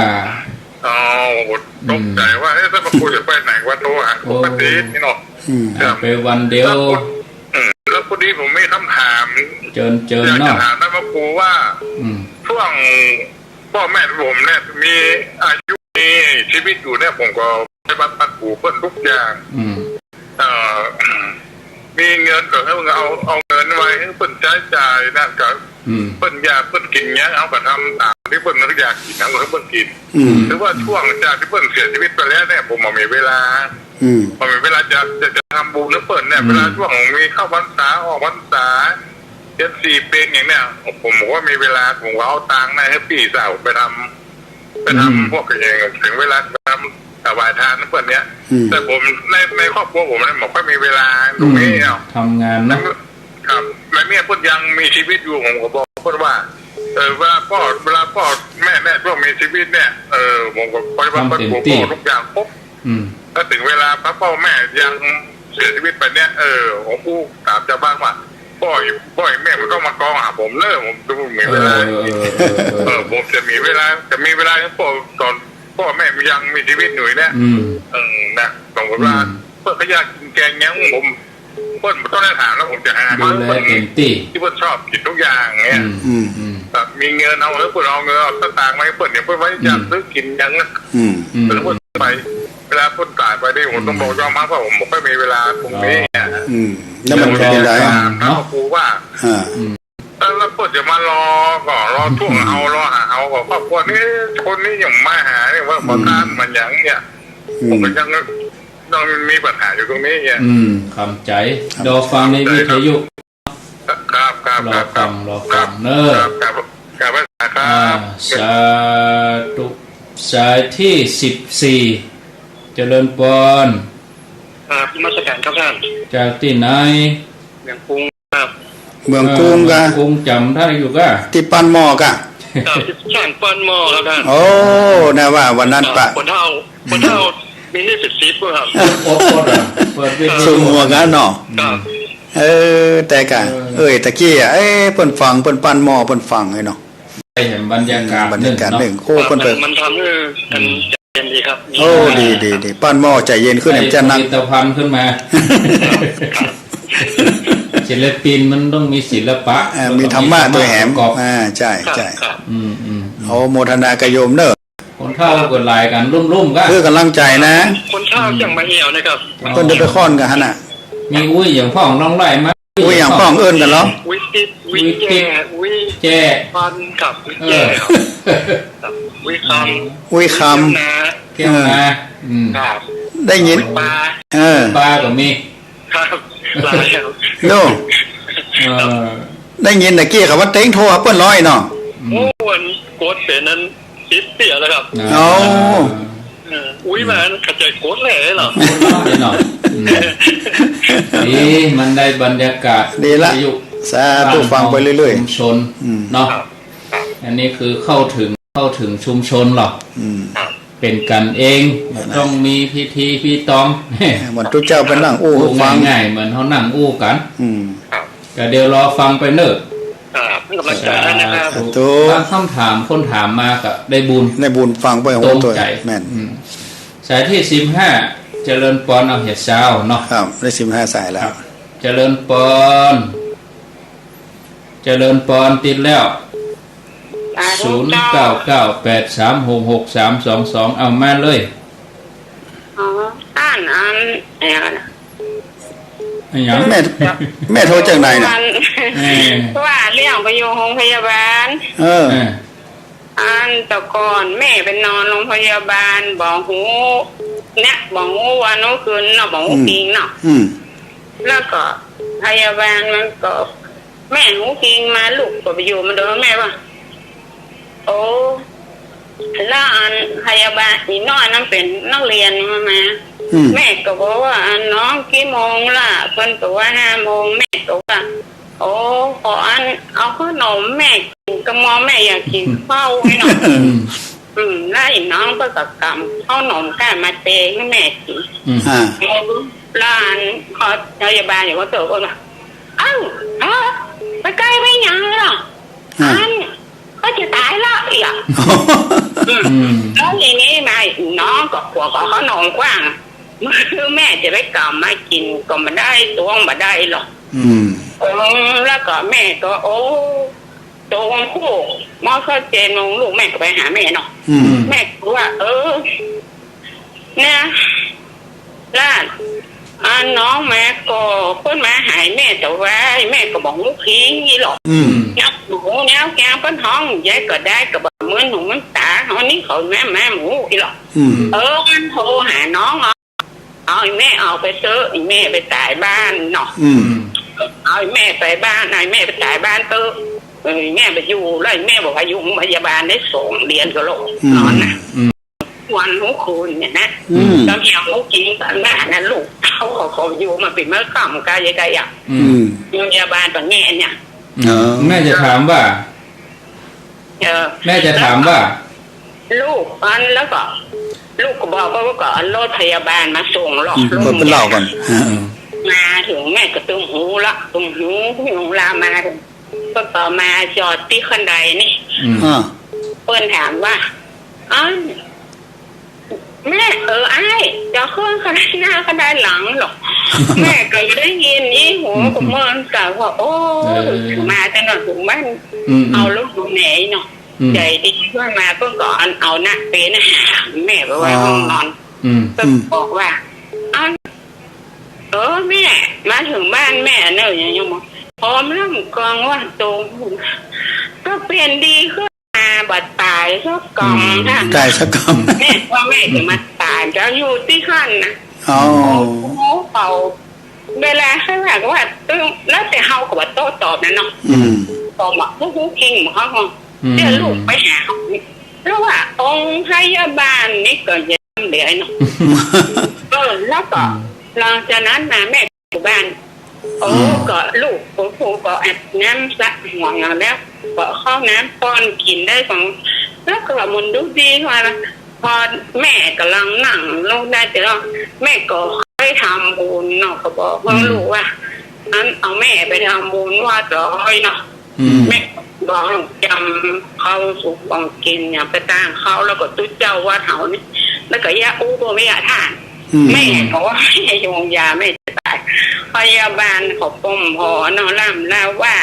อ๋อ โอ้โห อืม ตกใจ๋ว่า เอ๊ะ ต้านพระครูจะไปไหนวะ โทรหา โอ้ ปกตินี่เนาะ อืม ครับ ไปวันเดียว แล้วพอ อืม แล้วพอดีผมมีคำถาม เจิญ เจิญ อยากจะ เนาะ ถามต้านพระครูว่า อืม ช่วงป้อแม่ผมเนี่ยมีอายุ มีชีวิตอยู่เนี่ย ผมก็ไปบำบัดหมู่เปิ้นทุกอย่าง อืม เอ่อ มีเงินก็ให้เปิ้นเอา เอาเงินไว้ให้เปิ้นใจ๊จ่ายนะ ก็ อืม เปิ้นอยากเปิ้นกิ๋นหยัง เฮาก็ทำต๋ามตี้เปิ้นอยากกิ๋น เฮาก็ให้เปิ้นกิ๋น อืม หรือว่าช่วงจากตี้เปิ้นเสียชีวิตไปแล้วเนี่ย ผมบ่มีเวลา อืม บ่มีเวลาจะ จะ จะทำบุญหื้อเปิ้นเนี่ย อืม เวลาช่วงมีเข้าพรรษา ออกพรรษา เดือนสี่เป๋นอย่างเนี่ย ผมบ่มีเวลา ผมก็เอาตังค์นะให้ปี้สาวไปทำ ไปทำ อืม พวกอย่างเถิงเวลาทำถวายทานหื้อเปิ้นเนี่ย อืม แต่ผมใน ในครอบครัวผมเนี่ยบ่ค่อยมีเวลาตรงนี้เนาะ อืม ทำงานเนาะ ครับ แม่เมียเปิ้นยังมีชีวิตอยู่ ผมก็บอกเปิ้นว่า เออ เวลาป้อ เวลาป้อแม่ แม่เปิ้นมีชีวิตเนี่ย เออ ผมก็ปฏิบัติ ทำเต็มตี้ ป้อทุกอย่างปุ๊บ อืม ถ้าเถิงเวลาป้อ ป้อแม่ยังเสียชีวิตไปเนี่ย เออ ผมอู้ต๋ามจาวบ้านว่า ป้อ ป้อแม่บ่ต้องมากองหาผมเน้อ ผมจะมีเวลา เออ เออ เออ เออ เออ ผมจะมีเวลา จะมีเวลาให้ป้อต๋อนป้อแม่ยังมีชีวิตอยู่เนี่ย อืม เออ นะ สมมุติว่า อืม เปิ้นก็อยากกิ๋นแกงหยัง ผม เปิ้นบ่ต้องได้ถามแล้ว ผมจะหามาหื้อเปิ้น ดูแลเต็มตี้ ตี้เปิ้นชอบกิ๋นทุกอย่างเนี่ย อืม อืม อืม แบบมีเงินเอาหื้อเปิ้น เอาเงิน เอาสตางค์มาหื้อเปิ้นเนี่ย เปิ้นไว้อยาก อืม ซื้อกิ๋นหยังนะ อืม อืม เปิ้นไป เวลาเปิ้นต๋ายไปนี่ ผมต้องบอกยอมรับว่าผมบ่ค่อยมีเวลาตรงนี้ อ๋อ อืม แล้วมันจะเป๋นไง เนาะ ถามครูว่า อ่า อืม แล้ว แล้วเปิ้นจะมารอก่อ รอถ่วงเฮา รอหาเฮาก่อ ครอบครัวนี้ คนนี้ยังมาหาเนี่ย ว่า อืม บ่ต้านมันหยังเนี่ย อืม ผมก็ยัง ยังมีปัญหาอยู่ตรงนี้เนี่ย อืม ขอบใจ๋ ขอบใจ๋ รอฟังในวิทยุ ครับ ครับ รอฟัง ครับ รอฟังเน้อ ครับ ครับ ครับ ครับ อ่า สาธุ สายตี้สิบสี่ เจริญปอน ครับ นมัสการครับต้าน จากตี้ไหน เมืองกรุงครับ เมืองกรุงกะ เออ เมืองกรุงจ๋ำได้อยู่กะ ตี้ป้านหม้อกะ ครับ ตี้สร้างป้านหม้อครับต้าน โอ้ น่าว่าวันนั้น ครับ ปะ คนเฒ่า คนเฒ่า มีนี่สิบสิบครับ อดๆ อะ เปิดวิทยุ สุมหัวกั๋นเนาะ ครับ เออ แต่กะ เออ เอ่ย ตะกี้อะ เอ๊ะ เปิ้นฟัง เปิ้นป้านหม้อ เปิ้นฟังไอ้เนาะ ได้เห็นบรรยากาศ อืม บรรยากาศหนึ่ง หนึ่ง โอ้ ครับ เปิ้นไป มัน มันทำหื้ออัน อืม ใจ๋เย็นดีครับ โอ้ ดี ดี ดี ป้านหม้อใจ๋เย็นขึ้น ได้ แจ่มจั้นนัก ผลิตภัณฑ์ขึ้นมา ศิลปินมันต้องมีศิลปะ อ่า มีธรรมะตวยแหม ประกอบ อ่า ใจ้ ครับ ใจ้ ครับ อืม อืม อืม โอ้ โมทนากับโยมเน้อ คนเฒ่าก็หลายกั๋น รุ่มๆ กะ เพื่อกำลังใจ๋นะ คนเฒ่า อืม จังมาเอี่ยวนะครับ เปิ้นจะไปค้อนกั๋นหั้นน่ะ มีอุ้ยอย่างพ่องน้องไล่มา อุ้ยอย่างพ่องเอิ้นกั๋นเหรอ อุ้ยติ๊บ อุ้ยแจ้ อุ้ยติ๊บ อุ้ยแจ้ พันครับ อุ้ยแจ้ เออ ครับ อุ้ยคำ อุ้ยคำ เจ้านา เจ้านา เออ อืม ครับ ได้ยิน ปา เออ ปาก็มี ครับ หลายครับ โน่ เออ ได้ยินตะกี้เขาว่าเต็งโทรหาเปิ้นลอยเนาะ อืม โอ้ อันกดเป๋นนั้นติดเตี้ยแล้วครับ อ่า โอ้ เออ อุ้ย มาเข้าใจ๋กดเลยเหรอ เนาะ อืม ดี มันได้บรรยากาศ ดีละ วิทยุ สาธุ บ้าน ฟังไปเรื่อยๆ ชุมชน อืม เนาะ ครับ อันนี้คือเข้าถึง เข้าถึงชุมชนหรอก อืม ครับ เป๋นกั๋นเอง นั่นแหละ บ่ต้องมีพิธีพิตอง เหมือนตุ๊เจ้าไปนั่งอู้หื้อฟัง ง่ายๆ เหมือนเฮานั่งอู้กั๋น อืม ครับ ก็เดี๋ยวรอฟังไปเนิ่น ครับ ให้กำลังใจ๋นะครับ สาธุ สาธุ บางคำถาม คนถามมาก็ได้บุญ ได้บุญฟังไป ตรงใจ๋ โอ้โห แม่น อืม สายตี้สิบห้า เจริญปอน เอาเหียดซาวเนาะ ครับ ได้สิบห้าสายแล้ว ครับ เจริญปอน เจริญปอน ติดแล้ว สาธุ ศูนย์เก้าเก้าแปดสามหกหกสามสองสอง เอามาเลย อ๋อ ค่ะ อัน อัน อะหยัง แม่ แม่โทรจากไหนน่ะ เออ ว่าเรื่องไปอยู่โฮงพยาบาล เออ เออ อันแต่ก่อนแม่ไปนอนโฮงพยาบาล บ่ฮู้ เนี่ย บ่ฮู้วันฮู้คืนเนาะ บ่ฮู้ อืม ปิงเนาะ อืม แล้วก็พยาบาลมันก็ แม่ฮู้ปิงมา ลูกก็ไปอยู่มาโดนแม่ว่า โอ้ แล้วอันพยาบาลอีน้อยนั้นเป๋นนักเรียนมา มา อืม แม่ก็บอกว่า อันน้องกี่โมงละ เปิ้นก็ว่าห้าโมง แม่ก็ว่า โอ้ ขออัน เอาข้าวหนมแม่กิ๋น กะมอแม่อยากกิ๋นข้าวนี่เนาะ อืม อืม แล้วอีน้องก็กำข้าวหนมก้ามาเตะหื้อแม่กิ๋น อืม อ่า แล้วอัน พอพยาบาลอยู่ก็เจอก็ว่า เอ้า เอ้า ไปไกลไปหยังล่ะ อ่า อัน ก็จะต๋ายละอีกอะ อืม อืม แล้วทีนี้มาอีน้องก็ขัวก็ข้าวหนมกว้าง แม่จะไปกำมากิ๋นก็บ่ได้ ตวงบ่ได้หรอก อืม เออ แล้วก็แม่ก็ โอ้ โตงคู่ มอเข้าเจนงลูกแม่ก็ไปหาแม่เนาะ อืม แม่ก็ว่า เออ เนี่ย หลาน อันน้องมาก็เปิ้นมาหาแม่แต่ว่าแม่ก็บ่ฮู้พิงอีหรอก อืม แนวหมูแนวแกงเปิ้นฮ้องใหญ่ก็ได้ ก็บ่เหมือนหูเหมือนต๋า อันนี้เขาแม่ แม่บ่ฮู้อีหรอก อืม เออ อันโทรหาน้องเอา เอาอีแม่ออกไปเต๊อะ อีแม่ไปต๋ายบ้านเนาะ อืม เอาอีแม่ไปบ้าน เอาอีแม่ไปต๋ายบ้านเต๊อะ เออ อีแม่ไปอยู่ แล้วอีแม่บอกว่าอยู่โฮงพยาบาลได้สองเดือนก็ลง อืม นอนนะ อืม วันฮู้คืนเนี่ยนะ อืม ก็เหี่ยวฮู้กิ๋นต๋อนนั้นนะ ลูกเต้าเขาก็อยู่มาเป๋นเมื่อค่ำกะยายกะอยาก อืม อืม โฮงพยาบาลต๋อนนี้เนี่ย อ๋อ แม่จะถามว่า เออ แม่จะถามว่า ลูกอัน แล้วก็ ลูกก็บอกว่า ก็เอารถพยาบาลมาส่งหรอก อืม ลูก เปิ้นเล่าก่อน ฮะ มาเถิงแม่ก็ตึงหูละ ตึงหู ตึงหูลามาเถิง ก็ต่อมาจอดตี้คันไดนี่ อืม อ่า เปิ้นถามว่า อ้าว แม่ เออ อ้าย จะขึ้นคันไดหน้าคันไดหลังหรอก แม่ก็ได้ยินอี้หู อืม ก็เมินกะว่า โอ้ เออ มาแต่หน่อยเถิงบ้าน อืม อืม เอาลูกอยู่ไหนเนาะ อืม ใหญ่ดีขึ้นมาเปิ้นก็เอา เอาหน้าเป๋นหาแม่ไปไว้ห้องนอน อืม ก็บอกว่า อ้าว เออ แม่ มาเถิงบ้านแม่เนอะ ยัง ยังบอก พร้อมแล้วกองว่าโต ก็เป๋นดีขึ้นมา บ่ต๋ายสักกำ อืม นะ ต๋ายสักกำ แม่ว่าแม่จะมาต๋าย จะอยู่ตี้คันนะ อ๋อ โอ้โห เขา เวลาเขาว่า ก็ว่าตึง แล้วแต่เฮาก็บ่โต้ตอบนะเนาะ อืม ตอบว่า ฮู้ ฮู้จริงบ่ เขาก็ อืม เดี๋ยวลูกไปหา แล้วว่าองค์พยาบาลนี่ก็ยังเหลือเนาะ เออ แล้วก็ อืม หลังจากนั้นมาแม่อยู่บ้าน โอ้ อืม ก็ลูก โอ้โห ก็อาบน้ำสระหัวแล้ว ก็เข้าน้ำป้อนกิ๋นได้ของ แล้วก็มันดูดีว่า พอแม่ก่ำลังนั่งลงได้ แต่ว่าแม่ก็เคยทำบุญเนาะ ก็บอกว่า อืม ลูกว่า อันเอาแม่ไปทำบุญวัดร้อยเนาะ อืม แม่บอกจำเข้าสุกของกิ๋นอย่างไปตางเข้า แล้วก็ตุ๊เจ้าวัดเฮานี่ แล้วก็ยาอู้บ่มียาทาน อืม แม่บอกว่าแม่ยุงยาแม่จะต๋าย พยาบาลเขาป้มพอเนาะ ล่ำลาว่า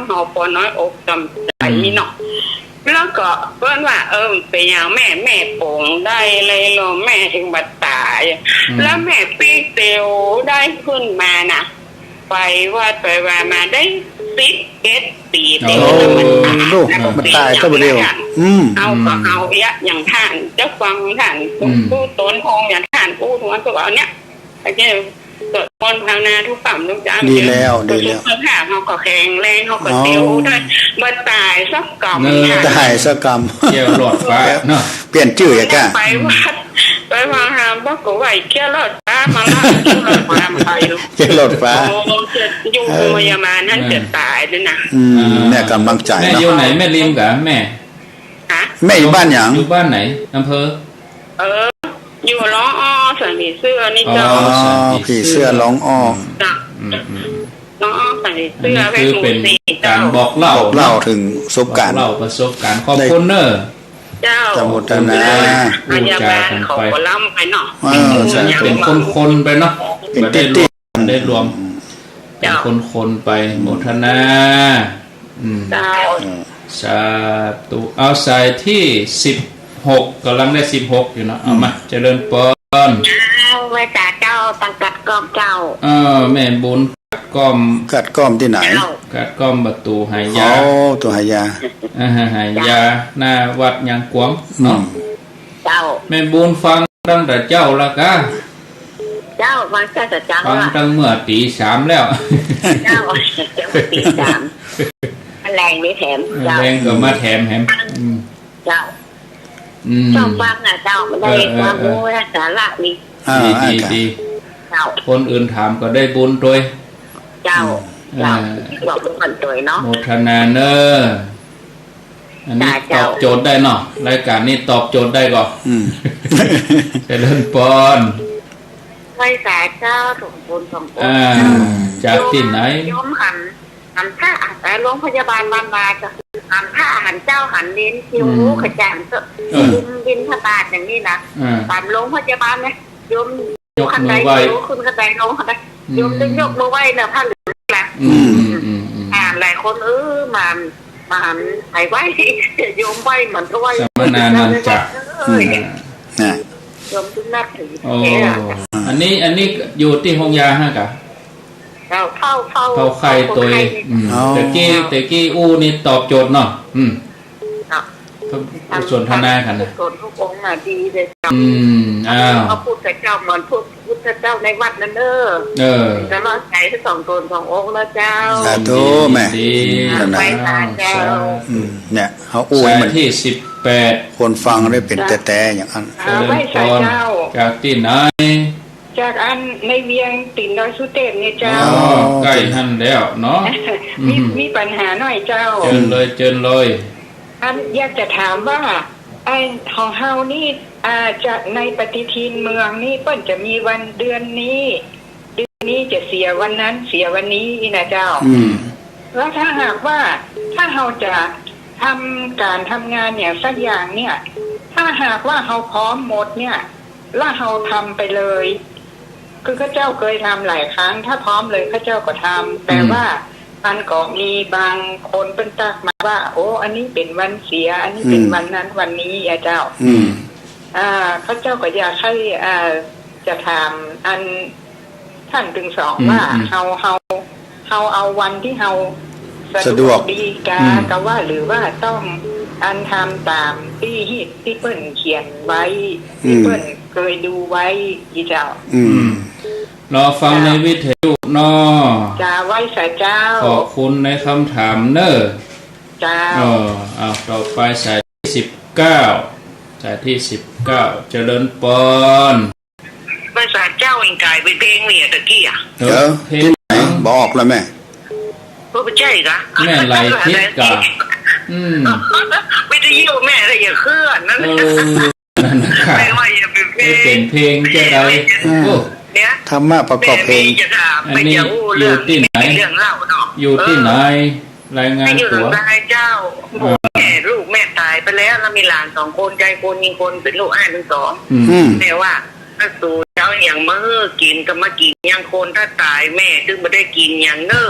เฮาปอน้อยอกต่ำใจ๋เนาะ อืม แล้วก็เปิ้นว่า เออ เป๋นอย่างแม่ แม่ป๋องได้เลยเหรอ แม่เถิงบ่ต๋าย อืม แล้วแม่ปิ๊กเตียวได้ขึ้นมาน่ะ ไปวัดไปวามาได้สิบเอ็ดปี๋ โอ้ เตียว แล้วมันต๋าย ลูก แล้วก็ มันต๋าย เป๋นอย่าง เต้าเดียว อืม เอาก็เอาเยียะอย่างท่านเจ้าฟังท่าน อืม ผู้ตนองค์อย่างท่านอู้ทุกวันทุกวันเนี่ย โอเค สวดมนต์ภาวนาทุกค่ำทุกเช้า ดีแล้ว ดีแล้ว สุขภาพเฮาก็แข็งแรง เฮาก็ อ๋อ เตียวได้ บ่ต๋ายสักกำ เออ บ่ต๋ายสักกำ เตี้ยวรอดฟ้าเนาะ เปลี่ยนจื้ออีกอะ ไปวัด ไปฟังธรรม บ่ก็ไหว้เตี้ยวรอดฟ้า มาละ เตี้ยวรอดฟ้า ไป เตี้ยวรอดฟ้า โอ้ จะอยู่ เออ โฮงพยาบาลหั้น เออ จะต๋ายเลยนะ อืม เออ แม่ก๋ำลังใจ๋ แม่ เนาะ อยู่ไหน แม่ริมกะแม่ ฮะ แม่อยู่บ้านหยัง อยู่บ้านไหน อำเภอ เออ อยู่ร้องอ้อสันผีเสื้อนี่เจ้า อ๋อ สันผีเสื้อ ผีเสื้อร้องอ้อ จ้ะ อืม อืม ร้องอ้อสันผีเสื้อ อันนี้คือเป๋น เพชรบุรี ก๋าน เจ้า บอกเล่า บอกเล่าเถิงประสบก๋ารณ์ บอกเล่าประสบก๋ารณ์ ขอบคุณเน้อ เจ้า เจ้า โมทนา พยาบาลเขาก็ล้ำไปเนาะ เออ ใช่ เป๋นคนๆ ไปเนาะ เป๋นตี้ๆ ได้รวม เจ้า เป๋นคนๆ ไป โมทนา อืม เจ้า เออ สาธุ เอาสายตี้สิบหก ก๋ำลังได้สิบหกอยู่เนาะ เอามา อืม เจริญปอ อน เจ้า ไหว้สาเจ้า ตังกัดก้อมเจ้า เออ แม่บุญกัดก้อม กัดก้อมตี้ไหน เจ้า กัดก้อมประตู๋หายา โอ้ ประตู๋หายา อ่า หายา หน้าวัดยางกวางเนาะ อืม เจ้า แม่บุญฟังตั้งแต่เจ๊าละกา เจ้า ฟังตั้งแต่เจ๊าละ ฟังตั้งเมื่อตี๋สามแล้ว เจ้า เจ้า ตี๋สาม แลงนี่แถม เจ้า แลงก็มาแถมแหม อืม เจ้า อืม เจ้าฟังนะเจ้า มันได้ เออ เออ ความรู้และสาระดี อ่า ดี อ่า ดี ค่ะ ดี เจ้า คนอื่นถามก็ได้บุญตวย เจ้า อืม เจ้า เออ บอกบุญกันตวยเนาะ โมทนาเน้อ อันนี้ จ้า เจ้า ตอบโจทย์ได้เนาะ รายก๋านนี้ตอบโจทย์ได้ก่อ อืม เจริญปอน ไหว้สาเจ้า สองตนสององค์ อ่า อืม จากตี้ไหน โยมหัน หันพระ เอ่อ โรงพยาบาลบ้านนาเจ้า หันพระ หันเจ้า หันเณร หิ้ว อืม กระจานเจ้า เออ บิณ บิณฑบาตอย่างนี้นะ อ่า ต๋ามโรงพยาบาลนะ โยม ยกมือไหว้ ขึ้นขั้นได ลงขั้นได อืม โยมจะยกมือไหว้นะ ผ้าเหลืองนะ อืม อืม อืม อืม อ่า หลายคน เออ มา มา ไปไหว้ โยมไหว้เหมือนกับไหว้ สมณานันจะ เออ อืม นะ โยมจึงนับถือ โอ้ แท้อะ อันนี้ อันนี้อยู่ตี้โฮงยาฮะกะ เจ้า เฝ้า เฝ้า เฝ้าไข้ตวย เฝ้าคนไข้ อืม อ๋อ แต่กี้ แต่กี้อู้นี่ตอบโจทย์เนาะ อืม เจ้า สนทนากั๋นนะ สนทุกองค์มาดีเลยเจ้า อืม อ้าว เขาพูดกับเจ้าเหมือนพวกพุทธเจ้าในวัดนั่นเน้อ เออ ก็รอดใจ๋ทั้งสองตนสององค์แล้วเจ้า สาธุแม่ ดี ดี อ่า นะ ไหว้สาเจ้า อืม เนี่ย เขาอู้ให้มัน สายตี้สิบแปด คนฟังได้เป๋นแต๊ๆ อย่างนั้น อ่า ไหว้สาเจ้า จากตี้ไหน จากอันในเวียงตี๋นดอยสุเตพเนี่ยเจ้า อ๋อ ใก้หั้นแล้วเนาะ มี อืม มีปัญหาหน่อยเจ้า เจิญเลย เจิญเลย อันอยากจะถามว่า ไอ้ของเฮานี่ อ่า จะในปฏิทินเมืองนี่ เปิ้นจะมีวันเดือนนี้ เดือนนี้จะเสียวันนั้น เสียวันนี้นะเจ้า อืม แล้วถ้าหากว่า ถ้าเฮาจะทำก๋านทำงานอย่างสักอย่างเนี่ย ถ้าหากว่าเฮาพร้อมหมดเนี่ย แล้วเฮาทำไปเลย คือข้าเจ้าเคยทำหลายครั้ง ถ้าพร้อมเลยข้าเจ้าก็ทำ แต่ อืม ว่ามันก็มีบางคนเปิ้นตั๊กมาว่า โอ้ อันนี้เป๋นวันเสีย อันนี้เป๋น อืม วันนั้นวันนี้อะเจ้า อืม อ่า ข้าเจ้าก็อยากหื้อ อ่า จะถามอันต้านตึงสอง อืม ว่า อืม เฮา เฮา เฮาเอาวันตี้เฮาสะดวก สะดวกดีกา อืม กาว่า หรือว่าต้องอันทำต๋ามตี้ ตี้เปิ้นเขียนไว้ ตี้ อืม เปิ้นเคยดูไว้ อีเจ้า อืม อืม รอฟัง เจ้า ในวิทยุเนาะ จ้า ไหว้สาเจ้า ขอบคุณในคำถามเน้อ เจ้า เออ เอา ต่อไปสายตี้สิบเก้า สายตี้สิบเก้า เจริญปอน ไหว้สาเจ้า เอ็งก๋ายเป๋นเพลงเนี่ยตะกี้อะ เออ เออ เพลงตี้ไหน บอกแล้วแม่ บ่ใจ้กา แม่ไหลทิศกา อืม วิทยุแม่ละอย่าเคลื่อนนั่น เออ นั่นนะ แม่ว่าอย่าเป๋นเพลง เป๋นเพลงจะใด อืม โอ้ เนี่ย ธรรมะประกอบเพลง แม่มีจะถาม อันนี้ ไปจะอู้เรื่อง อยู่ตี้ไหน เรื่องเล่าเนาะ อยู่ตี้ไหน เออ รายงานตั๋ว อยู่ตรงใต้เจ้า อ่า แม่ ลูกแม่ต๋ายไปแล้ว แล้วมีหลานสองคน จายคน ญิงคน เป๋นลูกอ้ายตึงสอง อืม อืม แม่ว่า ถ้าสูเจ้าอย่างมาหื้อกิ๋นก็มากิ๋นอย่างคน ถ้าต๋ายแม่ตึงบ่ได้กิ๋นอย่างเน้อ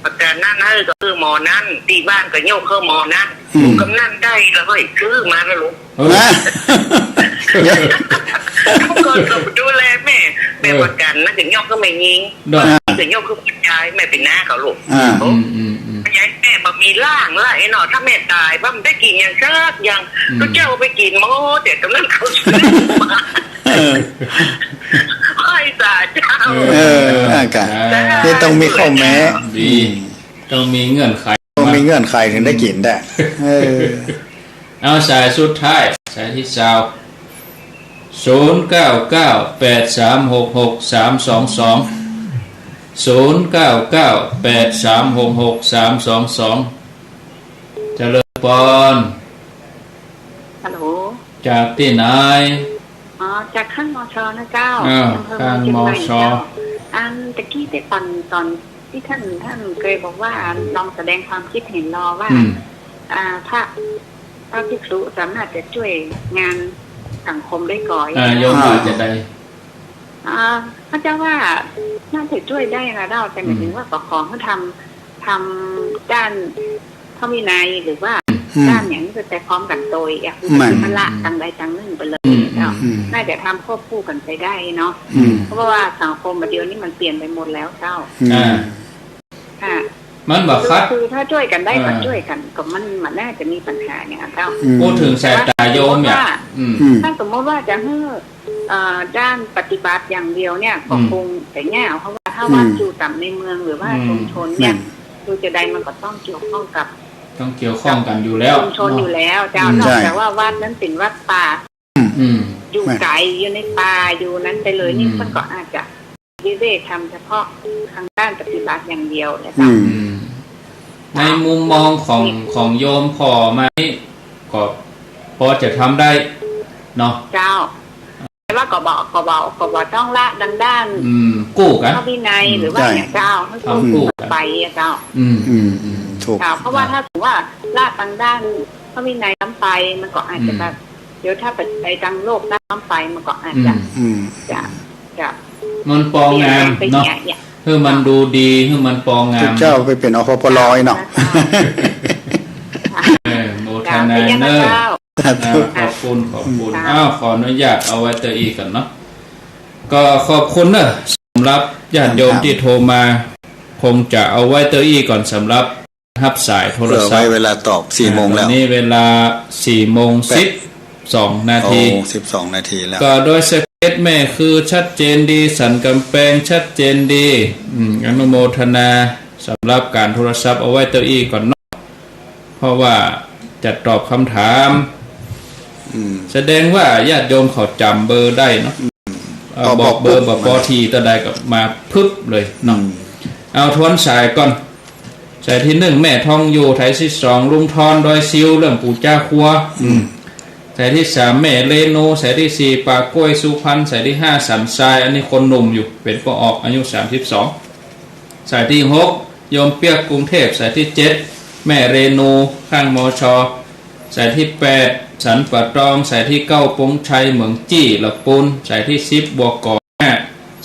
ประการนั้นหื้อก็หื้อหมอนั้น ตี้บ้านก็ยกหื้อหมอนั้น อืม กำนันได้แล้วเฮ้ย ซื้อมาแล้วลูก เออ นะ เมื่อก่อนก็ดูแลแม่ แม่ เออ ประกันนะ ก็ยกหื้อแม่ญิง เนาะ ก็ยกหื้อผู้จาย แม่เป๋นน้าเขาลูก อ่า โอ้ อืม อืม อืม ยายแม่บ่มีร่างละไอ้เนาะ ถ้าแม่ต๋ายบ่ได้กิ๋นอย่างสักอย่าง อืม ก็เจ้าไปกิ๋นหมด เดี๋ยวกำนันเขาซื้อมา เออ ไหว้สาเจ้า เออ เออ อ่ะกะ ได้ นี่ต้องมีข้อแม้ ดี อืม ต้องมีเงื่อนไข ต้องมีเงื่อนไขถึงได้กิ๋นได้ เออ เอาสายสุดท้าย สายตี้ซาว ศูนย์เก้าเก้า แปดสามหกหก สามสองสอง ศูนย์เก้าเก้า แปดสามหกหก สามสองสอง เจริญปอน ฮัลโหล จากตี้ไหน อ๋อ จากข้าง มช นะเจ้า อ่า อำเภอเมืองเจียงใหม่ ข้าง มช เจ้า อันตะกี้ตี้ก่อน ต๋อนตี้ต้าน ต้านเกยบอกว่าลองแสดงความคิดเห็นรอว่า อืม อ่า พระ พระภิกษุสามารถจะจ้วยงานสังคมได้ก่อ อ่า โยมว่าจะใด อ่า ข้าเจ้าว่าน่าจะจ้วยได้นะเจ้า แต่หมายถึงว่า อืม ก็ขอหื้อทำ ทำด้านพระวินัยหรือว่า อืม อืม ด้านอย่างนี้ไปพร้อมกั๋นโตย อยากหื้อ แม่น มันละ อืม ตังใดตังนึ่งไปเลย อืม เจ้า อืม น่าจะทำควบคู่กั๋นไปได้เนาะ อืม เพราะว่าสังคมเดี๋ยวนี้มันเปลี่ยนไปหมดแล้วเจ้า อืม อ่า ค่ะ มันบ่ขัด คือ คือถ้าจ้วยกั๋นได้ อ่า ก็จ้วยกั๋น ก็มัน มันน่าจะมีปัญหาอย่างนั้นเจ้า อืม พูดเถิงสายตาโยมเนี่ย แต่ว่า อืม อืม ถ้าสมมติว่าจะหื้อ เอ่อ ด้านปฏิบัติอย่างเดียวเนี่ย ก็ อืม คงจะยาก เพราะว่าถ้า อืม วัดอยู่ต๋ามในเมืองหรือว่า อืม ชุมชนเนี่ย แม่น คือจะใดมันก็ต้องเกี่ยวข้องกับ ต้องเกี่ยวข้องกั๋นอยู่แล้ว ชุมชน เนาะ อยู่แล้วเจ้า อืม นอกจาก ใช่ ว่าวัดนั้นเป๋นวัดป่า อืม อืม อยู่ แม่น ไก๋ อยู่ในป่า อยู่นั้นไปเลยนี่ อืม มันก็อาจจะวิเวกธรรมเฉพาะทางด้านปฏิบัติอย่างเดียวแหละเจ้า อืม อืม ในมุมมองของ ของโยมผ่อมานี่ ก็พอจะทำได้เนาะ เจ้า แต่ว่าก็บ่ ก็บ่ ก็บ่ต้องละดังด้าน อืม กู้กั๋น พระวินัย อืม หรือว่า ใช่ อย่างเจ้า หื้อ ทำกู้กั๋น ไปอะเจ้า อืม อืม อืม ถูก เจ้า เพราะว่า อ่า ถ้าสมมติว่าละดังด้านพระวินัยล้ำไป มันก็อาจจะ อืม แบบ เดี๋ยวถ้าไป ไปตางโลกล้ำไป มันก็อาจจะ อืม อืม จะ จะ มันปองงามเนาะ เปลี่ยนแปลงไปเนี่ย หื้อมันดูดี หื้อมันปองงาม ตุ๊เจ้าไปเป๋น อพปล เนาะ เจ้า เออ โมทนาเน้อ เจ้า สาธุ อ่า ขอบคุณ ขอบคุณ เจ้า อ้าว ขออนุญาตเอาไว้เต้าอี้ก่อนเนาะ ก็ขอบคุณเน้อ สำหรับญาติโยม ครับ ตี้โทรมา คงจะเอาไว้เต้าอี้ก่อน สำหรับ ฮับสายโทรศัพท์ เผื่อไว้เวลาตอบ สี่โมงแล้ว อ่า ต๋อนนี้เวลา สี่โมง แปด สิบสองนาที โอ้ สิบสองนาทีแล้ว ก็โดยสเปคแม่คือชัดเจนดี สันกำแปงชัดเจนดี อืม อนุโมทนา สำหรับก๋านโทรศัพท์เอาไว้เต้าอี้ก่อนเนาะ เพราะว่าจะตอบคำถาม อืม แสดงว่าญาติโยมเขาจ๋ำเบอร์ได้เนาะ อืม เอ่อ ก็บอก บอกเบอร์ บอก บอกปอ มา ทีเต้าใดก็มาพึบเลยเนาะ อืม เอาทวนสายก่อน สายตี้นึ่ง แม่ทองอยู่ สายตี้สอง ลุงทอน ดอยซิว เรื่องปู่จ้าครัว อืม อืม สายตี้สาม แม่เรนู สายตี้สี่ ป่ากล้วย สุพรรณ สายตี้ห้า สันทราย อันนี้คนหนุ่มอยู่ เป๋นป้อออก อายุ สามสิบสอง สายตี้หก โยมเปียก กรุงเทพฯ สายตี้เจ็ด แม่เรนู ข้าง มช. สายตี้แปด สันป่าตอง สายตี้เก้า ปงชัย เหมืองจี้ ละปูน สายตี้สิบ บัวก่อ ห้า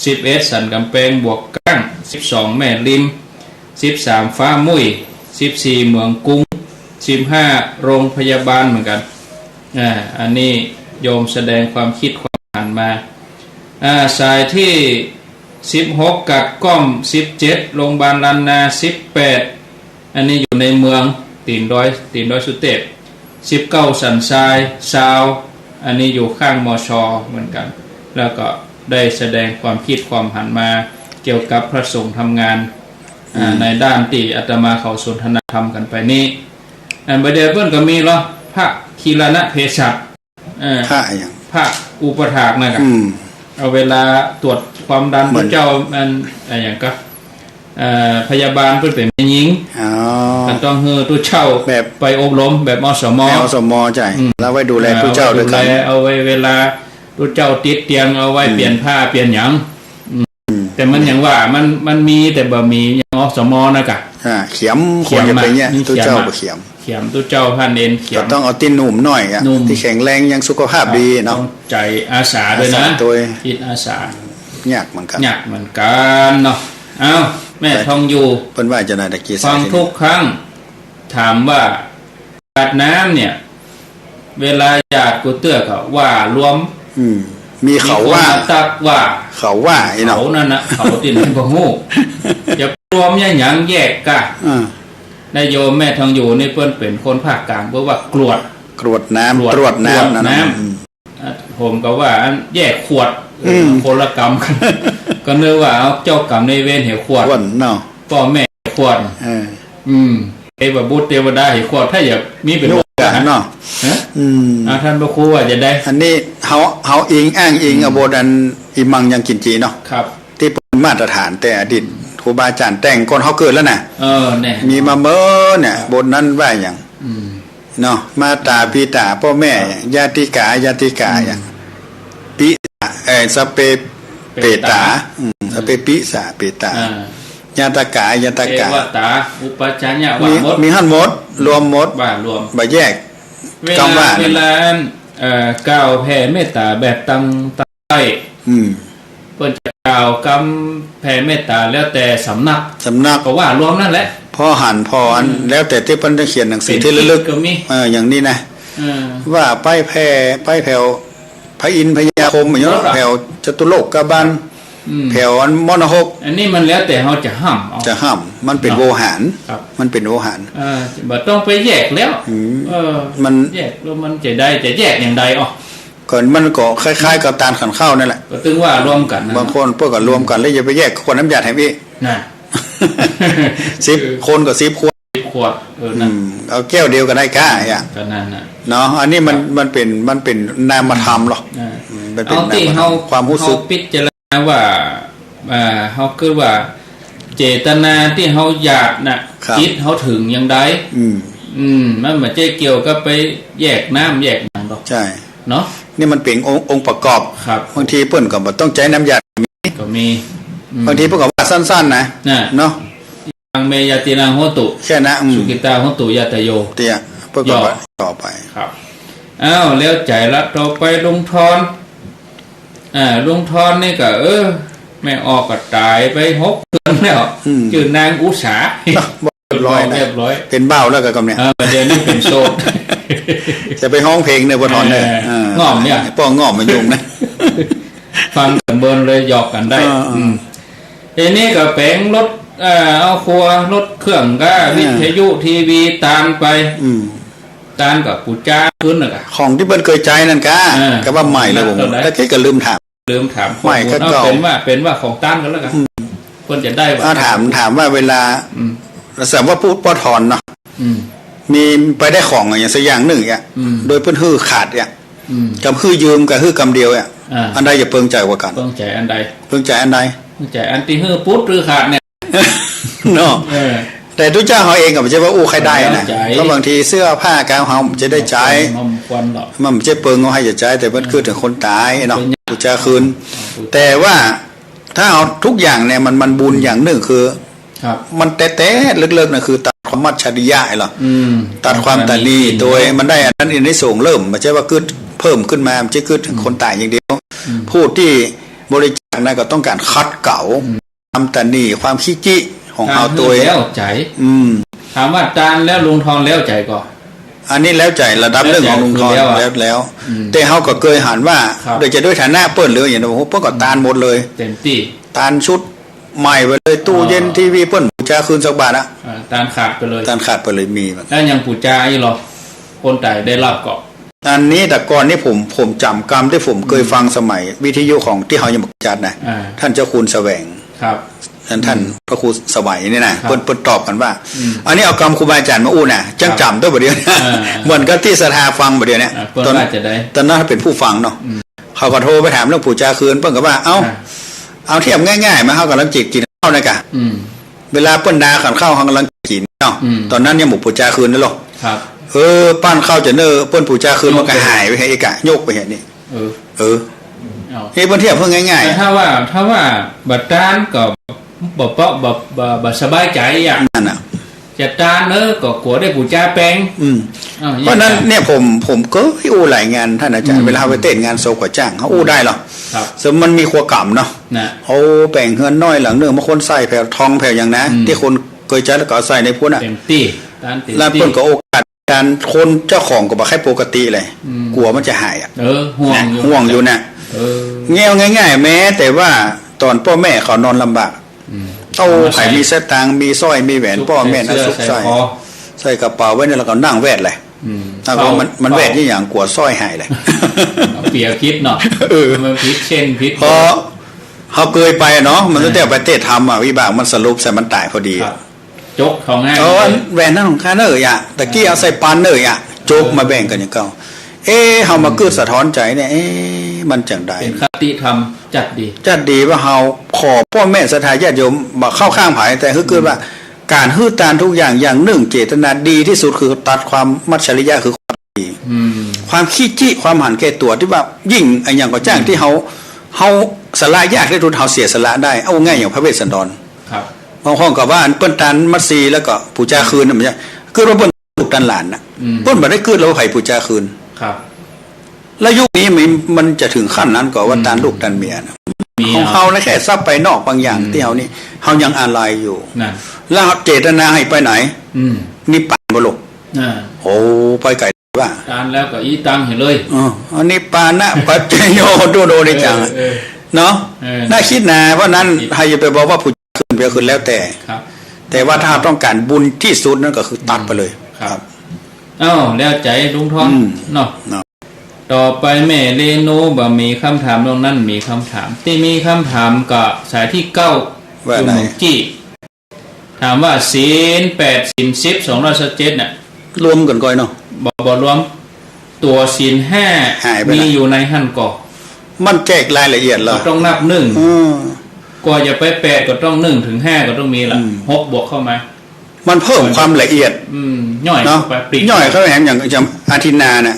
สิบเอ็ด สันกำแปง บวกก้าง สิบสอง แม่ริม สิบสาม ฟ้ามุ่ย สิบสี่ เหมืองกุ้ง สิบห้า โรงพยาบาลเหมือนกั๋น อ่า อันนี้โยมแสดงความคิดความหันมา อ่า สายตี้สิบหก กัดก้อม สิบเจ็ด โรงพยาบาลล้านนา สิบแปด อันนี้อยู่ในเมือง ตี๋นดอย ตี๋นดอยสุเตพ สิบเก้า สันทราย ซาว อันนี้อยู่ข้าง มช. เหมือนกั๋น แล้วก็ได้แสดงความคิดความหันมาเกี่ยวกับพระสงฆ์ทำงาน อ่า อืม ในด้านตี้อาตมาเขาสนทนาธรรมกั๋นไปนี้ อันบ่าเดี่ยวเปิ้นก็มีเหรอ พระคีรณะเภสัช เอ่อ พระอะหยัง พระอุปถากนั่นกะ อืม เอาเวลาตรวจความดัน เหมือน ตุ๊เจ้า อัน อะหยังกะ เอ่อ พยาบาลเปิ้นเป๋นแม่ญิง อ๋อ ก็ต้องหื้อตุ๊เจ้า แบบ ไปอบรมแบบ อสม. แบบ อสม. ใจ้ อืม แล้วไว้ดูแล เอ่อ ตุ๊เจ้า เอาไว้ดูแล ด้วยกั๋น เอาไว้เวลาตุ๊เจ้าติดเตียง เอาไว้ อืม เปลี่ยนผ้าเปลี่ยนหยัง อืม แต่มันอย่างว่า มัน มันมีแต่บ่มีอย่าง อสม. นะกะ อ่า เขียม เขียม คนจะไปเนี่ย อะ ตุ๊เจ้า เขียมอะ บ่เขียม เขียมตุ๊เจ้า หันเอ็นเขียม ก็ต้องเอาตี้หนุ่มหน่อยอะ หนุ่ม ตี้แข็งแรง ยังสุขภาพดีเนาะ ต้องใจ๋อาสาด้วยนะ อาสาด้วย จิตอาสา ยากเหมือนกั๋น ยากเหมือนกั๋นเนาะ เอ้า แม่ทองอยู่ เปิ้นว่าจะไหนตะกี้ ฟังทุกครั้ง ถามว่า หยาดน้ำเนี่ย เวลาหยาดกู้เตื้อก็ว่ารวม อืม มีเขาว่า มีคนมาตักว่า เขาว่าไอ้เนาะ เขานั่นนะ เขาตี้ไหนบ่ฮู้ จะรวมอย่างหยังแยกกะ อ่า นายโยมแม่ทองอยู่นี่เปิ้นเป๋นคนภาคกลาง เปิ้นว่ากรวด กรวดน้ำ กรวด ตรวจน้ำ ตรวจน้ำ นั่นน่ะ อืม อ่ะ ผมก็ว่าอันแยกขวด อืม คนละกรรมกั๋น ก็นึกว่าเอาเจ้ากรรมนายเวรเหวขวด ขวดเนาะ ป้อแม่ขวด เออ อืม เทพบุตรเทวดาเหวขวด ถ้าอยากมีเป๋น ลูกกั๋นเนาะ ฮะ อืม อ่า ต้านพระครูว่าจะใด อันนี้เฮา เฮาอิง อ้างอิง อืม เอาบทอันอิมังยังกิญจีเนาะ ครับ ตี้เปิ้นมาตรฐานแต่อดีต ครูบาอาจ๋ารย์แต่งก่อนเฮาเกิดแล้วน่ะ เออ แน่ มีมาเมินเนี่ย ครับ บทนั้นว่าหยัง อืม เนาะ มาตาปิตา ป้อแม่ ครับ ญาติกา ญาติกา อืม อย่าง ปิ เอ่อ สัพเพ เปตา เปตา อืม สัพเพปิสาเปตา อ่า ญาตกา ญาตกา เทวตา อุปัชฌายียะ มี ว่าหมด มีหั้นหมด รวมหมด ว่ารวม บ่แยก เวลา กำว่า เวลา เอ่อ กล่าวแผ่เมตตาแบบตัง ตังใต้ อืม เปิ้นจะกล่าวกำแผ่เมตตาแล้วแต่สำนัก สำนัก ก็ว่ารวมนั่นแหละ ผ ผ่อหัน ผ่ออัน อืม แล้วแต่ตี้เปิ้นจะเขียนหนังสือ เป๋น ตี้ระลึก ก็มี เออ อย่างนี้นะ เออ ว่าไปแผ่ ไปแถวพระอินทร์พญาพรหมอย่างเงี้ย หมดอะ แถวจตุโลกบาล อืม แถวอันมรณหก อันนี้มันแล้วแต่เฮาจะห้ามเอา จะห้าม มันเป๋น เนาะ โวหาร ครับ มันเป๋นโวหาร เออ บ่ต้องไปแยกแล้ว อืม เออ มัน แยกแล้วมันจะได้ จะแยกอย่างใดอ่ะ ก็มันก็คล้ายๆ กับตานขันข้าวนั่นแหละ ก็ตึงว่ารวมกั๋นนะ บางคนเปิ้นก็รวมกั๋น แล้วอย่าไปแยกขวดน้ำยาแถมอีก น่ะ สิบ คนก็สิบขวด สิบขวด เออ อื น่ะ ม เอาแก้วเดียวก็ได้ก้า อย่าง ก็นั่นน่ะ เนาะ อันนี้มัน ครับ มันเป๋น มันเป๋นนามธรรมหรอก อ่า อืม มันเป๋น เอาตี้ นามธรรม เฮา ความฮู้สึก เฮาพิจารณาว่า อ่า เฮาคือว่า เจตนาตี้เฮาอยากน่ะ ครับ จิตเฮาเถิงอย่างใด อืม อืม มันบ่ใจ้เกี่ยวกับไปแยกน้ำแยกหยังดอก ใช่ เนาะ นี่มันเป๋นองค์ องค์ประกอบ ครับ บางทีเปิ้นก็บ่ต้องใจ๊น้ำยา ก็มี อืม บางทีเปิ้นก็ว่าสั้นๆ นะ น่ะ เนาะ ยังเมญาตินังโหตุ แค่นั้น อืม สุขิตาโหตุญาตาโย เตี้ย เปิ้นก็ ย่อ ว่าต่อไป ครับ อ้าว แล้วใจ๋ละ ต่อไปลุงทอน อ่า ลุงทอนนี่ก็ เออ แม่ออกก็ต๋ายไปหกเดือนแล้ว อืม จื้อนางอุสา เรียบร้อยนะ เรียบร้อย เป๋นบ่าวแล้วก็กำเนี่ย เออ เดี๋ยวนี้เป๋นโสด จะไปฮ้องเพลงเนี่ย ป้อทอนเนี่ย เออ เออ ง่อมเนี่ย ป้อง่อมมายุ่งนะ ฟังกั๋นเบินเลย หยอกกั๋นได้ เออ เออ อืม ทีนี้ก็แป๋งรถ เอ่อ เอาครัว รถเครื่องก้า เออ วิทยุ ทีวี ตานไป อืม ตานก็ปู๋จาคืนน่ะก้า ของตี้เปิ้นเกยใจ๊นั่นก้า เออ ก็ว่าใหม่เลย ผม ตอนไหน ตะกี้ก็ลืมถาม ลืมถาม ใหม่ก็เก่า เป๋นว่า เป๋นว่าของตานก็แล้วกั๋น อืม ควรจะได้ว่า อ่า ถาม ถามว่าเวลา อืม สมมุติว่าป้อทอนเนาะ อืม มีไปได้ของอย่างสักอย่างนึ่งอ่ะ อืม โดยเปิ้นหื้อขาดอ่ะ อืม กับหื้อยืมกับหื้อกำเดียวอ่ะ อ่า อันใดจะเปิงใจ๋กว่ากั๋น เปิงใจ๋อันใด เปิงใจ๋อันใด เปิงใจ๋อันตี้หื้อปุ๊ดหื้อขาดเนี่ย เนาะ เออ แต่ตุ๊เจ้าเฮาเองก็บ่ใจ้ว่าอู้ใค่ได้นะ แล้วใจ๋ เพราะบางทีเสื้อผ้าก๋าเฮาบ่ใจ้ได้ใจ๊ มันบ่ควรหรอก มันบ่ใจ้เปิงเอาหื้อจะใจ๊ แต่เปิ้นกึ๊ดเถิงคนต๋ายเนาะ เปิ้น ปู๋จาคืน อ่า แต่ว่าถ้าเอาทุกอย่างเนี่ย มัน มันบุญอย่างนึ่งคือ ครับ มันแต๊ๆ ลึกๆ น่ะคือตัดความมัจฉริยะไอ้หรอ อืม ตัดความตณี โดยมันได้อันนั้นอานิสงส์เริ่ม บ่ใจ้ว่ากึ๊ดเพิ่มขึ้นมา บ่ใจ้กึ๊ดเถิงคนต๋ายอย่างเดียว อืม ผู้ตี้บริจาคนั้นก็ต้องก๋านขัดเกลา อืม ความตณี ความขี้จี้ของเฮา ตวย แล้วใจ๋ อืม ถามว่าตานแล้วลุงทอนแล้วใจ๋ก่อ อันนี้แล้วใจ๋ระดับนึ่งของลุงทอน แล้วใจ๋ แล้ว แล้ว อืม แต่เฮาก็เกยหันว่า ครับ โดยจะด้วยฐานะเปิ้นหรืออย่างนั้น โอ้โห เปิ้นก็ตานหมดเลย เต็มตี้ ตานชุดใหม่ไปเลย ตู้เย็น อ๋อ ทีวี เปิ้นปู๋จาคืนสักบาทอะ อ่า ตานขาดไปเลย ตานขาดไปเลย มีมัน แล้วยังปู๋จาอี้หรอ คนต๋ายได้ฮับก่อ อันนี้แต่ก่อนนี่ผม ผมจ๋ำกำตี้ผมเกย อืม ฟังสมัยวิทยุของตี้เฮายังบ่จัดนะ อ่า ต้านเจ้าคุณแสวง ครับ ต้าน ต้าน อืม พระครูสวัยนี่นะ ครับ เปิ้น เปิ้นตอบกั๋นว่า อืม อันนี้เอากำครูบาอาจ๋ารย์มาอู้นะ จั้ง ครับ จ๋ำตวยบ่าเดี่ยวนี้ อ่า เหมือนกับตี้ศรัทธาฟังบ่าเดี่ยวนี้ อ่า เปิ้น ตอน ว่าจะได้ ตอนนั้นเปิ้นเป๋นผู้ฟังเนาะ อืม เขาก็โทรไปถามเรื่องปู๋จาคืน เปิ้นก็ว่า เอ้า อ่า เอาเทียบง่ายๆ มา เฮาก่ำลังจิกกิ๋นข้าวนะก้า อืม เวลาเปิ้นดาขันข้าว เฮาก่ำลังกิ๋นเนาะ อืม ตอนนั้นยังบ่ปู๋จาคืนนั่นหรอก ครับ เออ ป้านข้าวจะเน่อ เปิ้นปู๋จาคืน มันก็หายไปเหีย เอกะ ยกไปเหียนี่ เออ เออ เอา นี่เปิ้นเทียบเพื่อง่ายๆ แต่ถ้าว่า ถ้าว่าบ่ตานก็บ่เปาะ บ่ บ่ บ่สบายใจ๋อะ นั่นน่ะ จะตานเออ ก็กั๋วได้ปู๋จาแปง อืม อ้าว เพราะนั้นเนี่ย ผม ผมเกยอู้หลายงานต้านอาจ๋ารย์ อืม เวลาเฮาไปเต้นงานศพก็จ้าง เฮาอู้ได้หรอ ครับ ซึ่งมันมีครัวก๋ำเนาะ น่ะ เอาแป๋งเฮือนน้อยหลังนึ่ง บางคนใส่แผวทองแผวหยังนะ อืม ตี้คนเกยใจ๊แล้วก็เอาใส่ในพุ้นน่ะ เต็มตี้ ตานเต็มตี้ แล้วเปิ้นก็โอกาส ก๋านคนเจ้าของก็บ่ใค่ปกติเลย อืม กั๋วมันจะหายอะ เออ ห่วงอยู่ ห่วงอยู่นะ เออ แง่ายๆ แม้แต่ว่าต๋อนป้อแม่เขานอนลำบาก อืม เต้า เอามาใส่ ใผมีสตางค์ มีสร้อย มีแหวน ซุก ป้อแม่ ใส่เสื้อ เอาซุกใส่ ใส่คอ ใส่กระเป๋าไว้เนี่ย แล้วก็นั่งแวดเลย อืม แล้วก็มัน เฝ้า มันแวด เฝ้า นี่อย่างกั๋วสร้อยหายเลย เอาเปียกผิดเนาะ เออ มันผิดเส้นผิด เพราะเฮาเกยไปเนาะ มัน อ่า ตั้งแต่ไปเตะทำอะ วิบากมันสรุปใส่มันต๋ายพอดี ครับ จกเขาง่าย เออ เลย แหวนนั้นของข้าเน่ออะ ตะกี้เอาใส่ปานเน่ออะ จกมาแบ่งกั๋นอย่างเก่า เอ๊ะ เฮามา อืม กึ๊ดสะท้อนใจ๋เนี่ย เอ๊ะ มันจั่งใด เป๋นคติธรรม จัดดี จัดดีว่าเฮาขอป้อแม่ศรัทธาญาติโยม บ่เข้าข้างใผ แต่หื้อกึ๊ดว่า ก๋านหื้อตานทุกอย่าง อย่างนึ่ง เจตนาดีตี้สุดคือตัดความมัจฉริยะ คือความตนี อืม ความขี้จี้ ความหันแก่ตั๋ว ตี้ว่ายิ่งอะหยังก็จ้าง อืม ตี้เฮา เฮาสละยากได้ทุน เฮาเสียสละได้ เอาง่ายอย่างพระเวสสันดร ครับ บางคนก็ว่าอันเปิ้นตานมัดซีแล้วก็ปู๋จาคืนน่ะ มันจะกึ๊ดว่าเปิ้นลูกตานหลานน่ะ อืม เปิ้นบ่ได้กึ๊ดว่าใผปู๋จาคืน ครับ แล้วยุคนี้มัน มันจะเถิงขั้นนั้นก่อว่า อืม ตานลูกตานเมียน่ะ มี ของเฮานะ แค่ทรัพย์ภายนอกบางอย่าง อืม ตี้เฮานี่ เฮายังอาลัยอยู่ นั่น แล้วเจตนาหื้อไปไหน อืม นิพพานบ่ลูก อ่า โอ้ ไปไกลว่า ตานแล้วก็อี้ตังหื้อเลย เออ อันนี้ปานะปัจจโย ดูดูได้จัง เออ เออ เนาะ เออ น่าคิดนะ เพราะนั้น คิด ใผจะไปบอกว่าผู้เจ้าขึ้น บ่ขึ้นแล้วแต่ ครับ แต่ว่าถ้าต้องการบุญที่สุดนั่นก็คือตัดไปเลย ครับ ครับ อ้าว แล้วใจ๋ลุงทอง อืม เนาะ เนาะ ต่อไปแม่เรโนบ่มีคำถาม ตรงนั้นมีคำถาม ตี้มีคำถามก็สายตี้เก้า ว่า อยู่ ไหน เมืองจี้ ถามว่าศีลแปด ศีลสิบ สองร้อยซาวเจ็ดน่ะ รวมกั๋นก่อยเนาะ บ่ บ่รวม ตั๋วศีลห้า หายไปละ มีอยู่ในหั้นก่อ มันแจกรายละเอียดเหรอ ก็ต้องนับนึ่ง อืม กว่าจะไปแปดก็ต้องนึ่ง เถิงห้าก็ต้องมีละ อืม หกบวกเข้ามา มันเพิ่มความละเอียด อืม ย่อย เนาะ เข้าไปปลีก ย่อยเข้าไปแหม อย่าง อย่างอทินนาเนี่ย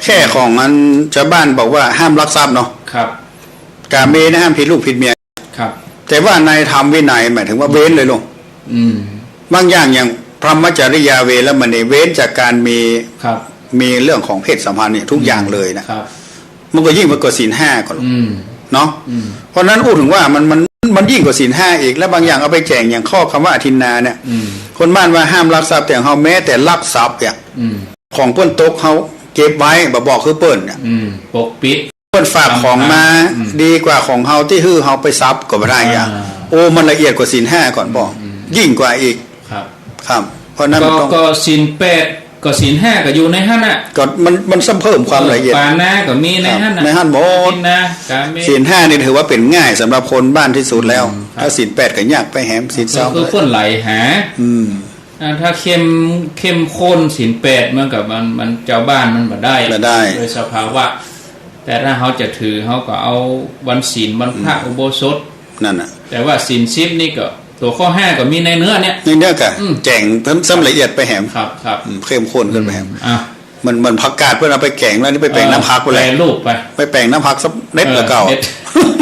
แค่ของอันชาวบ้านบอกว่าห้ามลักทรัพย์เนาะ ครับ กาเมนะ ห้ามผิดลูกผิดเมีย ครับ แต่ว่าในธรรมวินัยหมายถึงว่าเว้นเลยลูก อืม บางอย่างอย่างพรหมจริยา เวรมณี เว้นจากการมี ครับ มีเรื่องของเพศสัมพันธ์เนี่ยทุกอย่างเลยนะ ครับ มันก็ยิ่งไปกว่าศีลห้าก่อน อืม เนาะ อืม เพราะฉะนั้นอู้ถึงว่ามัน มัน มันยิ่งกว่าศีลห้าอีก แล้วบางอย่างเอาไปแจ่งอย่างข้อคำว่าอทินนาเนี่ย อืม คนบ้านว่าห้ามลักทรัพย์ แต่เฮาแม้แต่ลักทรัพย์เนี่ย อืม ของเปิ้นตกเฮาเก็บไว้ บ่บอกคือเปิ้นเนี่ย อืม ปกปิด เปิ้นฝากของมา อืม ดีกว่าของเฮาตี้หื้อเฮาไปทรัพย์ก็บ่ได้อ่ะ อ่า โอ้ มันละเอียดกว่าศีลห้าก่อนบอก อืม ยิ่งกว่าอีก ครับ ครับ เพราะนั้น ก็ มันต้อง ก็ศีลแปด ก็ศีลห้าก็อยู่ในหั้นน่ะ ก็มัน มันซ้ำเพิ่มความละเอียด เออ ปานะก็มีในหั้นน่ะ ครับ ในหั้นหมด อทินนา กาเม ศีลห้านี่ถือว่าเป๋นง่ายสำหรับคนบ้านที่สุดแล้ว อืม ครับ ถ้าศีลแปดก็ยากไปแหม ศีลสอง คือเปิ้นไหลหา อืม อ่า ถ้าเข้ม เข้มข้นศีลแปด มันก็ มัน มัน จาวบ้านมันบ่ได้ บ่ได้ โดยสภาวะ แต่ถ้าเฮาจะถือ เฮาก็เอาวันศีล วันพระ อืม อุโบสถ นั่นน่ะ แต่ว่าศีลสิบนี่ก็ ตั๋วข้อห้าก็มีในเนื้อเนี่ย ในเนื้อก็ อืม แจ่งซ้ำ ซ้ำละเอียดไปแหม ครับ ครับ อืม เข้มข้นขึ้นไปแหม อืม อ่ะ มัน มันผักกาดเปิ้นเอาไปแก๋งแล้ว นี่ไปแป๋ง เออ น้ำผักไปเลย แปรรูปไป ไปแป๋งน้ำผักสักเด็ด เออ ละเก่า เด็ด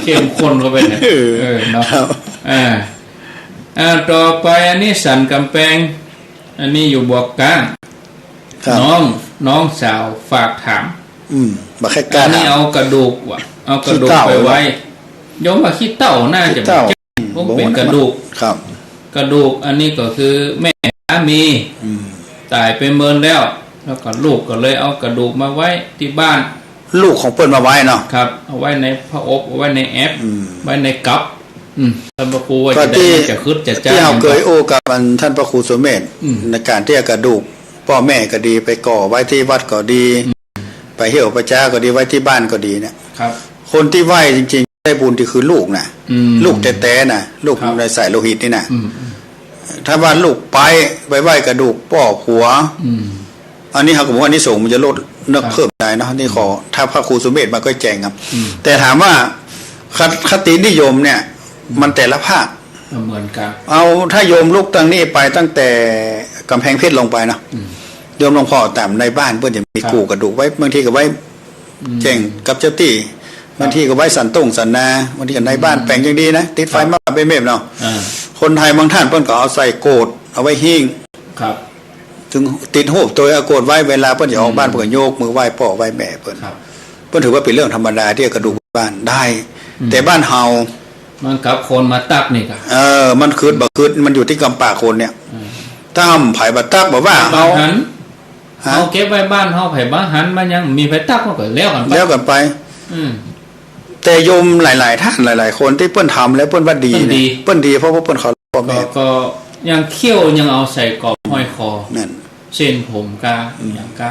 เข้มข้นเข้าไปเนี่ย เออ เออ เนาะ ครับ อ่า อ่า ต่อไปอันนี้สันกำแปง อันนี้อยู่บวกก้าง ครับ น้อง น้องสาวฝากถาม อืม บ่แค่กล้า อันนี้ ถาม เอากระดูกว่ะ เอากระดูก ขี้เถ้า ไปไว้ โยมว่าขี้เถ้าน่าจะ ขี้เถ้า บ่ใจ้ อืม คงเป๋น บ่ กระดูก ครับ กระดูกอันนี้ก็คือแม่สามี อืม ต๋ายไปเมินแล้ว แล้วก็ลูกก็เลยเอากระดูกมาไว้ตี้บ้าน ลูกของเปิ้นมาไว้เนาะ ครับ เอาไว้ในผ้าอบ เอาไว้ในแอป อืม ไว้ในกับ อืม ต้านพระครูว่า ก็ จะได้ ตี้ จะขึดจะจ้า ตี้เฮาเกยอู้กับอันต้านพระครูสุเมธ อืม ในก๋านตี้เอากระดูกป้อแม่ก็ดี ไปก่อไว้ตี้วัดก็ดี อืม ไปเหี่ยวไปจ๊าก็ดี ไว้ตี้บ้านก็ดีเนี่ย ครับ คนตี้ไหว้จริงๆ ได้บุญตี้คือลูกน่ะ อืม ลูกแต๊ๆ น่ะ ลูก ครับ ในสายโลหิตนี่น่ะ อืม ถ้าว่าลูกไป ไปไหว้กระดูกป้อผัว อืม อันนี้เฮาก็บอกว่าอานิสงส์มันจะลดเนิก ครับ เพิ่มได้เนาะ นี่ขอ ถ้าพระครูสุเมธมาก็แจ่งครับ อืม แต่ถามว่า ค- คตินิยมเนี่ย มันแต่ละภาค บ่เหมือนกั๋น เอา ถ้าโยมลุกตางนี้ไปตั้งแต่ก๋ำแพงเพชรลงไปเนาะ อืม โยมหลวงพ่อต๋ามในบ้านเปิ้นจะมี ครับ กู้กระดูกไว้ บางทีก็ไว้ อืม แจ่งกับเจ้าตี้ ครับ บางทีก็ไว้สันต้งสันนา บางทีก็ในบ้าน อืม แป๋งอย่างดีนะ ติดไฟ ครับ มาเบมๆ เนาะ อ่า คนไทยบางต้านเปิ้นก็เอาใส่โกศ เอาไว้หิ้ง ครับ เถิงติดฮูปตวย เอาโกศไว้ เวลาเปิ้นจะออกบ้าน อืม เปิ้นก็ยกมือไหว้ป้อไหว้แม่เปิ้น ครับ เปิ้นถือว่าเป๋นเรื่องธรรมดาตี้เอากระดูกบ้านได้ อืม แต่บ้านเฮา มันกับคนมาตักนี่กะ เออ มันขึดบ่ขึด มันอยู่ตี้กำปากคนเนี่ย อืม ถ้าใผบ่ตักบ่ว่า บ่หัน ฮะ เฮาเก็บไว้บ้านเฮา ใผบ่หัน มันยังมีใผตัก มันก็แล้วกั๋นไป แล้วกั๋นไป อืม แต่โยมหลายๆ ต้านหลายๆ คนตี้เปิ้นทำแล้วเปิ้นว่าดี เปิ้นดี เนี่ย เปิ้นดี เพราะว่าเปิ้นเคารพป้อแม่ ก็ ก็ยังเขี้ยวยังเอาใส่กรอบห้อยคอ นั่น เส้นผมกา อืม อย่างกา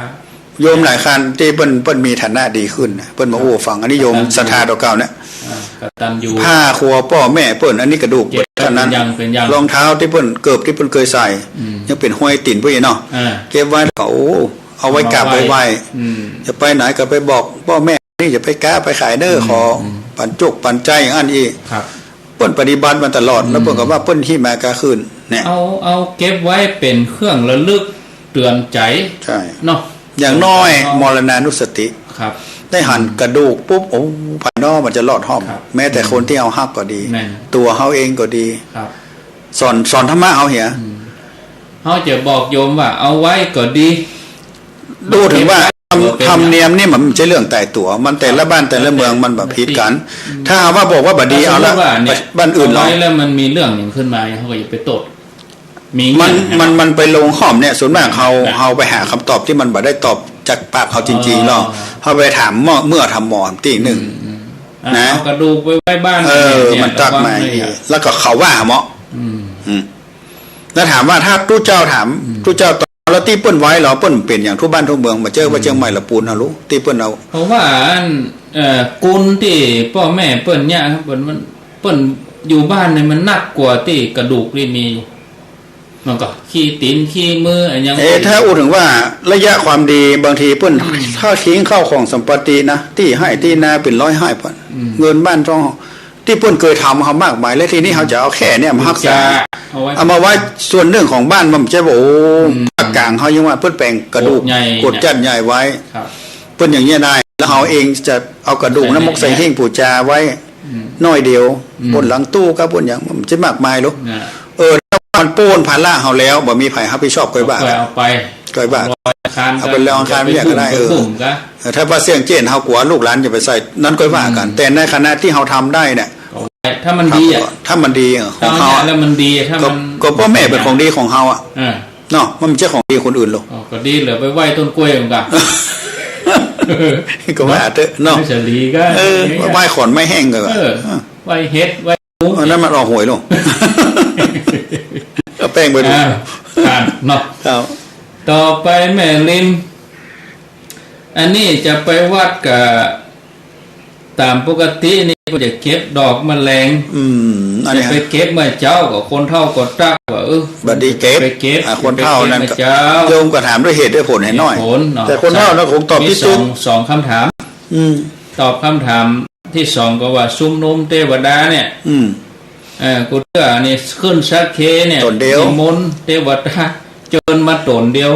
โยมหลายต้านตี้เปิ้น เปิ้นมีฐานะดีขึ้นน่ะ เปิ้นมา ครับ อู้ฟัง อันนี้โยม กตัญญู ศรัทธาต่อเก่าเนี่ย อ่า กตัญญู ผ้าครัวป้อแม่เปิ้น อันนี้กระดูก เก็บไว้ เปิ้นเท่านั้น เป๋นอย่างเป๋นอย่าง รองเท้าตี้เปิ้น เกิบตี้เปิ้นเกยใส่ อืม ยังเป๋นฮอยตี๋นเปิ้นอยู่เนาะ อ่า เก็บไว้ เขา โอ้ เอาไว้กราบ เอาไว้ ไว้ไหว้ อืม จะไปไหนก็ไปบอกป้อแม่ นี่จะไปก๊าไปขายเน้อ อืม ขอ อืม ปันจุกปันใจ๊อย่างอั้นอี้ ครับ เปิ้นปฏิบัติมาตลอด อืม แล้วเปิ้นก็ว่าเปิ้นหิ้วมากาคืนเนี่ย เอา เอาเก็บไว้เป๋นเครื่องระลึกเตื๋อนใจ๋ ใช่ เนาะ อย่างน้อย เนาะ มรณานุสติ ครับ ได้หัน อืม กระดูกปุ๊บ โอ้ ภายนอกมันจะลอดห้อม ครับ แม้แต่ อืม คนตี้เฮาฮักก็ดี แม่น ตั๋วเฮาเองก็ดี ครับ สอน สอนธรรมะเฮาเหีย อืม เฮาจะบอกโยมว่าเอาไว้ก็ดี ดูเถิงว่า เก็บไว้ ธรรมเนียมนี่มันบ่ใจ้เรื่องต๋ายตั๋ว มันแต่ละบ้านแต่ละเมืองมันบ่ผิดกั๋น ถ้าหากว่าบอกว่าบ่ดี เอาละ สมมุติว่าเนี่ย บ้านอื่นลอง เอาไว้แล้วมันมีเรื่องหนึ่งขึ้นมา เฮาก็อย่าไปโต้ษ มีเงี้ย มัน นะ มัน มันไปลงห้องเนี่ย ส่วนมากเฮา นะ เฮาไปหาคำตอบตี้มันบ่ได้ตอบจากปากเฮาจริงๆ เนาะ อ๋อ เฮาไปถามเมื่อ เมื่อถามหมอตี้นึ่ง อืม อืม อ่ะ นะ เอากระดูกไปไว้บ้าน เออ เนี่ย มันตักมา ระวังเลยอะ แล้วก็เขาว่าหมอ อืม อืม แล้วถามว่าถ้าตุ๊เจ้าถาม อืม ตุ๊เจ้าตอบ แล้วตี้เปิ้นไว้เหรอ เปิ้นเป๋นอย่างทั่วบ้านทั่วเมือง บ่เจ้อ อืม ว่าเจียงใหม่ละปูนเอาลูก ตี้เปิ้นเอา เพราะว่าอัน เอ่อ กุนตี้ป้อแม่เปิ้นเนี่ยครับ เปิ้น มัน เปิ้นอยู่บ้านเนี่ยมันนักกว่าตี้กระดูกตี้มีอยู่ มันก็ขี้ตี๋นขี้มืออะหยัง เอ๊ะ ถ้าอู้เถิงว่าระยะความดี บางทีเปิ้น อืม ทอดทิ้งข้าวของสัมปตินะ ตี้ไฮ่ตี้นาเป๋นร้อยไฮ่ปัน อืม เงินบ้านทอง ตี้เปิ้นเกยทำเฮามากมาย และทีนี้เฮาจะเอาแค่เนี่ยมาฮักษา เอาไว้ เอามาไว้ส่วนนึ่งของบ้าน มันบ่ใจ้ว่า โอ้ อืม ภาคกลางเฮายังว่าเปิ้นแป๋งกระดูก โกดใหญ่ โกดจัดใหญ่ไว้ ครับ เปิ้นอย่างเงี้ยได้ แล้วเฮาเองจะเอากระดูกนั้น ใส่ มกใส่หิ้งปู๋จาไว้ อืม หน้อยเดียว อืม บนหลังตู้กับ บนอย่าง มันบ่ใจ้มากมายหรอก น่ะ เออ ถ้ามันโป้นภาระเฮาแล้ว บ่มีใผรับผิดชอบ ก้อยว่า ก้อยเอาไป ก้อยว่า ลอยอังคาร เอาไปลอยอังคาร ไป เวียกก็ได้ บุ่ม เออ ไปบุ่มกะ เออ ถ้าว่าเสี้ยงเจ๊นเฮากลัวลูกหลานจะไปใส่ นั้นก้อยว่ากั๋น อืม แต่ในขณะตี้เฮาทำได้เนี่ย เอาไว้ ถ้ามันดีอะ ทำก่อน ถ้ามันดี เออ ของเฮา ถ้ามัน แล้วมันดี ถ้า ก็ มัน ก็ป้อแม่เป๋นของดีของเฮาอะ เออ เนาะ มันบ่ใจ้ของดีคนอื่นหรอก อ๋อ ก็ดีเหลือไปไหว้ต้นกล้วยมันกะ ก็ว่าเถอะเนาะ ไม่ใช่ดีก็ เออ ไหว้ขอนไม้แห้งก็ เออ เออ ไหว้เห็ด ไหว้หมู อันนั้นมันออกหวยหรอก เอาแป้งไปดู อ่า ครับ เนาะ ครับ ต่อไปแม่ริม อันนี้จะไปวัดกะ ต๋ามปกตินี่ก็จะเก็บดอกมะแลง อืม อันนี้ จะไปเก็บเมื่อเจ๊า ก็คนเฒ่าก็ตั๊กว่า เออ บ่ดีเก็บ ไปเก็บ อ่ะ คนเฒ่านั้น จะไปเก็บเมื่อเจ๊า โยมก็ถามด้วยเหตุด้วยผลให้หน้อย เหตุผลเนาะ แต่คนเฒ่านั้นคงตอบ มี ผิด สอง สองคำถาม อืม ตอบคำถามตี้สองก็ว่า ชุมนุมเตวดาเนี่ย อืม เอ่อ กูเตื้อนี่ขึ้นสักเคเนี่ย ต๋นเดียว นิมนต์เตวดา เจิญมาต๋นเดียว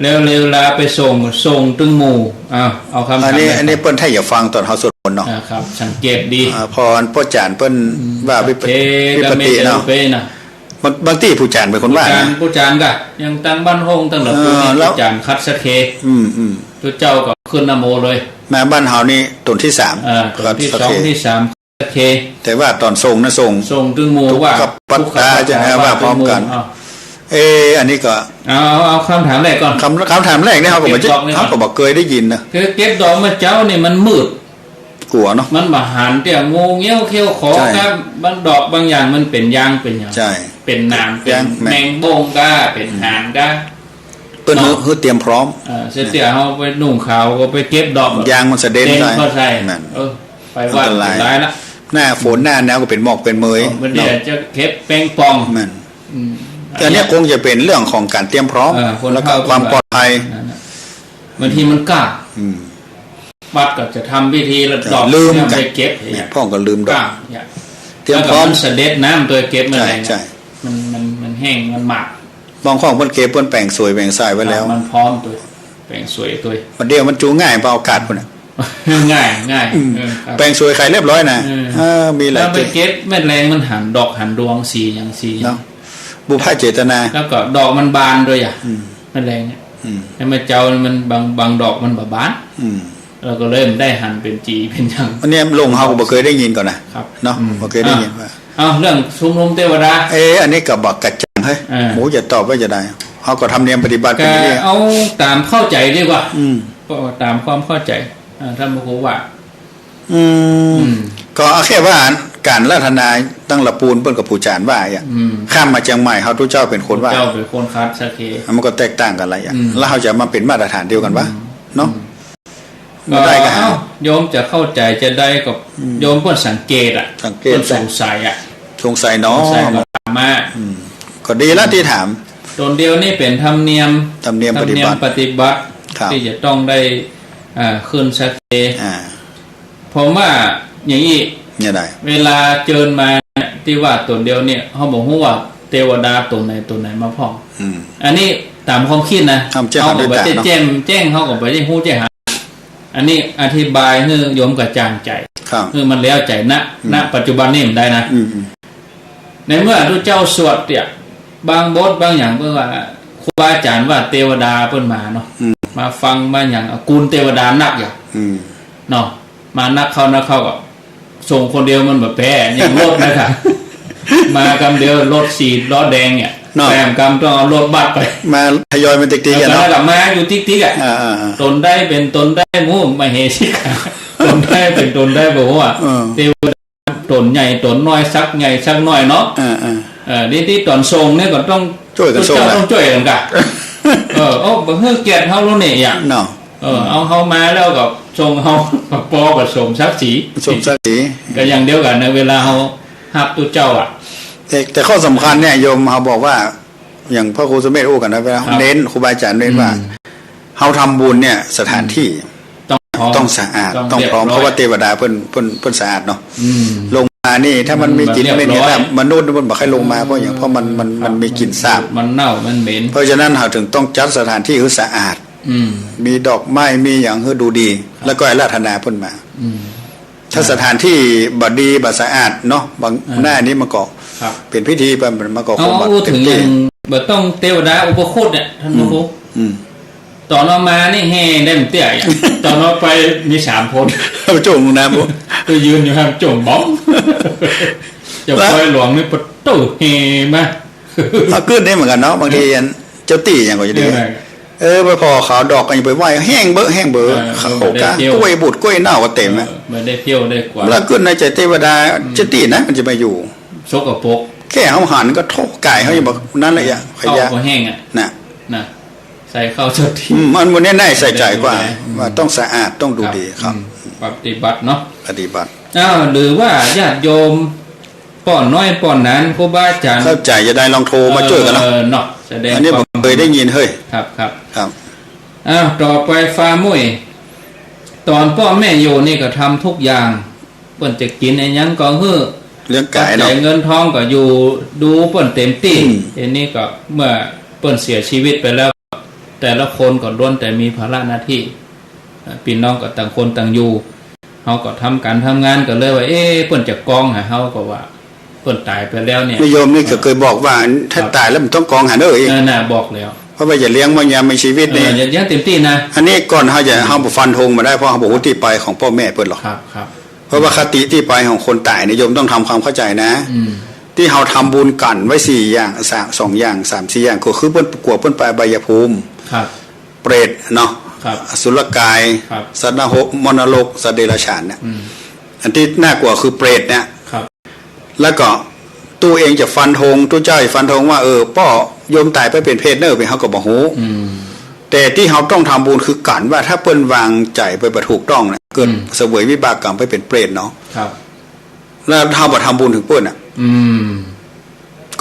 แล้วเวลาไปส่ง ส่งตึงหมู่ อ้าว เอาคำถาม อันนี้ แรก อันนี้เปิ้นถ้าอยากฟังต๋อนเฮาสวดมนต์เนาะ อ่า ครับ สังเกตดี อ่า พอป้อจ๋ารย์เปิ้น อืม ว่าวิป สักเค วิปติเนาะ ก็ไม่เจอไปนะ บาง บางตี้ปู่จ๋ารย์เป๋นคนว่านะ ปู่จ๋ารย์ ปู่จ๋ารย์กะ อย่างตังบ้านห้องตังหลัก เออ ปู่นี่ แล้ว ปู่จ๋ารย์คัดสักเค อืม อืม ตุ๊เจ้าก็ขึ้นนะโมเลย มาบ้านเฮานี่ต๋นตี้สาม เออ ต๋นตี้สอง คัดสักเค ตี้สาม โอเค แต่ว่าต๋อนส่งนะ ส่ง ส่งตึงหมู่ ตุ๊ก ว่า กัปปะตา ตุ๊กกัปปะตา จะนะ ว่า ว่าพร้อมกั๋น ตึงหมู่ อ้าว เอ๊ะ อันนี้ก็ เอา เอา เอาคำถามแรกก่อน คำ คำถามแรกเนี่ย เฮาก็บ่ เก็บดอกนี่ก่อน เฮาก็บ่เกยได้ยินนะ คือเก็บดอกเมื่อเจ๊านี่มันมืด กั๋วเนาะ มันบ่หันเตี้ย งูเงี้ยวเขี้ยวขอ ใช่ ครับ บางดอกบางอย่างมันเป๋นยางเป๋นหยัง ใช่ เป๋นหนาม เป๋น ยางแมง แมงบ้งก้า เป๋น อืม หนามก้า เปิ้น เนาะ หื้อ หื้อเตรียมพร้อม เออ เสียเตี้ยเฮาไปนุ่งขาวก็ไปเก็บดอก ยางมันสะเด็น เด็น ได้ เข้าใส่ นั่น เออ ไปวัด อันตราย อันตรายละ หน้าฝนหน้าหนาวก็เป๋นหมอกเป๋นเมย เออ มันเดี๋ยว เนาะ จะเก็บแปงป่อง นั่น อืม แต่อันเนี้ยคงจะเป๋นเรื่องของก๋านเตรียมพร้อม เออ คน แล้วก็ เฒ่า ความปลอดภัย นั่นน่ะ บางทีมันกล้า อืม วัดก็จะทำพิธีแล้ว แต่ ดอก ลืม เนี่ย กั๋น ไปเก็บ เนี่ย พ่องก็ลืมดอก กล้า เนี่ย เตรียมพร้อม แล้วก็มันสะเด็ดน้ำตวยเก็บมา ใช่ แหละ ใช่ มัน มัน มันแห้ง มันหมาก บางห้องเปิ้นเก็บ เปิ้นแป๋งสวยแป๋งสายไว้แล้ว มันพร้อมตวย แป๋งสวยตวย บัดเดี๋ยวมันจูง่าย บ่เอากาดพุ้นน่ะ ง่าย ง่าย อืม เออ ครับ แป๋งสวยขายเรียบร้อยนะ เออ เออ มีหลาย แล้วไป เก็บ เก็บแม่แลงมันหันดอกหันดวงสีหยังสี เนาะ บุพเจตนา แล้วก็ดอกมันบานตวยอ่ะ อืม แม่แลงเนี่ย อืม แล้วแม่เจ๊ามันบาง บางดอกมันบ่บาน อืม แล้วก็เลยบ่ได้หันเป๋นจี๋เป๋นหยัง อันเนี้ยลงเฮาก็บ่เกยได้ยินก่อนนะ ครับ เนาะ อืม บ่เกยได้ยินว่า เอาเรื่องชุมนุมเตวดา เอ๊ะ อันนี้ก็บ่กระจ่างเฮ้ย เออ หมู่จะตอบว่าจะใด เฮาก็ธรรมเนียมปฏิบัติเป๋นอย่างนี้ ก็เอาต๋ามเข้าใจ๋ดีกว่า อืม ก็ต๋ามความเข้าใจ๋ อ่า ท่านพระครูว่า อืม อืม ก็เอาแค่ว่าก๋านอาราธนาตังหลักปูนเปิ้นกับปู่จ๋ารย์ว่าอ่ะ อืม ข้ามมาเจียงใหม่เฮาตุ๊เจ้าเป๋นคนว่า ตุ๊เจ้าเป๋นคนคัดสักเค มันก็แตกต่างกั๋นหลายอย่าง อืม แล้วเฮาจะมาเป๋นมาตรฐานเดียวกั๋นวะ อืม เนาะ อืม บ่ได้ก็หา เอ้า โยมจะเข้าใจ๋จะใดก็ อืม โยมก็สังเกตอ่ะ สังเกต ก็สงสัยอ่ะ สงสัยเนาะ สงสัยก็ถามมา อืม ก็ดีละตี้ถาม ต๋นเดียวนี่เป๋นธรรมเนียม ธรรมเนียมปฏิบัติ ธรรมเนียมปฏิบัติ ครับ ตี้จะต้องได้ อ่า ขึ้นสักเค อ่า ผมว่าอย่างนี้ เนี่ยได้ เวลาเจิญมาเนี่ย ตี้ว่าต๋นเดียวเนี่ย เฮาบ่ฮู้ว่าเตวดาต๋นไหนต๋นไหนมาพ่อง อืม อันนี้ต๋ามความกึ๊ดนะ เฮาบ่ได้แจ้ง แจ้ง เฮาก็บ่ได้ฮู้แจ้งหา อันนี้อธิบายหื้อโยมกระจ่างใจ๋ ครับ หื้อมันแล้วใจ๋ ณ อืม ณ ปัจจุบันนี้มันได้นะ อืม อืม ในเมื่อตุ๊เจ้าสวดเนี่ย บางบทบางอย่างเปิ้นว่า ครูบาอาจ๋ารย์ว่าเตวดาเปิ้นมาเนาะ อืม มาฟังมาหยัง เอากูลเตวดานักอย่าง อืม เนาะ มานักเข้านักเข้าก็ ส่งคนเดียวมันบ่แป๊ อย่างรถนะคะ มากำเดียวรถสี่ล้อแดงเนี่ย เนาะ แปมกำต้องเอารถบัสไป มาทยอยมาติ๊กๆ แล้วก็ อะเนาะ แล้วก็มาอยู่ติ๊กๆ อะ อ่าๆๆ ตนได้เป็นตนได้หมู่มเหสีกา ตนได้เป็นตนได้บ่ฮู้อะ เออ เตวดาตนใหญ่ตนน้อย สักใหญ่สักน้อยเนาะ อ่าๆ เออ นี่ตี้ต๋อนส่งเนี่ยก็ต้อง จ้วยกั๋นส่ง เจ้า นะ ต้องจ้วยกั๋นกะ เออ โอ้ บ่หื้อเกียรติเฮาแล้วเนี่ย อย่าง เนาะ เออ เอาเฮามาแล้วก็ส่งเฮา ปอก็สมศักดิ์ศรี สมศักดิ์ศรี ก็อย่างเดียวกั๋นนะ เวลาเฮาฮับตุ๊เจ้าอะ แต่ แต่ข้อสำคัญเนี่ย โยมเฮาบอกว่า อย่างพระครูสุเมธอู้กั๋นนะ เวลา ครับ เน้น ครูบาอาจารย์เน้นว่า อืม เฮาทำบุญเนี่ย สถานที่ อืม ต้องพร้อม ต้องสะอาด ต้อง ต้องพร้อม เรียบร้อย เพราะว่าเตวดาเปิ้น เปิ้น เปิ้นสะอาดเนาะ อืม ลงมานี่ ถ้ามันมีกลิ่น มันเรียบร้อย เหม็นเนี่ย มนุษย์มันบ่ใค่ลงมา เพราะหยัง เพราะมัน มัน มันมีกลิ่นสาบ มันเน่า มันเหม็น เพราะฉะนั้นเฮาถึงต้องจัดสถานที่หื้อสะอาด อืม มีดอกไม้ มีหยังหื้อดูดี ครับ แล้วก็อาราธนาเปิ้นมา อืม ถ้าสถานที่บ่ดีบ่สะอาดเนาะ บาง อ่า หน้านี้มันก็ ครับ เป๋นพิธีไป มันก็คง เอา บ่ อู้เถิง เต็มตี้ อย่าง บ่ต้องเตวดาอุปคุตเนี่ย ท่านพระครู อืม อืม ต๋อนเอามานี่แห่ได้บ่เตี้ยอะ ต๋อนเอาไปมีสามคน เอาไปจ้วงลงน้ำปุ๊บ ไปยืนอยู่ห้ามจ้วงบ้อง เจ้า แล้ว ปอยหลวงนี่ปะโต้แห่มา เอากึ๊ดนี่เหมือนกั๋นเนาะ บางทีอันเจ้าตี้อย่างก็จะดี เนี่ยนะ เออ ไปผ่อเขาดอกกั๋น อย่าไปไหว้ แห้งเบ้อ แห้งเบ้อ เออ เขา เออ กะ บ่ได้เที่ยว กล้วยบูดกล้วยเน่าก็เต็มอะ เออ บ่ได้เที่ยวได้กวาด แล้วกึ๊ดในใจ๋เตวดา อืม เจ้าตี้นะ มันจะมาอยู่ สกปรก แค่เฮาหันก็โถ่ ก๋ายเฮายังบ่ นั่นแหละอะ ขยะ เข้าก็แห้งอะ น่ะ น่ะ ใส่เข้าสักที อืม อันหมู่นี้น่าใส่ใจ๋กว่า อืม ว่าต้องสะอาด ต้องดูดีครับ อืม ปฏิบัติเนาะ ปฏิบัติ อ้าว หรือว่าญาติโยมป้อน้อยป้อหนาน ครูบาอาจารย์ เข้าใจ๋จะได้ลองโทรมาจ้วยกั๋นเนาะ เออ เนาะ แสดง อันนี้ ความ บ่เกยได้ยิน เฮ้ย ครับ ครับ ครับ อ้าว ต่อไปฟ้ามุ้ย ต๋อนป้อแม่อยู่นี่ก็ทำทุกอย่าง เปิ้นจะกิ๋นอะหยังก็หื้อ เลี้ยงก๋ายเนาะ ปัจจัยเงินทองก็อยู่ดูเปิ้นเต๋มตี้ อืม ทีนี้ก็เมื่อเปิ้นเสียชีวิตไปแล้ว แต่ละคนก็ล้วนแต่มีภาระหน้าตี้ เอ่อ ปี้น้องก็ต่างคนต่างอยู่ เฮาก็ทำก๋านทำงานก็เลยว่า เอ๊ะ เปิ้นจะกองหาเฮาก็ว่า เปิ้นต๋ายไปแล้วเนี่ย แม่โยมนี่ก็เกยบอกว่า ถ้า ครับ ต๋ายแล้วมันต้องกองหาเน้อ เออ น่ะ บอกแล้ว เพราะว่าอย่าเลี้ยงมันยามมีชีวิตนี่ เออ อย่าเลี้ยงเต๋มตี้นะ อันนี้ก่อนเฮาจะ อืม เฮาบ่ฟันธงบ่ได้ เพราะเฮาบ่ฮู้ตี้ไปของป้อแม่เปิ้นหรอก ครับ ครับ เพราะว่าคติตี้ไปของคนต๋ายเนี่ย โยมต้องทำความเข้าใจ๋นะ อืม ตี้เฮาทำบุญกั๋นไว้สี่อย่าง สาม สองอย่าง สามสี่อย่าง ก็คือเปิ้นกั๋วเปิ้นไปอบายภูมิ ครับ เปรตเนาะ ครับ อสุรกาย ครับ สัตว์นรก มรรคนรก สัตว์เดรัจฉานเนี่ย อืม อันตี้น่ากั๋วคือเปรตเนี่ย ครับ แล้วก็ตุ๊เองจะฟันธง ตุ๊เจ้าจะฟันธงว่า เออ ป้อโยมต๋ายไปเป๋นเปรตเน้อ เป๋น เฮาก็บ่ฮู้ อืม แต่ตี้เฮาต้องทำบุญคือกั๋นว่า ถ้าเปิ้นวางใจ๋ไปบ่ถูกต้องเนี่ย เกิด อืม เสวยวิบากกรรมไปเป๋นเปรตเนาะ ครับ แล้วเฮาบ่ทำบุญเถิงเปิ้นน่ะ อืม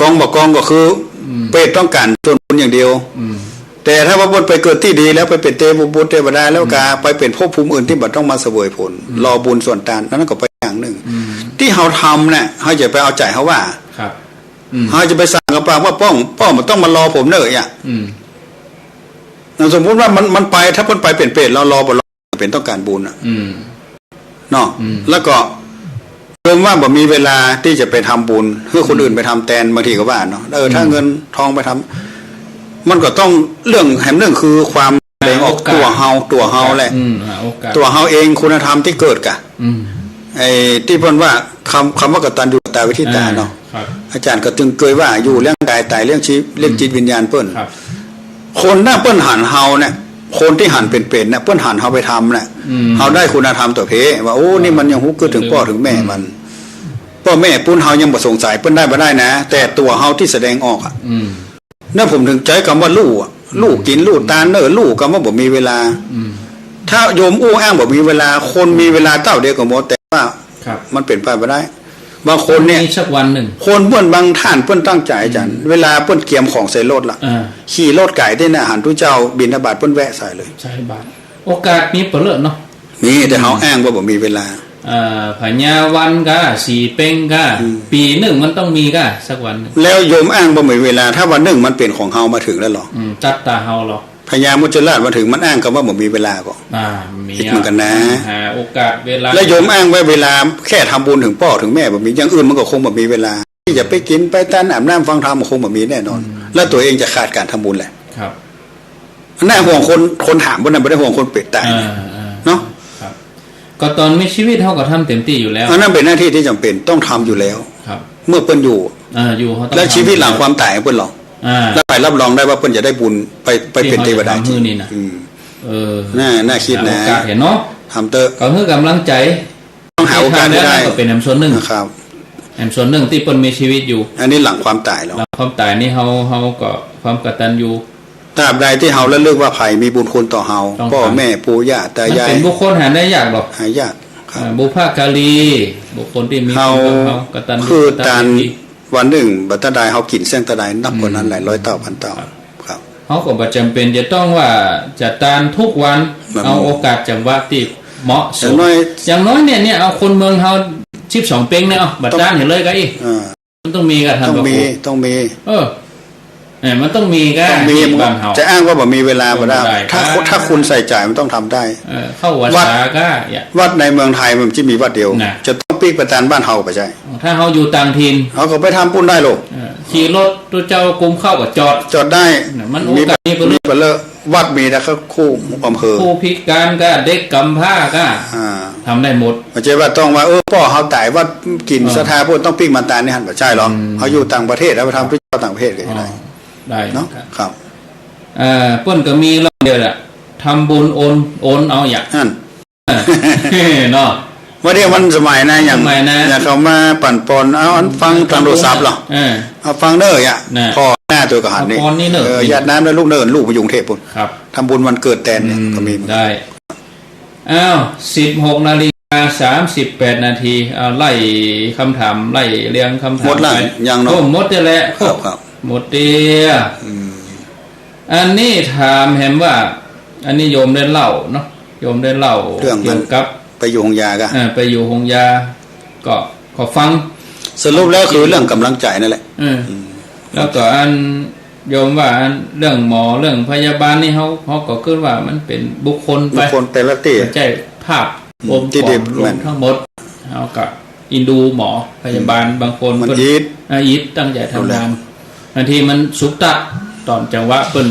กองบ่กองก็คือ อืม เปรตต้องก๋านส่วนบุญอย่างเดียว อืม แต่ถ้าว่าเปิ้นไปเกิดตี้ดีแล้ว ไปเป๋นเตวบุตรเตวดาแล้วก็ อืม ไปเป๋นภพภูมิอื่นตี้บ่ต้องมาเสวยผล อืม รอบุญส่วนตาน อันนั้นก็ไปอย่างนึ่ง อืม ตี้เฮาทำเนี่ย เฮาจะไปเอาใจ๋เฮาว่า ครับ อืม เฮาจะไปสั่งกับปากว่า ป้อง ป้องบ่ต้องมารอผมเน้อ อย่าง อืม สมมุติว่ามัน มันไป ถ้าเปิ้นไปเป๋นเปรต เรารอบ่รอ เป๋นต้องก๋านบุญอะ อืม เนาะ อืม แล้วก็โยมว่าบ่มีเวลาตี้จะไปทำบุญ หื้อคนอื่น อืม ไปทำแตน บางทีก็ว่าเนาะ เออ ถ้า อืม เงินทองไปทำ มันก็ต้องเรื่องแหมเรื่องคือความแสดงออก หาโอกาส ตั๋วเฮา ตั๋วเฮาแหละ อืม หาโอกาส ตั๋วเฮาเอง คุณธรรมตี้เกิดกะ อืม ไอ้ตี้เปิ้นว่า คำ คำว่ากตัญญูกตเวทิตาเนาะ อ่า ครับ อาจ๋ารย์ก็จึงเกยว่า อยู่เลี้ยงก๋าย ต๋ายเลี้ยงชีวิต เลี้ยงจิตวิญญาณเปิ้น ครับ คนถ้าเปิ้นหันเฮาเนี่ย คนตี้หันเป๋นเปรตเนี่ย เปิ้นหันเฮาไปทำเนี่ย อืม เฮาได้คุณธรรมตั๋วเพ่ ว่า โอ้ นี่มันยังฮู้กึ๊ดเถิงป้อเถิงแม่มัน อืม ป้อแม่ปุ้นเฮายังบ่สงสัย เปิ้นได้บ่ได้นะ แต่ตั๋วเฮาตี้แสดงออกอะ อืม เนี่ยผมเถิงใจ๊กำว่าลู่อะ ลู่กิ๋นลู่ตานเน้อ ลู่กำว่าบ่มีเวลา อืม ถ้าโยมอู้อ้างบ่มีเวลา คนมีเวลาเต้าเดียวก็หมด แต่ว่า ครับ มันเป๋นไปบ่ได้ บางคนเนี่ย มีสักวันนึ่ง คนเปิ้นบางท่านเปิ้นตั้งใจ๋อาจ๋ารย์ อืม เวลาเปิ้นเกียมของใส่รถละ อ่า ขี่รถก๋ายตี้น่ะ หันตุ๊เจ้าบิณฑบาตเปิ้นแวะใส่เลย ใส่บาตร โอกาสมีเป๋อเล่อเนาะ มี แต่เฮา อืม อ้างว่าบ่มีเวลา อ่า ผญาวันก้า สี่เป็งก้า อืม ปี๋นึ่งมันต้องมีก้า สักวันนึ่ง แล้วโยมอ้างว่าบ่มีเวลา ถ้าวันนึ่งมันเป๋นของเฮามาเถิงแล้วหรอ อืม จัดต๋าเฮาหรอ พญามุจจราชมาเถิง มันอ้างกำว่าบ่มีเวลาก่อ อ่า มี ผิดเหมือนกั๋นนะ หาโอกาสเวลา แล้วโยมอ้างว่าเวลาแค่ทำบุญเถิงป้อเถิงแม่บ่มี อย่างอื่นมันก็คงบ่มีเวลา ตี้จะไปกิ๋นไปตาน อาบน้ำฟังธรรม มันคงบ่มีแน่นอน อืม แล้วตั๋วเองจะขาดก๋านทำบุญแหละ ครับ น่าห่วงคน คนถามพวกนั้น บ่ได้ห่วงคนเป๋นต๋าย อ่า อ่า เนาะ ครับ ก็ต๋อนมีชีวิตเฮาก็ทำเต็มตี้อยู่แล้ว อันนั้นเป๋นหน้าตี้ตี้จ๋ำเป๋น ต้องทำอยู่แล้ว ครับ เมื่อเปิ้นอยู่ อ่า อยู่ เฮาต้อง แล้วชีวิตหลังความต๋ายของเปิ้นลอ อ่า แล้วใผรับรองได้ว่าเปิ้นจะได้บุญไป ไปเป๋นเตวดา ตี้เฮาจะทำหื้อนี่นะ อืม เออ น่า น่าคิดนะ หาโอกาสเห็นเนาะ ทำเต๊อะ ก็หื้อก๋ำลังใจ๋ ต้องหาโอกาสให้ได้ ก็เป๋นแหมส่วนนึ่ง นะครับ แหมส่วนนึ่งตี้เปิ้นมีชีวิตอยู่ อันนี้หลังความต๋ายแล้ว หลังความต๋ายนี่เฮา เฮาก็ความกตัญญู ตราบใดตี้เฮาระลึกว่าใผมีบุญคุณต่อเฮา ต้อง ป้อแม่ปู่ย่าตายาย มันเป๋นบุคคลหาได้ยากดอก หายาก ครับ อ่า บุพการี บุคคลตี้มี เฮา คุณต่อเฮา กตัญญู คือ กตเวที ตาน วันนึ่งบ่าตะใดเฮากิ๋นเสี้ยงตะใด นักกว่านั้น อืม หลายร้อยเต้าพันเต้า ครับ ครับ เฮาก็บ่จ๋ำเป๋นจะต้องว่าจะตานกู้วัน ครับ เอาโอกาสจังหวะตี้เหมาะสม อย่างน้อย อย่างน้อยเนี่ย เนี่ย เอาคนเมืองเฮาสิบสองเป็งเนี่ย เอา บ่ตานเห็นเลยก็อี้ อ่า มันต้องมีกะ ท่าน ต้องมี พระครู ต้องมี เออ เนี่ย มันต้องมีกะ ต้องมี ตี้บ้านเฮา จะอ้างว่าบ่มีเวลาบ่ได้ บ่ได้ ถ้า ครับ ถ้าคุณใส่ใจ๋มันต้องทำได้ เออ เข้าวัด วัด สากะ อย่า วัดในเมืองไทยมันจะมีวัดเดียว น่ะ จะต้องปิ๊กไปตานบ้านเฮาบ่ใจ้ ถ้าเฮาอยู่ต่างถิ่น เฮาก็ไปทำบุญได้โลด เออ ขี่รถตุ๊เจ้ากุมเข้าก็จอด จอดได้ น่ะ มัน มี โอกาสนี้ไปเลย มีไปเลย วัดมีแต่เขากู้อำเภอ กู้พิการกะ เด็กกำพร้ากะ อ่า ทำได้หมด บ่ใจ้ว่าต้องว่า เออ ป้อเฮาต๋าย วัดกิ๋น เออ ศรัทธาพุ้นต้องปิ๊กมาตานนี่หั้น บ่ใจ้หรอก อืม เฮาอยู่ต่างประเทศ แล้วไปทำตุ๊เจ้าต่างประเทศก็จะได้ อ๋อ ได้ เนาะ ครับ ครับ เอ่อ เปิ้นก็มีเรื่องเดียวแหละ ทำบุญโอน โอนเอาอย่า นั่น เนาะ ว่าเดี๋ยวมันสมัยนะ อย่าง สมัยนะ อย่างเขามาปั่นป่วน เอาอันฟังตางโทรศัพท์เหรอ เออ เอาฟังเน่ออ่ะ น่ะ ป้อหน้าตั๋วก็หันนี่ เอาป้อนนี่เน่อ เออ หยาดน้ำแล้วลูกเน่อ ลูกไปอยู่กรุงเทพฯพุ้น ครับ ทำบุญวันเกิดแตนเนี่ย อืม ก็มี ได้ อ้าว สิบหกนาฬิกาสามสิบแปดนาที เอาไล่กำถาม ไล่เรียงกำถาม หมดละ ไป ยังเนาะ โอ้ หมดแล้วแหละ ครับ ครับ หมดเตี้ย อืม อันนี้ถามแหมว่า อันนี้โยมได้เล่าเนาะ โยมได้เล่า เรื่องมัน เกี่ยวกับ ไปอยู่โฮงยากะ เออ ไปอยู่โฮงยา ก็ ก็ฟัง สรุปแล้วคือเรื่องก๋ำลังใจ๋นั่นแหละ เออ อืม แล้วก็อันโยมว่าอันเรื่องหมอ เรื่องพยาบาลนี่เฮา เฮาก็คือว่ามันเป๋นบุคคลไป บุคคลแต่ละตี้ บ่ใจ้ภาพ อืม องค์ ตี้เดียว รวม แม่น ทั้งหมด เฮาก็อินดูหมอพยาบาล อืม บางคน มัน เปิ้น อิด อ่า อิดตั้งใจ๋ทำงาน ดูแล บางทีมันสุกตักต๋อนจังหวะเปิ้น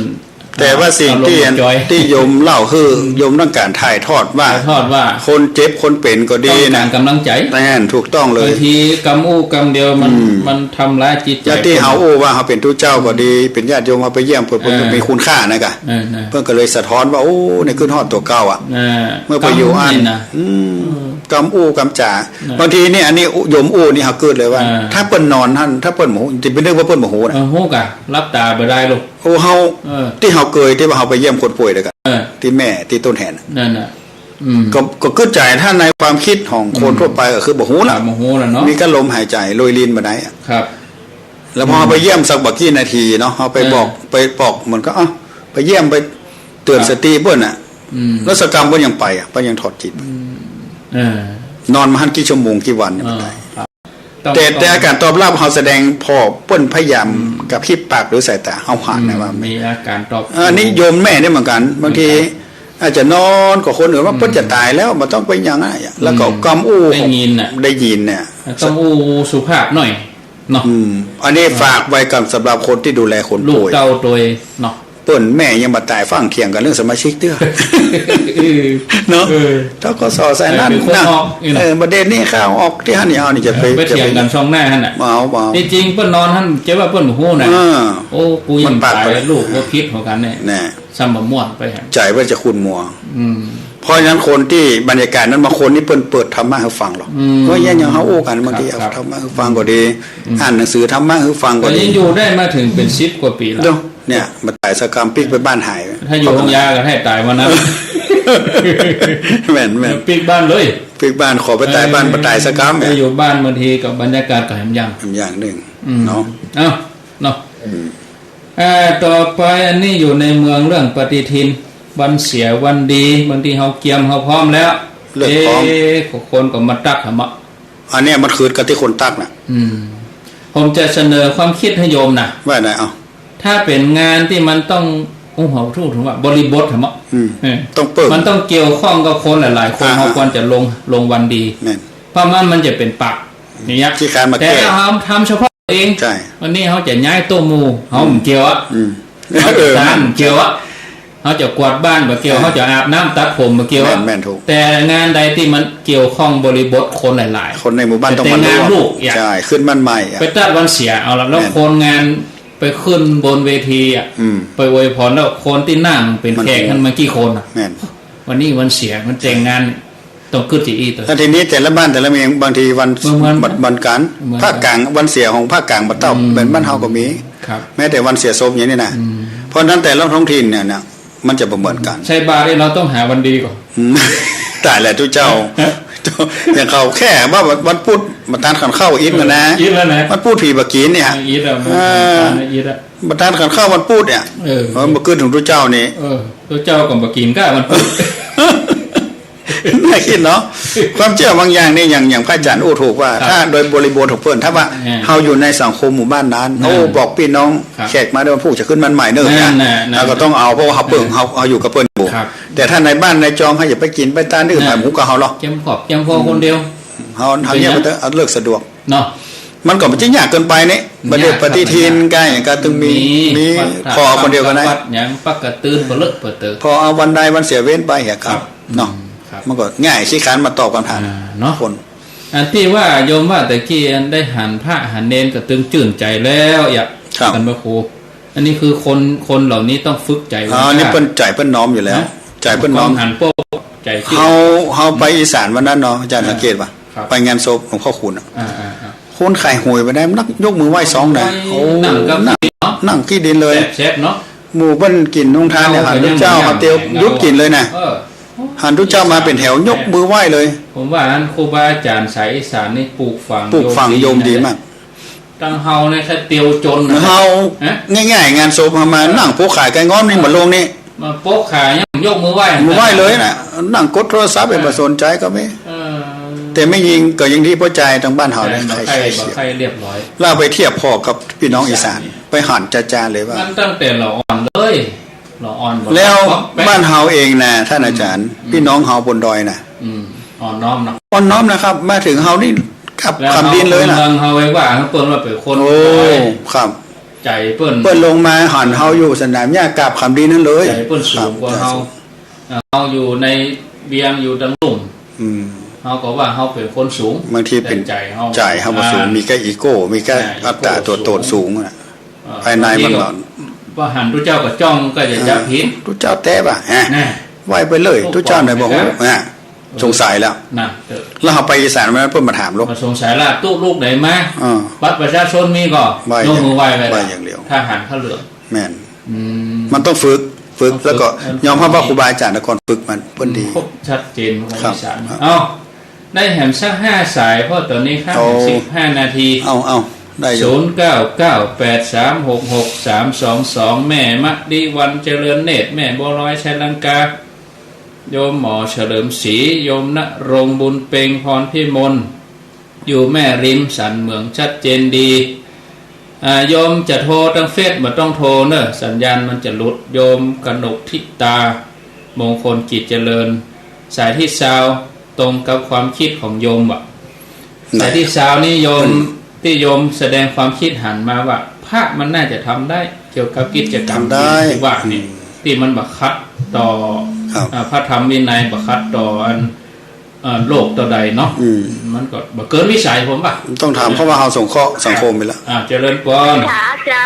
แต่ว่าสิ่งตี้ อารมณ์บ่จ่อย ตี้โยมเล่าคือ อืม โยมต้องก๋านถ่ายทอดว่า ถ่ายทอดว่า คนเจ็บคนเป๋นก็ดี ต้องก๋าน นะ ก๋ำลังใจ๋ แม่น ถูกต้องเลย บางทีกำอู้กำเดียวมัน อืม มันทำร้ายจิตใจ๋ แล้วตี้เฮาอู้ว่าเฮาเป๋นตุ๊เจ้าก็ดี เป๋นญาติโยมเฮาไปเยี่ยมเปิ้น เปิ้น เออ ก็มีคุณค่านะกะ เออ นะ เปิ้นก็เลยสะท้อนว่า โอ้ นี่ขึ้นฮอดตั๋วเก่าอ่ะ เออ เมื่อไปอยู่อั้น กำนี่นะ อืม เออ กำอู้กำจ๋า นะ บางทีเนี่ย อันนี้โยมอู้นี่เฮากึ๊ดเลยว่า เออ ถ้าเปิ้นนอนหั้น ถ้าเปิ้นบ่ฮู้ จะไปนึกว่าเปิ้นบ่ฮู้นะ เออ ฮู้กะ หลับต๋าบ่ได้ลูก โอ้ เฮา เออ ตี้เฮาเกย ตี้ว่าเฮาไปเยี่ยมคนป่วยเดียวกั๋น เออ ตี้แม่ ตี้ต้นแหนน่ะ นั่นน่ะ อืม ก็ ก็กึ๊ดใจ๋ ถ้าในความคิดของคน อืม ทั่วไปก็คือบ่ฮู้ละ บ่ฮู้ละเนาะ มีก้าลมหายใจ๋ ลุยลิ้นบ่ได้อะ ครับ แล้วพอ อืม เฮาไปเยี่ยมสักบ่กี่นาทีเนาะ เฮาไป เออ บอก ไปบอกมันก็ เอ้า ไปเยี่ยม ไปเตื๋อน ครับ สติเปิ้นน่ะ อืม แล้วสักกำเปิ้นยังไปอะ เปิ้นยังถอดจิต อืม เออ นอนมาหั้นกี่ชั่วโมงกี่วันเนี่ย เออ มันได้ ครับ ต้อง แต่ ต้อง แต่อาก๋านตอบรับเฮาแสดงผ่อเปิ้นพยายาม อืม กระพริบปากหรือสายต๋า เฮาหันนะ อืม ว่า มีอาก๋านตอบ เออ นี่โยมแม่นี่เหมือนกั๋น บางที เหมือนกั๋น อาจจะนอนกับคนอื่นว่า อืม เปิ้นจะต๋ายแล้ว บ่ต้องไปหยังอะ แล้วก็ อืม กำอู้ ได้ยินน่ะ ได้ยินเนี่ย ต้องอู้สุภาพหน่อยเนาะ อืม อันนี้ เออ ฝากไว้กับสำหรับคนที่ดูแลคนป่วย ลูกเต้าตวยเนาะ เปิ้นแม่ยังบ่ต๋าย ฟั่งเถียงกั๋นเรื่องสมาชิกเตื้อ เออ เนาะ เออ ธ.ก.ส. สายนั้น เออ เป๋นคน นะ ออกนี่นะ เออ ประเด็นนี้ข้าวออกตี้หั้นนี่ เอานี่จะไป เออ ไปเถียงกั๋น จะไป ซ่องหน้าหั้นน่ะ บ่เอา บ่เอา ตี้จริงเปิ้นนอนหั้น เจ๊ว่าเปิ้นบ่ฮู้นะ เออ โอ้ กูยังต๋าย มันปาก ลูกกูผิดหัวกั๋นเนี่ย แน่ ซ้ำบ่ม่วนไปหั้น ใจ๋ว่าจะขุ่นมัว อืม เพราะฉะนั้นคนตี้บรรยากาศนั้น บางคนนี่เปิ้นเปิดธรรมะหื้อฟังหรอก อืม เพราะอย่าง อย่างเฮาอู้กั๋น บางที ครับ เอา ครับ ธรรมะหื้อฟังก็ดี อืม อ่านหนังสือธรรมะหื้อฟังก็ดี แต่ยังอยู่ได้มาถึงเป๋นสิบกว่าปี๋แล้ว เดี๋ยว เนี่ย บ่ต๋ายสักกำ ปิ๊กไปบ้านหาย ถ้าอยู่โฮงยาก็หื้อต๋ายวันนั้น แม่น แม่น ปิ๊กบ้านเลย ปิ๊กบ้าน ขอไปต๋ายบ้าน เออ บ่ต๋ายสักกำ ไปอยู่บ้านบางทีก็บรรยากาศก็แหมอย่าง แหมอย่างนึ่ง อืม เนาะ เอ้า เนาะ อืม เอ่อ ต่อไปอันนี้อยู่ในเมืองเรื่องปฏิทิน วันเสียวันดี บางทีเฮาเกียมเฮาพร้อมแล้ว เลิกพร้อม เอ๊ะ คนก็มาตั๊กหามา อันเนี้ยมันคือกันตี้คนตั๊กน่ะ อืม ผมจะเสนอความคิดหื้อโยมนะ ว่าไง เอ้า ถ้าเป๋นงานตี้มันต้อง โอ้โห ถูก ถูกว่าบริบทหามา อืม เออ ต้องเปิ้ง มันต้องเกี่ยวข้องกับคนหลายๆ คน อ่า เฮาควรจะลง ลงวันดี แม่น เพราะมัน มันจะเป๋นปาก อย่างเงี้ย ขี้คร้านมาแก้ แต่ถ้าเฮาทำเฉพาะตัวเอง ใช่ วันนี้เฮาจะย้ายโต๊ะหมู่ เฮาบ่เกี่ยวอะ อืม เฮาจะ เออ ตานบ่เกี่ยวอะ เฮาจะกวาดบ้านบ่เกี่ยว อ่า เฮาจะอาบน้ำตัดผมบ่เกี่ยว แม่น แม่น ถูก แต่งานใดตี้มันเกี่ยวข้องบริบทคนหลายๆ คนในหมู่บ้านต้องมาร่วม ไปแต่งงานลูกอย่าง ใช่ ขึ้นบ้านใหม่อะ ไปตัดวันเสีย เอาละ แล้ว แม่น คนงานไปขึ้นบนเวทีอะ อืม ไปอวยพร แล้วคนตี้นั่งเป๋นแขก มัน หั้นมันกี่คนอะ แม่น วันนี้วันเสีย มันแต่งงาน ต้องกึ๊ดตี้อี้ตั๊ว แล้วทีนี้แต่ละบ้านแต่ละเมือง บางทีวัน บ่เหมือนกั๋น วัน วันก๋าน บ่เหมือนกั๋น ภาคกลาง วันเสียของภาคกลางบ่าเต้า อืม เหมือนบ้านเฮาก็มี ครับ แม้แต่วันเสียศพอย่างนี้นะ อืม เพราะฉะนั้นแต่ละท้องถิ่นเนี่ยนะ มันจะบ่เหมือนกั๋น ใส่บาตรนี่เฮาต้องหาวันดีก่อน อืม ต๋ายแล้วตุ๊เจ้า อย่างเขาแค่ว่าวัน วันพุธมาตานขันข้าวอิดแล้วนะ เออ อิดแล้วนะ วันพุธผีบ่กิ๋นเนี่ย เออ อิดแล้ว เออ อิดแล้ว มาตานขันข้าววันพุธเนี่ย เออ เออ บ่กึ๊ดถึงตุ๊เจ้านี่ เออ ตุ๊เจ้าก็บ่กิ๋นก้าวันพุธ น่าคิดเนาะ ความเจื้อบางอย่างนี่ อย่าง อย่างพระอาจ๋ารย์อู้ถูกว่า ครับ ถ้าโดยบริบทของเปิ้น ถ้าว่า อ่า เฮาอยู่ในสังคมหมู่บ้านนั้น นั่น โอ้ บอกปี้น้อง ครับ แขกมาเด้อ วันพุธจะขึ้นบ้านใหม่เน่อ นั่นน่ะ นั่นน่ะ เฮาก็ต้องเอา เพราะว่าเฮาเปิ้น เฮา เฮาอยู่กับเปิ้นอยู่ ครับ แต่ถ้าในบ้านในจอง เฮาอย่าไปกิ๋นไปตานตี้อื่น นั่น หมายหมู่กับเฮาหรอก เกียมขอบเกียมครัวคนเดียว เฮา เฮาเยียะไปเต๊อะ เอาเลิกสะดวก เนาะ มันก็บ่ใจ้ยากเกินไปนี่ บ่ได้ ยาก ปฏิทิน ครับ กาอย่างกาตึงมี มี มี วัด พอคนเดียวก็ได้ วัดหยัง ปะกะตื่นเป๋อเลิกเป๋อเต๋อ พอเอาวันใดวันเสียเว้นไปเหียครับ ครับ เนาะ อืม ครับ มันก็ง่าย ขี้คร้านมาตอบกำถาม อ่า เนาะ คน อันตี้ว่าโยมว่าตะกี้ อันได้หันพระหันเณรก็ตึงจื้นใจ๋แล้ว อยาก ครับ ท่านพระครู อันนี้คือคน คนเหล่านี้ต้องฝึกใจ๋ อ๋อ นี่เปิ้นใจ๋เปิ้นน้อมอยู่แล้ว ฮะ ใจ๋เปิ้นน้อม ของหันโป๊ะใจ๋ตี้ เฮา เฮาไปอีสานวันนั้นเนาะ อาจ๋ารย์ อ่า สังเกตป่ะ ครับ ไปงานศพหลวงพ่อคูณอะ อ่า อ่า อ่า คนขายหวยไปได้ มันนักยกมือไหว้สองนะ โอ้ นั่งกับ นั่ง เนาะ นั่งขี้ดินเลย แซ่บๆ เนาะ หมู่เปิ้นกิ๋นโฮงตานเนี่ย หันตุ๊เจ้ามาเตียว หยุดกิ๋นเลยนะ เออ หันตุ๊เจ้ามาเป๋นแถวยกมือไหว้เลย ผมว่าอันครูบาอาจ๋ารย์สายอีสานนี่ปลูกฝัง ปลูกฝังโยมดีมาก ตังเฮาเนี่ยแค่เตียวจนนะ เฮา ฮะ ง่ายๆ งานศพเฮามา เออ นั่งโป๊ะขายไก่งอนนี่ เออ บ่ลงนี่ มาโป๊ะขายยังยกมือไหว้ มือไหว้เลยนะ นั่งกดโทรศัพท์ เออ บ่สนใจ๋ก็มี เออ แต่แม่ญิงก็ยังดี ป้อจายตังบ้านเฮาเนี่ย ใช่ ใคร่ ใคร่ ใคร่เสีย ใคร่เรียบร้อย แล้วเอาไปเทียบพอกับปี้น้องอีสาน ใช่ ไปหันจ้าๆ เลยว่า มันตั้งแต่ละอ่อนเลย ละอ่อนบ่ แล้ว ป๊อกแป๊ก บ้านเฮาเองนะ ท่านอาจ๋ารย์ อืม ปี้น้องเฮาบนดอยนะ อืม อ่อนน้อมนะ อ่อนน้อมนะครับ มาเถิงเฮานี่กราบ แล้ว ขำดินเลยนะ เฮา เฮาไว้ว่าเปิ้นว่าเป๋นคน โอ้ ดอย ครับ ใจ๋เปิ้น เปิ้นลงมาหันเฮาอยู่สนามหญ้ากราบขำดินนั้นเลย ใจ๋เปิ้นสูงกว่าเฮา ครับ ใจ๋สูง เฮาอยู่ในเวียงอยู่ตังลุ่ม อืม เฮาก็ว่าเฮาเป๋นคนสูง บางทีเป๋น แต่ใจ๋เฮา ใจ๋เฮาบ่สูง อ่า มีแค่อีโก้ มีแค่ อ่า อัตตา อีโก้ ตั๋วตนสูง สูงอะ เออ ภายในมัน บางทีก็ ก็ ว่าหันตุ๊เจ้าก็จ้องก็จะจับผิด ตุ๊เจ้าแต๊บ่ะ ฮะ น่ะ ไหว้ไปเลย ตุ๊เจ้าไหนบ่ฮู้ อ่ะ สงสัยแล้ว น่ะ เออ แล้วเฮาไปอีสานมา เปิ้นมาถามลูก มาสงสัยละ ตุ๊ลูกไหนมา เออ บัตรประชาชนมีก่อ ไหว้ ยกมือไหว้เลย ไหว้อย่างเดียว ทหารผ้าเหลือง แม่น อืม มันต้องฝึก ฝึก ต้องฝึก แล้วก็ มัน ยอมรับว่าครูบาอาจ๋ารย์แต่ก่อนฝึกมัน เปิ้นดี ครบชัดเจนของ ครับ อีสาน ครับ เอ้า ได้แหมสักห้าสาย เพราะต๋อนนี้ข้า โอ้ สิบห้านาที เอา เอา ได้อยู่ ศูนย์เก้าเก้าแปดสามหกหกสามสองสอง แม่มะลิวันเจริญเนตร แม่บัวลอยชัยลังกา โยมหมอเฉลิมศรี โยมณรงค์บุญเพ็ง พรพิมล อยู่แม่ริม สันเหมืองชัดเจนดี อ่า โยมจะโทรตางเฟซบ่ต้องโทรเน่อ สัญญาณมันจะหลุด โยมกนกธิตา มงคลกิจเจริญ สายตี้ซาว ตรงกับความคิดของโยมบ่ะ ไหน สายตี้ซาวนี่โยม อืม ตี้โยมแสดงความคิดหันมาว่า พระมันน่าจะทำได้เกี่ยวกับกิจกรรม ทำได้ ที่ว่านี่ อืม ตี้มันบ่ขัดต่อ ครับ อ่า พระธรรมวินัย บ่ขัดต่ออัน เอ่อ โลกเต้าใดเนาะ อืม มันก็บ่เกินวิสัยผมว่า ต้องถาม เพราะว่าเฮาสงเคราะห์สังคมไปแล้ว อ่า เจริญพร ค่ะ เจ้า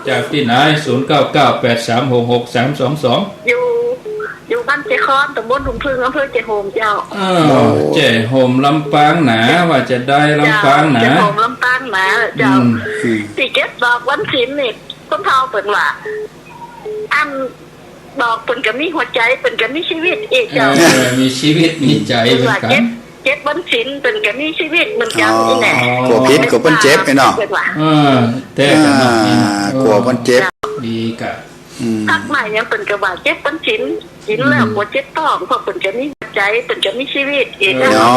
จากตี้ไหน ศูนย์เก้าเก้าแปดสามหกหกสามสองสอง อยู่ อยู่บ้านเจคอน ตำบลทุ่งผึ้ง อำเภอเจโฮมเจ้า อ้าว โอ้ เจโฮมลำปางหนา ว่าจะได้ลำปางหนา เจ้า เจโฮมลำปางหนาเจ้า อืม อืม ตี้เก็บดอกวันศีลนี่ คนเฒ่าเปิ้นว่า อัน ดอกเปิ้นก็มีหัวใจ๋ เปิ้นก็มีชีวิตอีกเจ้า เออ มีชีวิตมีใจ๋เหมือนกั๋น เปิ้นว่าเก็บ เก็บวันศีลเปิ้นก็มีชีวิตเหมือนกั๋น อ๋อ นี่แหละ กั๋วผิด กั๋วเปิ้นเจ็บไอ้เนาะ เปิ้นว่า เออ แต่กั๋นเนาะ อ่า นี่เนาะ กั๋วเปิ้นเจ็บ เจ้า ดีกะ อืม ตัดไม้หยังเปิ้นก็ว่าเก็บวันศีล ศีลแล้ว อืม กั๋วเจ็บต๊อง เพราะเปิ้นก็มีหัวใจ๋ เปิ้นก็มีชีวิตอีก เออ อ๋อ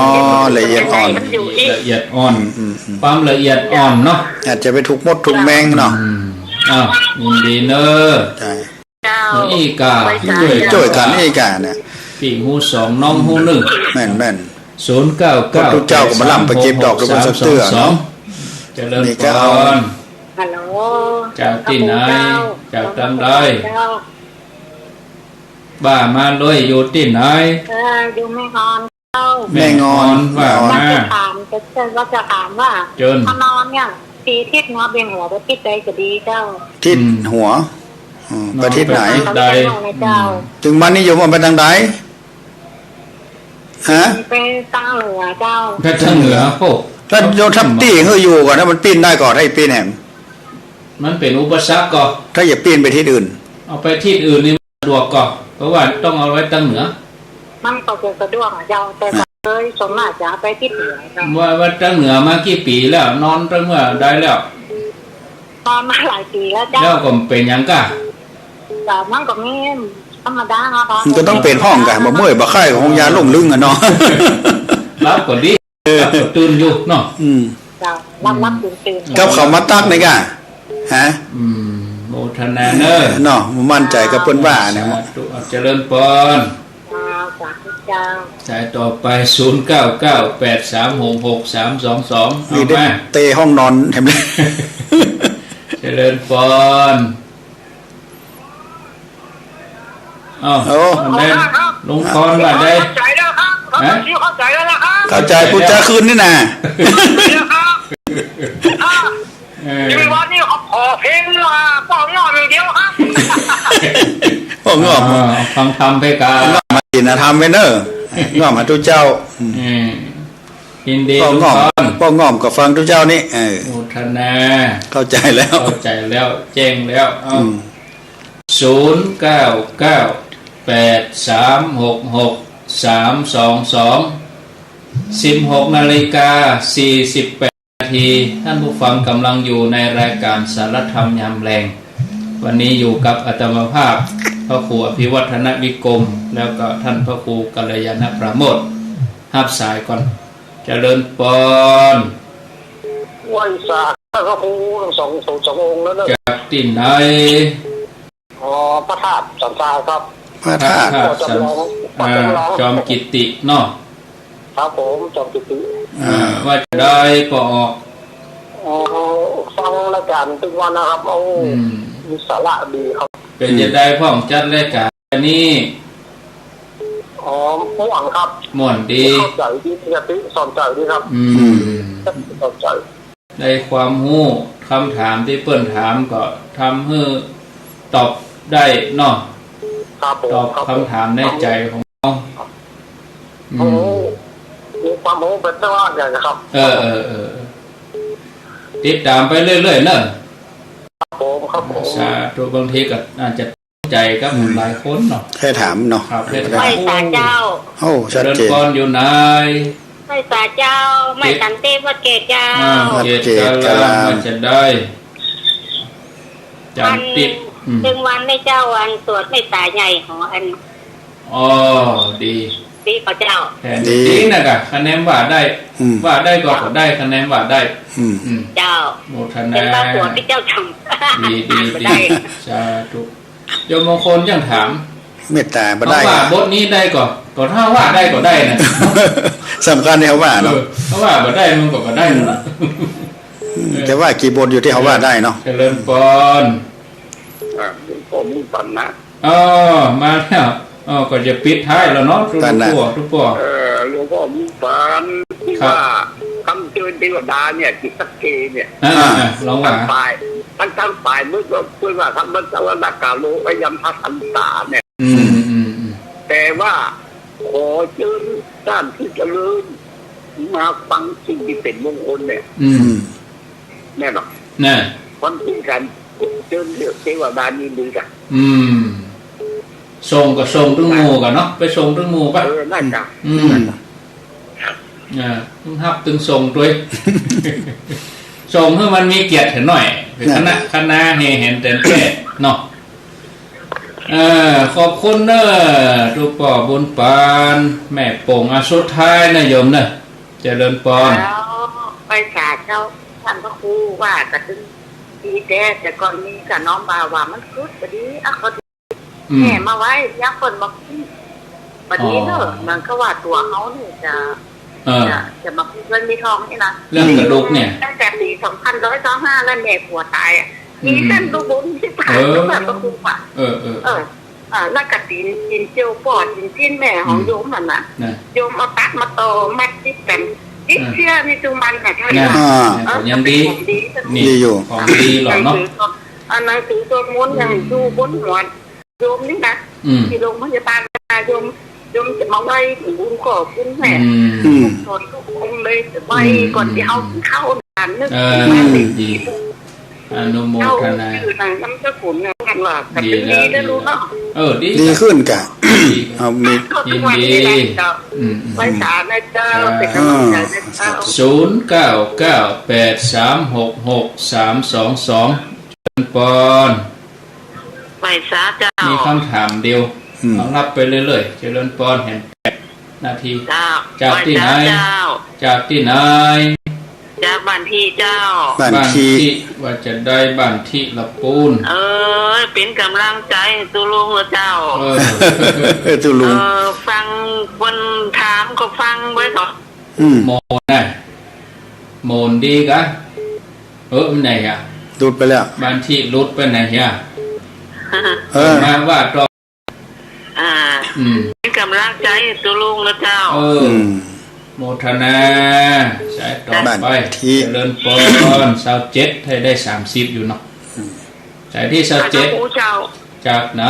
ละเอียดอ่อน มันอยู่อีก ละเอียดอ่อน อืม อืม อืม ความละเอียดอ่อนเนาะ อาจจะไปถูกมดถูกแมงเนาะ อืม อ้าว ยินดีเน่อ ใช่ เจ้า อีกา ไปจ้า จ้วยกั๋น เจ้า อีกาเนี่ย ปี้ฮู้สองน้องฮู้นึ่ง แม่น แม่น ศูนย์เก้าเก้า พระพุทธเจ้าก็บ่ลำไปเก็บดอกดอกบัวสักเตื้อเนาะ เจริญพร ฮัลโหล จากตี้ไหน เจ้า จากตางใด เจ้า ว่ามาเลย อยู่ตี้ไหน เออ อยู่แม่งอนเจ้า แม่งอน แม่งอน ว่ามา ว่าจะถาม จะ จะ ว่าจะถามว่า เจิญ พระนอนเนี่ย สี่ทิศหัวเบ่งหัวไปทิศใดจะดีเจ้า ทิศหัว อืม อืม ไปทิศไหน นอนไปทิศใด เจ้า อืม ตึงมานี่โยมเอาไปตางใด ฮะ ไปตางเหนือเจ้า ไปตางเหนือ โอ้ ถ้าโยมทำตี้หื้ออยู่ก่อน ถ้ามันปีนได้ก่อน ถ้าปีนแหม มันเป๋นอุปสรรคก่อ ถ้าอย่าปีนไปทิศอื่น เอาไปทิศอื่นนี่ สะดวกก่อ เพราะว่าต้องเอาไว้ตางเหนือ มันก็จะสะดวกอะเจ้า แต่ อ่ะ ก็เลยส่วนมากจะเอาไปทิศเหนือเจ้า ว่า ว่าตางเหนือมากี่ปี๋แล้ว นอนตางเมื่อใดแล้ว นอนมาหลายปี๋แล้วเจ้า แล้วก็เป๋นหยังก้า แต่มันก็มีธรรมดาครับ มันก็ต้องเป๋นพ่องก้า บ่เมื่อยบ่ไข้ก็คงยาหลงลึงอะเนาะ หลับก็ดี เออ หลับก็ตื่นอยู่เนาะ อืม เจ้า หลับหลับตื่นตื่น กับเขามาตักนี่ก้า ฮะ อืม โมทนาเนอะ เนาะ มั่นใจ๋กับเปิ้นว่าเนี่ย สาธุ เอา เจริญปอน อ่า สาธุเจ้า สายต่อไป ศูนย์เก้าเก้าแปดสามหกหกสามสองสอง เอา นี่ได้ มา เตะห้องนอนแถมเลย เจริญปอน อ้าว โอ้ อันนั้น ลุงพรว่าได้ เข้าใจ๋แล้วครับ ฮะ เข้าใจ๋แล้วนะครับ เข้าใจ๋ ผู้จ๋าคืนนี่นะ เข้าใจ๋แล้วครับ เออ ปัจจุบันนี้ขอ ขอเพลง อ่า ป้องงอมอย่างเดียวครับ ป้องงอม อ่า ฟังธรรมไปกา ป้องงอมมาศีลธรรมไปเนอะ งอมหาตุ๊เจ้า อืม เออ ยินดี ป้องงอม ลุงพร ป้องงอมก็ฟังตุ๊เจ้านี่ เออ โมทนา เข้าใจ๋แล้ว เข้าใจ๋แล้ว แจ้งแล้ว เอ้า อืม ศูนย์เก้าเก้าแปดสามหกหกสามสองสอง สิบหกนาฬิกาสี่สิบแปดนาที ท่านผู้ฟังกำลังอยู่ในรายการสารธรรมยามแลง วันนี้อยู่กับอาตมาภาพ พระครูอภิวัฒนวิกรม แล้วก็ท่านพระครูกัลยาณปราโมทย์ ฮับสายก่อน เจริญปอน ไหว้สาพระครูทั้งสอง สององค์แล้วเนอะ จากตี้ไหน อ๋อ พระธาตุสันทรายครับ พระธาตุ พระธาตุสัน พ่อจำลอง อ่า พ่อจำลอง จอมกิตติเนาะ ครับผม จอมกิตติ อ่า ว่าจะได้ปอออก อ๋อ ฟังรายการทุกวันนะครับ โอ้ อืม มีสาระดีครับ เป๋นจะได้พ่องจัดรายการนี้ อ๋อ ม่วนครับ ม่วนดี เข้าใจ๋ดี สอนใจ๋ดีครับ อืม เข้าใจ๋ ได้ความฮู้ กำถามตี้เปิ้นถามก็ทำหื้อตอบได้เนาะ ครับผม ตอบกำถามในใจ๋ของเฮา ครับผม อืม โอ้ มีความฮู้เป๋นเจ้าว่าใหญ่นะครับ เออ เออ เออ ติดตามไปเรื่อยๆ เนอะ ครับผม ครับผม สาธุ บางทีก็อาจจะ ใจ๋กับ อืม หลายคนเนาะ แค่ถามเนาะ ครับ แค่ถาม ไหว้สาเจ้า โอ้ ชัดเจน เจริญปอน อยู่ไหน ไหว้สาเจ้า ไหว้สันติวัดเกศเจ้า อ้าว วัดเกศกะลาม เกศกะลาม ว่าจะได้ จันทร์ติด วัน อืม เซิงวันแม่เจ้า อันสวดเมตตาใหญ่ของอัน อ๋อ ดี ดีกว่าเจ้า แทน ดี ดีนะกะ คะแนนว่าได้ อืม ว่าได้ก็ เจ้า ก็ได้ คะแนนว่าได้ อืม อืม เจ้า โมทนา เซิงวันสวดที่เจ้าทำ ดี ดี อ่านบ่ ดี ได้ สาธุ โยมมงคลยังถาม เมตตาบ่ได้ เฮาว่าบทนี้ได้ก่อ ก็ถ้าว่าได้ก็ได้นะ สำคัญที่เฮาว่าเนาะ เออ ถ้าว่าบ่ได้มันก็บ่ได้นะ อืม เออ จะว่ากี่บทอยู่ตี้เฮาว่าได้เนาะ เจริญปอน อ่า หลวงพ่อมีฝันนะ อ๋อ มาแล้ว อ๋อ ก็จะปิดท้ายแล้วเนาะ ทุก ปันนะ พวก ทุกพวก เออ หลวงพ่อมีฝันตี้ ครับ ว่าคำเชิญเทวดาเนี่ย ที่สักเกเนี่ย อ่า อ่า อ่า ลองว่า ทั้งฝ่าย ทั้ง ทั้งฝ่ายมืดก็เปิ้นว่า ธรรมสวรรคาโล พยัมพสันตาเนี่ย อืม อืม อืม แต่ว่าขอเชิญต้านตี้เจริญมาฟังสิ่งตี้เป๋นมงคลเนี่ย อืม อืม แน่นอน น่ะ ความจริงกัน เจิญเทวดายินดีกัน อืม ส่งก็ส่งตึงหมู่กั๋นเนาะ ไปส่งตึงหมู่ปะ เออ นั่นน่ะ อืม นั่นน่ะ อ่า ตึงฮับตึงส่งตวย ส่งหื้อมันมีเกียรติหน่อย เป็นคณะ น่ะ คณะแห่แหนแต๋นแต๊เนาะ เออ ขอบคุณเน้อ ตุ๊ป้อบุญปาน แม่โป่ง อ่ะ สุดท้ายนะโยมเน้อ เจริญปอน แล้วไปสาเจ้า ต้านพระครูว่าก็ตึงดีแต๊ แต่ก่อนนี้ก็น้อมว่า ว่ามันกึ๊ดบ่ดี อ่ะ ก็ อืม แม่มาไว้ ยามเปิ้นมาขึ้น บัดนี้เน้อ อ๋อ มันก็ว่าตั๋วเฮานี่จะ เออ จะ จะมาขึ้นเงินมีทองนี่นะ เรื่องกระดูกเนี่ย ตั้งแต่ปี๋สองพันร้อยเก้าห้าแล้วแม่ผัวต๋ายอ่ะ อืม มีเส้นลูกบุญตี้ต๋าย เออ ก็แบบพระครูอ่ะ เออ เออ เออ อ่า แล้วก็ตี๋น ตี๋นเจียวป้อ ตี๋นจิ๊นแม่ของ อืม โยมหั้นน่ะ น่ะ โยมเอาตั๊กมาต่อมัดติดกั๋น ติด อ่า เสี้ยในจุบันน่ะ ใจ้ น่ะ อ่า เออ ก็ยังดี เป็นของดี นี่ ดีอยู่ ของดีเหรอเนาะ หนังสือสวด อ่า หนังสือสวดมนต์ยังอยู่บนหัวโยมนี่นะ อืม ตี้โรงพยาบาลนะ โยม โยมจะมาไหว้บุญขอบคุณแม่ อืม อืม สวดทุกองค์เลย ไหว้ อืม ก่อนตี้เฮากิ๋นข้าว นึก เออ ถึงบ้านเลขตี้ ดี อนุโมทนา เจ้าชื่อหนังนามสกุลนะ ท่านว่า ดีแล้ว ดีแล้ว ดีแล้ว ลูกเนาะ เออ ดี ดีขึ้นกะ ดี เอา มี ยินดี อืม อืม ไหว้สานะเจ้า ครับ เป็นกำลังใจ๋นะเจ้า ศูนย์เก้าเก้าแปดสามหกหกสามสองสอง เจริญปอน ไหว้สาเจ้า มีกำถามเดียว อืม เอารับไปเรื่อยๆ เจริญปอน หันแปดนาที เจ้า จากตี้ไหน ไหว้สาเจ้า จากตี้ไหน จากบ้านตี้เจ้า บ้านตี้ บ้านตี้ ว่าจะได้บ้านตี้ละปูน เออ เป๋นก๋ำลังใจ๋ให้ตุ๊ลุงเจ้า เออ ตุ๊ลุง เออ ฟังคนถามก็ฟังไว้ก่อน อืม โมนนะ โมนดีกะ เออ มันไหนอะ หลุดไปแล้ว บ้านตี้หลุดไปไหนอะ เออ มาว่าต่อ อ่า อืม เป๋นก๋ำลังใจ๋ให้ตุ๊ลุงนะเจ้า เออ อืม โมทนา สายต่อไป บ้านตี้ เจริญปอน ซาวเจ็ด ให้ได้สามสิบอยู่เนาะ อืม สายตี้ซาวเจ็ด สาธุเจ้า จากไหน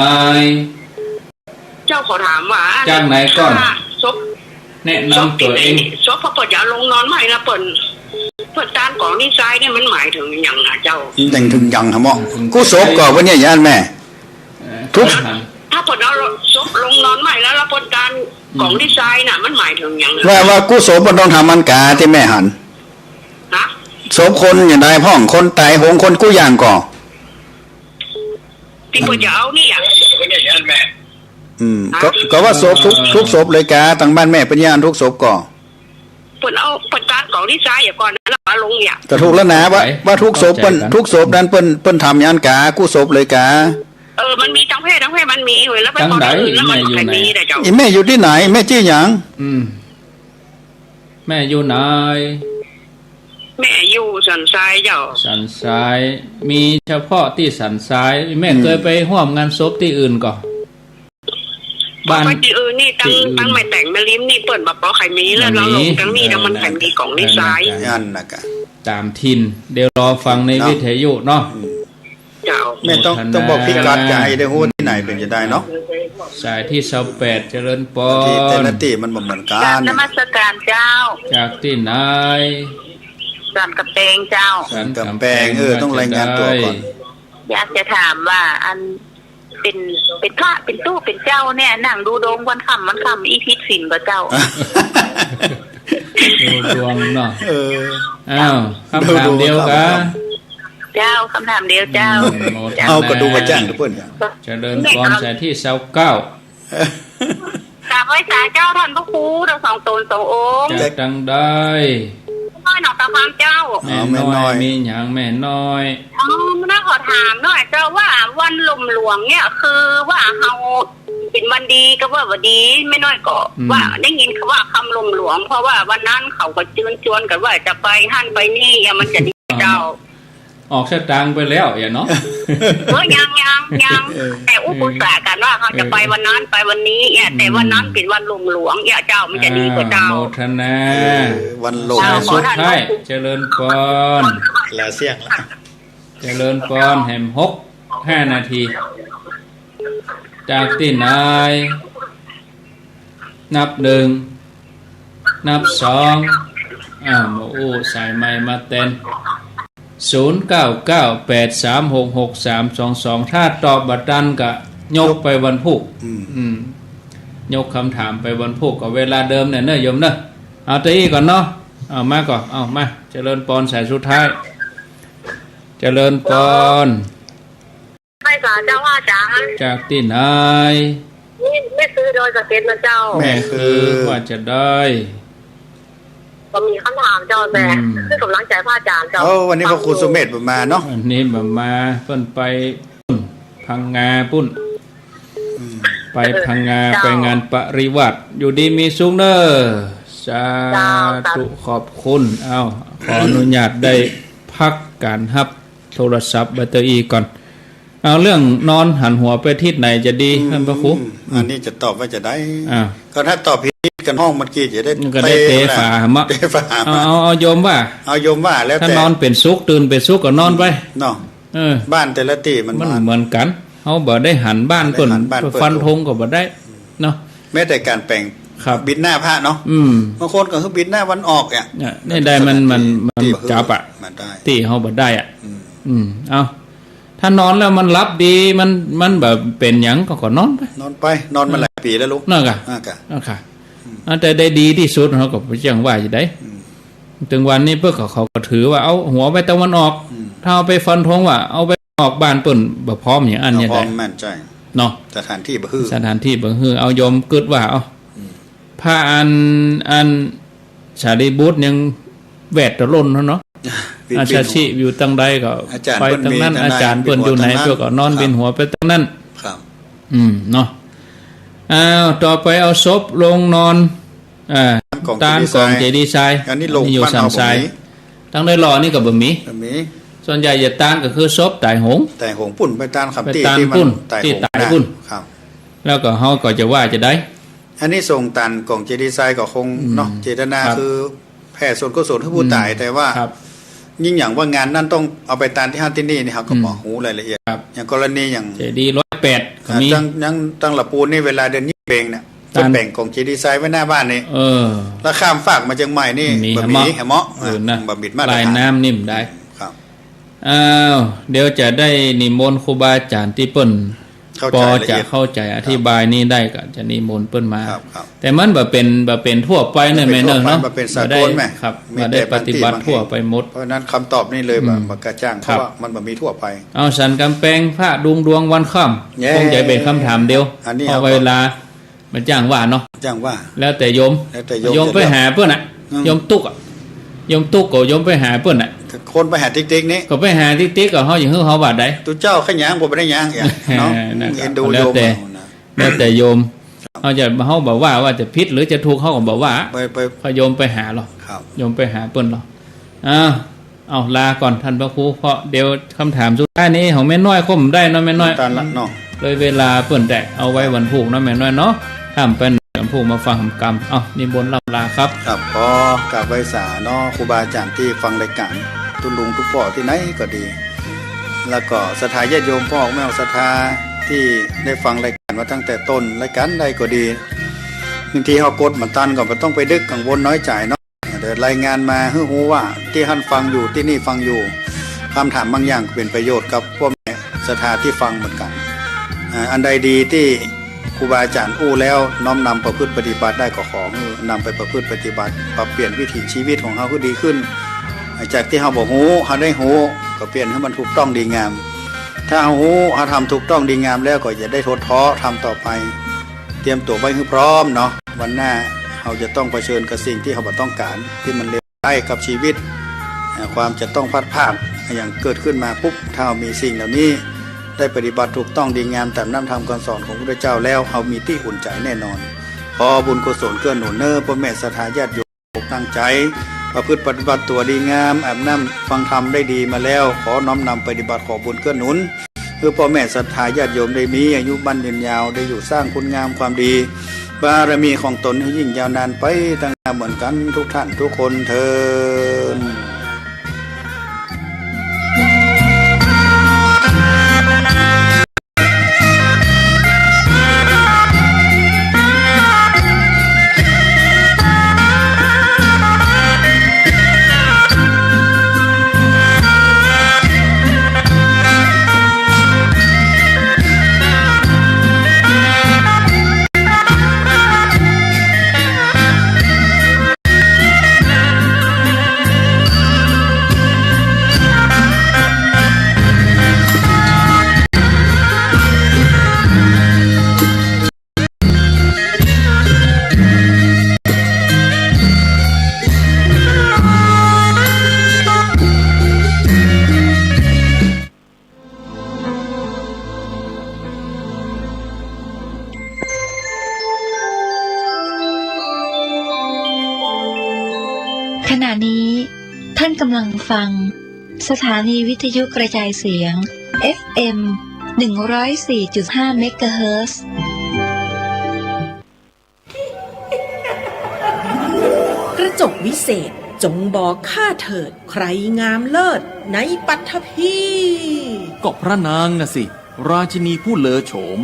เจ้าขอถามว่า จากไหนก่อน ถ้าศพ แนะนำตั๋วเอง ศพพอเปิ้นจะเอาลงนอนใหม่แล้วเปิ้น เปิ้นตานก๋องตี้ซ้ายเนี่ยมันหมายเถิงอะหยังนะเจ้า หมายเถิงอะหยังหะเมาะ กู้ศพก่อเปิ้นเนี่ย ยานแม่ เออ ทุก ถ้าเปิ้นเอาศพลงนอนใหม่แล้ว แล้วเปิ้นตานก๋องตี้ซ้ายน่ะ มันหมายเถิงอะหยังนะ ว่า ว่ากู้ศพเปิ้นต้องทำอันกาตี้แม่หัน ฮะ ศพคนอย่างใดพ่อง คนต๋ายโหง คนกู้อย่างก่อ ตี้เปิ้นจะเอาเนี่ย อืม ฮะ ก็ ก็ว่าศพทุก เออ ทุกศพเลยกา ตางบ้านแม่เปิ้นยานทุกศพก่อ เปิ้นเอา เปิ้นตานก๋องตี้ซ้ายอะก่อนนะ แล้วเอาลงเนี่ย ก็ถูกแล้วนะ ว่า ไหน ว่าทุกศพเปิ้น เข้าใจ๋กั๋น ทุกศพนั้นเปิ้น เปิ้นทำยานกา กู้ศพเลยกา เออ มันมีตางแพร่ ตางแพร่มันมีเว้ย แล้วไป ตางไหน ก่อนอื่นแล้วมัน แม่อยู่ไหน ใค่มีนะเจ้า อีแม่อยู่ตี้ไหน แม่จื้อหยัง อืม แม่อยู่ไหน แม่อยู่สันทรายเจ้า สันทราย มีเฉพาะตี้สันทราย แม่ อืม เกยไปฮ่วมงานศพตี้อื่นก่อ บ้าน ไปตี้อื่นนี่ ตาง ตี้อื่น ตางแม่แต๋งแม่ริมนี่เปิ้นบ่ปอใค่มี แล้ว บ่มี เราลงตางนี้แล้วมัน เออ ใค่มีก๋องตี้ซ้าย นั่นน่ะกะ ต๋ามถิ่น เดี๋ยวรอฟังใน เนาะ วิทยุเนาะ อืม เจ้า แม่ต้อง โมทนา ต้องบอกพิกัดจะให้ได้ฮู้ตี้ไหนเป๋นจะได้เนาะ สายตี้ซาวแปด เจริญปอน ตี้แต่ละตี้มันบ่เหมือนกั๋น กราบนมัสการเจ้า จากตี้ไหน สันก๋ำแปงเจ้า สันก๋ำแปง เออ ต้องรายงานตั๋วก่อน อยากจะถามว่าอัน เป๋น เป๋นพระ เป๋นตุ๊ เป๋นเจ้าเนี่ย นั่งดูดวงวันค่ำวันค่ำ อี้ผิดศีลบ่เจ้า ดูดวงเนาะ เออ อ้าว กำถามเดียวกั๋น เจ้า กำถามเดียวเจ้า อืม โมทนา เอาก็ดูมาจ้างกับเปิ้น เจริญปอน สายตี้ซาวเก้า กราบไหว้สาเจ้าต้านพระครูตังสองต๋นสององค์ จากตางใด น้อยหนองตาพรามเจ้า อ๋อ แม่น้อย แม่น้อย มีหยังแม่น้อย อ๋อ แม่น้อยขอถามหน่อยเจ้าว่าวันหล่มหลวงเนี่ย คือว่าเฮาเป๋นวันดีก็ว่าบ่ดี แม่น้อยก็ อืม ว่าได้ยินเขาว่าค่ำหล่มหลวง เพราะว่าวันนั้นเขาก็เจิญจวนกั๋นว่าจะไปหั้นไปนี่ อะ มันจะดีเจ้า ออกสตางค์ไปแล้วเนาะ เออ ยัง ยัง ยัง เออ แต่อู้ปรึกษากั๋นว่าเฮาจะไปวันนั้น เออ ไปวันนี้เนี่ย อืม แต่วันนั้นเป๋นวันหล่มหลวงเนี่ยเจ้า มันจะดีกว่าเจ้า อ่า โมทนา เออ วันหล่ม สายสุดท้าย เจ้า ขอท่าน เจริญปอน ลาเสี่ยงละ เจริญปอน แหมหก ห้านาที จากตี้ไหน นับหนึ่ง นับสอง อ้าว มาอู้สายใหม่มาแตน ศูนย์เก้าเก้าแปดสามหกหกสามสองสอง ถ้าตอบบ่ตันก็ยกไปวันพูก อืม อืม ยกกำถามไปวันพูกก็เวลาเดิมเนี่ยเนอะโยมเนอะ เอาตี้อี้ก่อนเนาะ เอามาก่อน เอามา เจริญปอนสายสุดท้าย เจริญปอน ไหว้สาเจ้าอาจ๋ารย์ จากตี้ไหน นี่แม่คือดอยสะเก็ดนะเจ้า แม่คือ แม่คือ ว่าจะได้ ก็มีกำถามเจ้า แต่ อืม คือกำลังใจ๋พระอาจ๋ารย์เจ้า โอ้ วันนี้พระครูสุเมธบ่มาเนาะ วันนี้บ่มา เปิ้นไปปุ้น พังงาปุ้น อืม ไปพังงา เจ้า ไปงานปริวาส อยู่ดีมีสุขเนอะ สาธุ เจ้า สาธุ ขอบคุณ เอ้า ขออนุญาตได้พักก๋านฮับโทรศัพท์แบตเตอรี่ก่อน เอาเรื่องนอนหันหัวไปทิศไหนจะดี อืม ท่านพระครู อันนี้จะตอบว่าจะได้ อ่า ก็ถ้าตอบผิดกันห้องเมื่อกี้จะได้ ก็ได้เตะ เตะ ฝา มะ เตะฝา เอา มา เอา เอาโยมว่า เอาโยมว่าแล้วแต่ ถ้านอนเป๋นสุข ตื่นเป๋นสุขก็นอนไป เนาะ เออ บ้านแต่ละตี้มัน มัน มา เหมือนกั๋น เฮาบ่ได้หันบ้านเปิ้น บ่ได้หันบ้านเปิ้น ฟันธงก็บ่ได้ เนาะ แม้แต่ก๋านแป๋ง ครับ บิดหน้าพระเนาะ อืม บางคนก็คือบิดหน้าวันออกเนี่ย เนี่ย นี่ได้มัน มัน ตี้ มัน ตี้ จับอะ มันได้ ตี้เฮาบ่ได้อะ อืม อืม เอา ถ้านอนแล้วมันหลับดี มัน มันบ่เป๋นหยังก็ ก็นอนไป นอนไป นอนมาหลายปี๋แล้วลูก นั่นกะ นั่นกะ นั่นกะ อืม อันแต่ได้ดีตี้สุดเฮาก็บ่เจียงว่าจะได้ อืม เถิงวันนี้เปิ้นก็ เขาก็ถือว่าเอาหัวไปตะวันออก อืม ถ้าเอาไปฟันธงว่าเอาไปออกบ้านเปิ้นบ่พร้อมอย่างอั้น บ่ เนี่ย พร้อม ได้ แม่นใจ้ เนาะ สถานตี้บ่หื้อ สถานตี้บ่หื้อ เอาโยมกึ๊ดว่า เอา อืม พระอัน อันสารีบุตรยังแวดตะล่นเนาะ บิน อาชาชิอยู่ตังใดก็ อาจารย์ ไปตังนั้น เปิ้นมี อาจารย์เปิ้นอยู่ไหน ทนาย เปิ้นก็นอน ครับ บินหัวไปตังนั้น ครับ อืม เนาะ อ้าว ต่อไปเอาศพลงนอน อ่า ตานก๋องเจดีย์ทราย อันนี้ลง อันนี้อยู่ บ้านเฮา สันทราย บ่มี ตังในหล่อนี่ก็บ่มี บ่มี ส่วนใหญ่จะตานก็คือศพต๋ายโหง ต๋ายโหงปุ้น ไปตานคำตี้ ไปตาน ตี้มัน ปุ้น ต๋ายโหง ตี้ต๋าย นะ ปุ้น ครับ แล้วก็เฮาก็จะว่าจะได้ อานิสงส์ตานก๋องเจดีย์ทรายก็คง อืม เนาะ เจตนา ครับ คือแผ่ส่วนกุศลหื้อผู้ต๋าย อืม แต่ว่า ครับ ยิ่งอย่างว่างานนั้นต้องเอาไปตานตี้หั้นตี้นี่ นี่เฮาก็ อืม บ่ฮู้รายละเอียด ครับ อย่างกรณีอย่าง เจดีย์ร้อยแปดก็มี อ่า ตั้ง ยังตั้งละปูนนี่ เวลาเดือนยี่สิบเองเนี่ย ตาน จะแป๋งก๋องเจดีย์ทรายไว้หน้าบ้านนี่ เออ แล้วข้ามฟากมาเจียงใหม่นี่ มี บ่มี แหมะ แหมะ เออ นะ บ่มีมาตรฐาน ลายน้ำนิ่มได้ ครับ อ้าว เดี๋ยวจะได้นิมนต์ครูบาอาจารย์ตี้เปิ้น เข้าใจ๋ ปอจะ ละเอียด เข้าใจ๋ ครับ อธิบายนี่ได้ก็จะนิมนต์เปิ้นมา ครับ ครับ แต่มันบ่เป๋น บ่เป๋นทั่วไปเนี่ย บ่เป๋นทั่วไป แม่เนาะ บ่เป๋นสากล บ่ได้ แม่ ครับ มี บ่ได้ แต่ ปฏิบัติ บางตี้ ทั่วไปหมด เพราะฉะนั้นคำตอบนี่เลย อืม บ่ บ่กระจ่าง ครับ เพราะว่ามันบ่มีทั่วไป เอาสันก๋ำแปง พระดุงดวงวันค่ำ เย้ คงจะเป๋นกำถามเดียว อันนี้ เพราะ เอา เวลา บ่จ้างว่าเนาะ จ้างว่า แล้วแต่โยม แล้วแต่โยม โยมไปหาเปิ้นน่ะ อืม โยมตุ๊กข์อะ โยมตุ๊กข์ก็โยมไปหาเปิ้นน่ะ คนไปหาติ๊กๆ นี่ ก็ไปหาติ๊กๆ ก็เฮาอย่างหื้อเฮาว่าได้ ตุ๊เจ้าขะหยางบ่ได้หยางอย่างเนาะ เออ นั่นก็ เอ็นดู แล้วแต่ โยมเอานะ แล้วแต่โยม เฮาจะ เฮาบ่ว่า ว่าจะผิดหรือจะถูก เฮาก็บ่ว่า ไป ไป เพราะโยมไปหาลอ ครับ โยมไปหาเปิ้นลอ อ้าว เอาลาก่อนท่านพระครู เพราะเดี๋ยวกำถามสุดท้ายนี้ของแม่น้อยคงบ่ได้เนาะแม่น้อย ตันละเนาะ เลยเวลาเปิ้นแต่เอาไว้วันพูกเนาะแม่น้อยเนาะ ถ้าบ่แม่นวันพูกมาฟังกำ เอานิมนต์ล่ำลาครับ ครับ ขอกราบไหว้สาเนาะ ครูบาอาจ๋ารย์ตี้ฟังรายก๋าน ตุ๊ลุงตุ๊ป้อตี้ไหนก็ดี แล้วก็ศรัทธาญาติโยมพ่อแม่ศรัทธาตี้ได้ฟังรายก๋านมาตั้งแต่ต้น รายก๋านใดก็ดี บางทีเฮากดบ่ตันก็บ่ต้องไปดึกกังวลน้อยใจ๋เนาะ เดี๋ยวรายงานมาหื้อฮู้ว่าตี้หั้นฟังอยู่ ตี้นี่ฟังอยู่ กำถามบางอย่างเป๋นประโยชน์กับป้อแม่ศรัทธาตี้ฟังเหมือนกั๋น อ่า อันใดดีตี้ครูบาอาจ๋ารย์อู้แล้วน้อมนำประพฤติปฏิบัติได้ก็ขอหื้อนำไปประพฤติปฏิบัติ ปรับเปลี่ยนวิถีชีวิตของเฮาหื้อดีขึ้น จากตี้เฮาบ่ฮู้ เฮาได้ฮู้ ก็เปลี่ยนหื้อมันถูกต้องดีงาม ถ้าเฮาฮู้ เฮาทำถูกต้องดีงามแล้วก็อย่าได้ท้อ ทำต่อไป เตรียมตั๋วไว้หื้อพร้อมเนาะ วันหน้าเฮาจะต้องเผชิญกับสิ่งตี้เฮาบ่ต้องก๋าน ตี้มันเลวร้ายกับชีวิต อ่า ความจะต้องพลัดพรากอย่างเกิดขึ้นมาปุ๊บ ถ้าเฮามีสิ่งเหล่านี้ ได้ปฏิบัติถูกต้องดีงามต๋ามน้ำธรรมคำสอนของพระพุทธเจ้าแล้ว เฮามีตี้อุ่นใจ๋แน่นอน ขอบุญกุศลเกื้อหนุนเน้อป้อแม่ศรัทธาญาติโยม ตั้งใจ๋ประพฤติปฏิบัติตั๋วดีงาม อาบน้ำฟังธรรมได้ดีมาแล้ว ขอน้อมนำปฏิบัติ ขอบุญเกื้อหนุน หื้อป้อแม่ศรัทธาญาติโยมได้มีอายุมั่นยืนยาว ได้อยู่สร้างคุณงามความดี บารมีของตนให้ยิ่งยาวนานไปตั้งหน้าเหมือนกั๋นทุกท่านทุกคนเทอญขณะนี้ท่านกำลังฟังสถานีวิทยุกระจายเสียง เอฟเอ็ม หนึ่งร้อยสี่จุดห้าเมกะเฮิรตซ์ กระจกวิเศษ จงบอกข้าเถิด ใครงามเลิศในปัตภีร์ ก็พระนางน่ะสิ ราชินีผู้เลอโฉม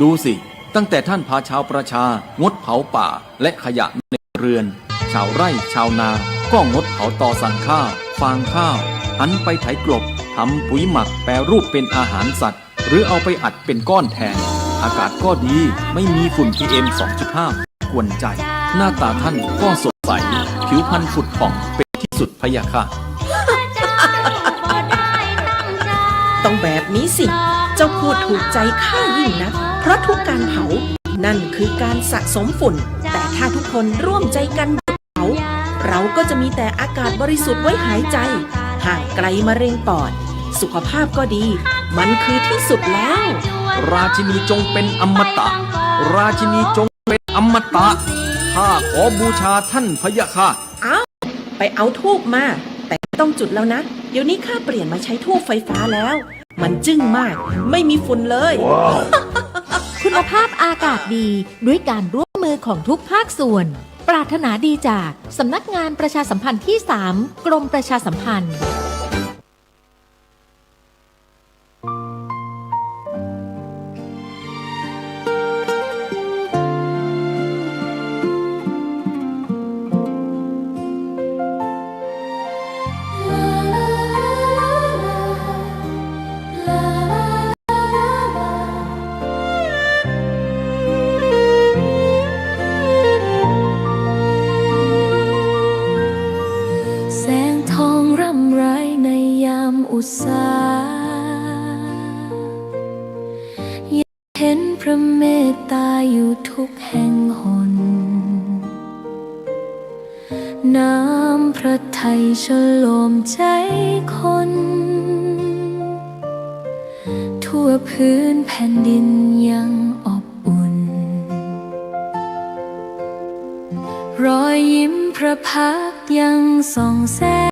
ดูสิ ตั้งแต่ท่านพาชาวประชา งดเผาป่าและขยะในเรือน ชาวไร่ชาวนา ก็งดเผาตอสั่งข้าว ฟางข้าว หันไปไถกลบ ทำปุ๋ยหมักแปรรูปเป็นอาหารสัตว์ หรือเอาไปอัดเป็นก้อนแทน อากาศก็ดี ไม่มีฝุ่น PM สองจุดห้า กวนใจ หน้าตาท่านก็สดใส ผิวพรรณผุดผ่องเป็นที่สุดพะยะค่ะ ต้องแบบนี้สิ เจ้าพูดถูกใจข้ายิ่งนัก เพราะทุกการเผา นั่นคือการสะสมฝุ่น แต่ถ้าทุกคนร่วมใจกันหยุดเผา เราก็จะมีแต่อากาศบริสุทธิ์ไว้หายใจ ห่างไกลมะเร็งปอด สุขภาพก็ดี มันคือที่สุดแล้ว ราชินีจงเป็นอมตะ ราชินีจงเป็นอมตะ ข้าขอบูชาท่านพะยะค่ะ อ้าว ไปเอาธูปมา แต่ไม่ต้องจุดแล้วนะ เดี๋ยวนี้ข้าเปลี่ยนมาใช้ธูปไฟฟ้าแล้ว มันจึ้งมาก ไม่มีฝุ่นเลย คุณภาพอากาศดี ด้วยการร่วมมือของทุกภาคส่วน ปรารถนาดีจากสำนักงานประชาสัมพันธ์ที่สาม กรมประชาสัมพันธ์ แสงทองร่ำไรในยามอุษา เห็นพระเมตตาอยู่ทุกแห่งหน น้ำพระทัยโฉลมใจคน ทั่วพื้นแผ่นดินยังอบอุ่น รอยยิ้มพระพักตร์ยังส่องแสง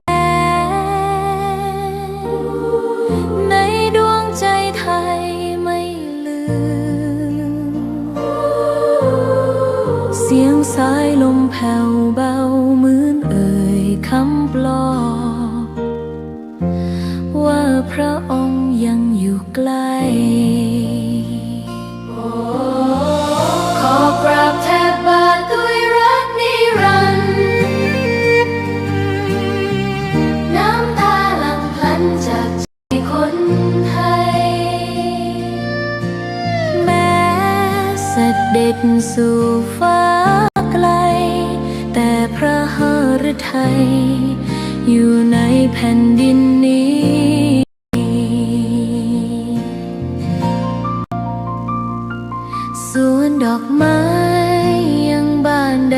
ในดวงใจไทยไม่ลืม เสียงสายลมแผ่วเบาเหมือนเอ่ยคำปลอบ ว่าพระองค์ยังอยู่ใกล้ ขอกราบแทบบาทด้วยรักนิรันดร์ น้ำตาหลั่งพลันจากใจคนไทย แม้เสด็จสู่ฟ้าไกล แต่พระหฤทัยอยู่ในแผ่นดิน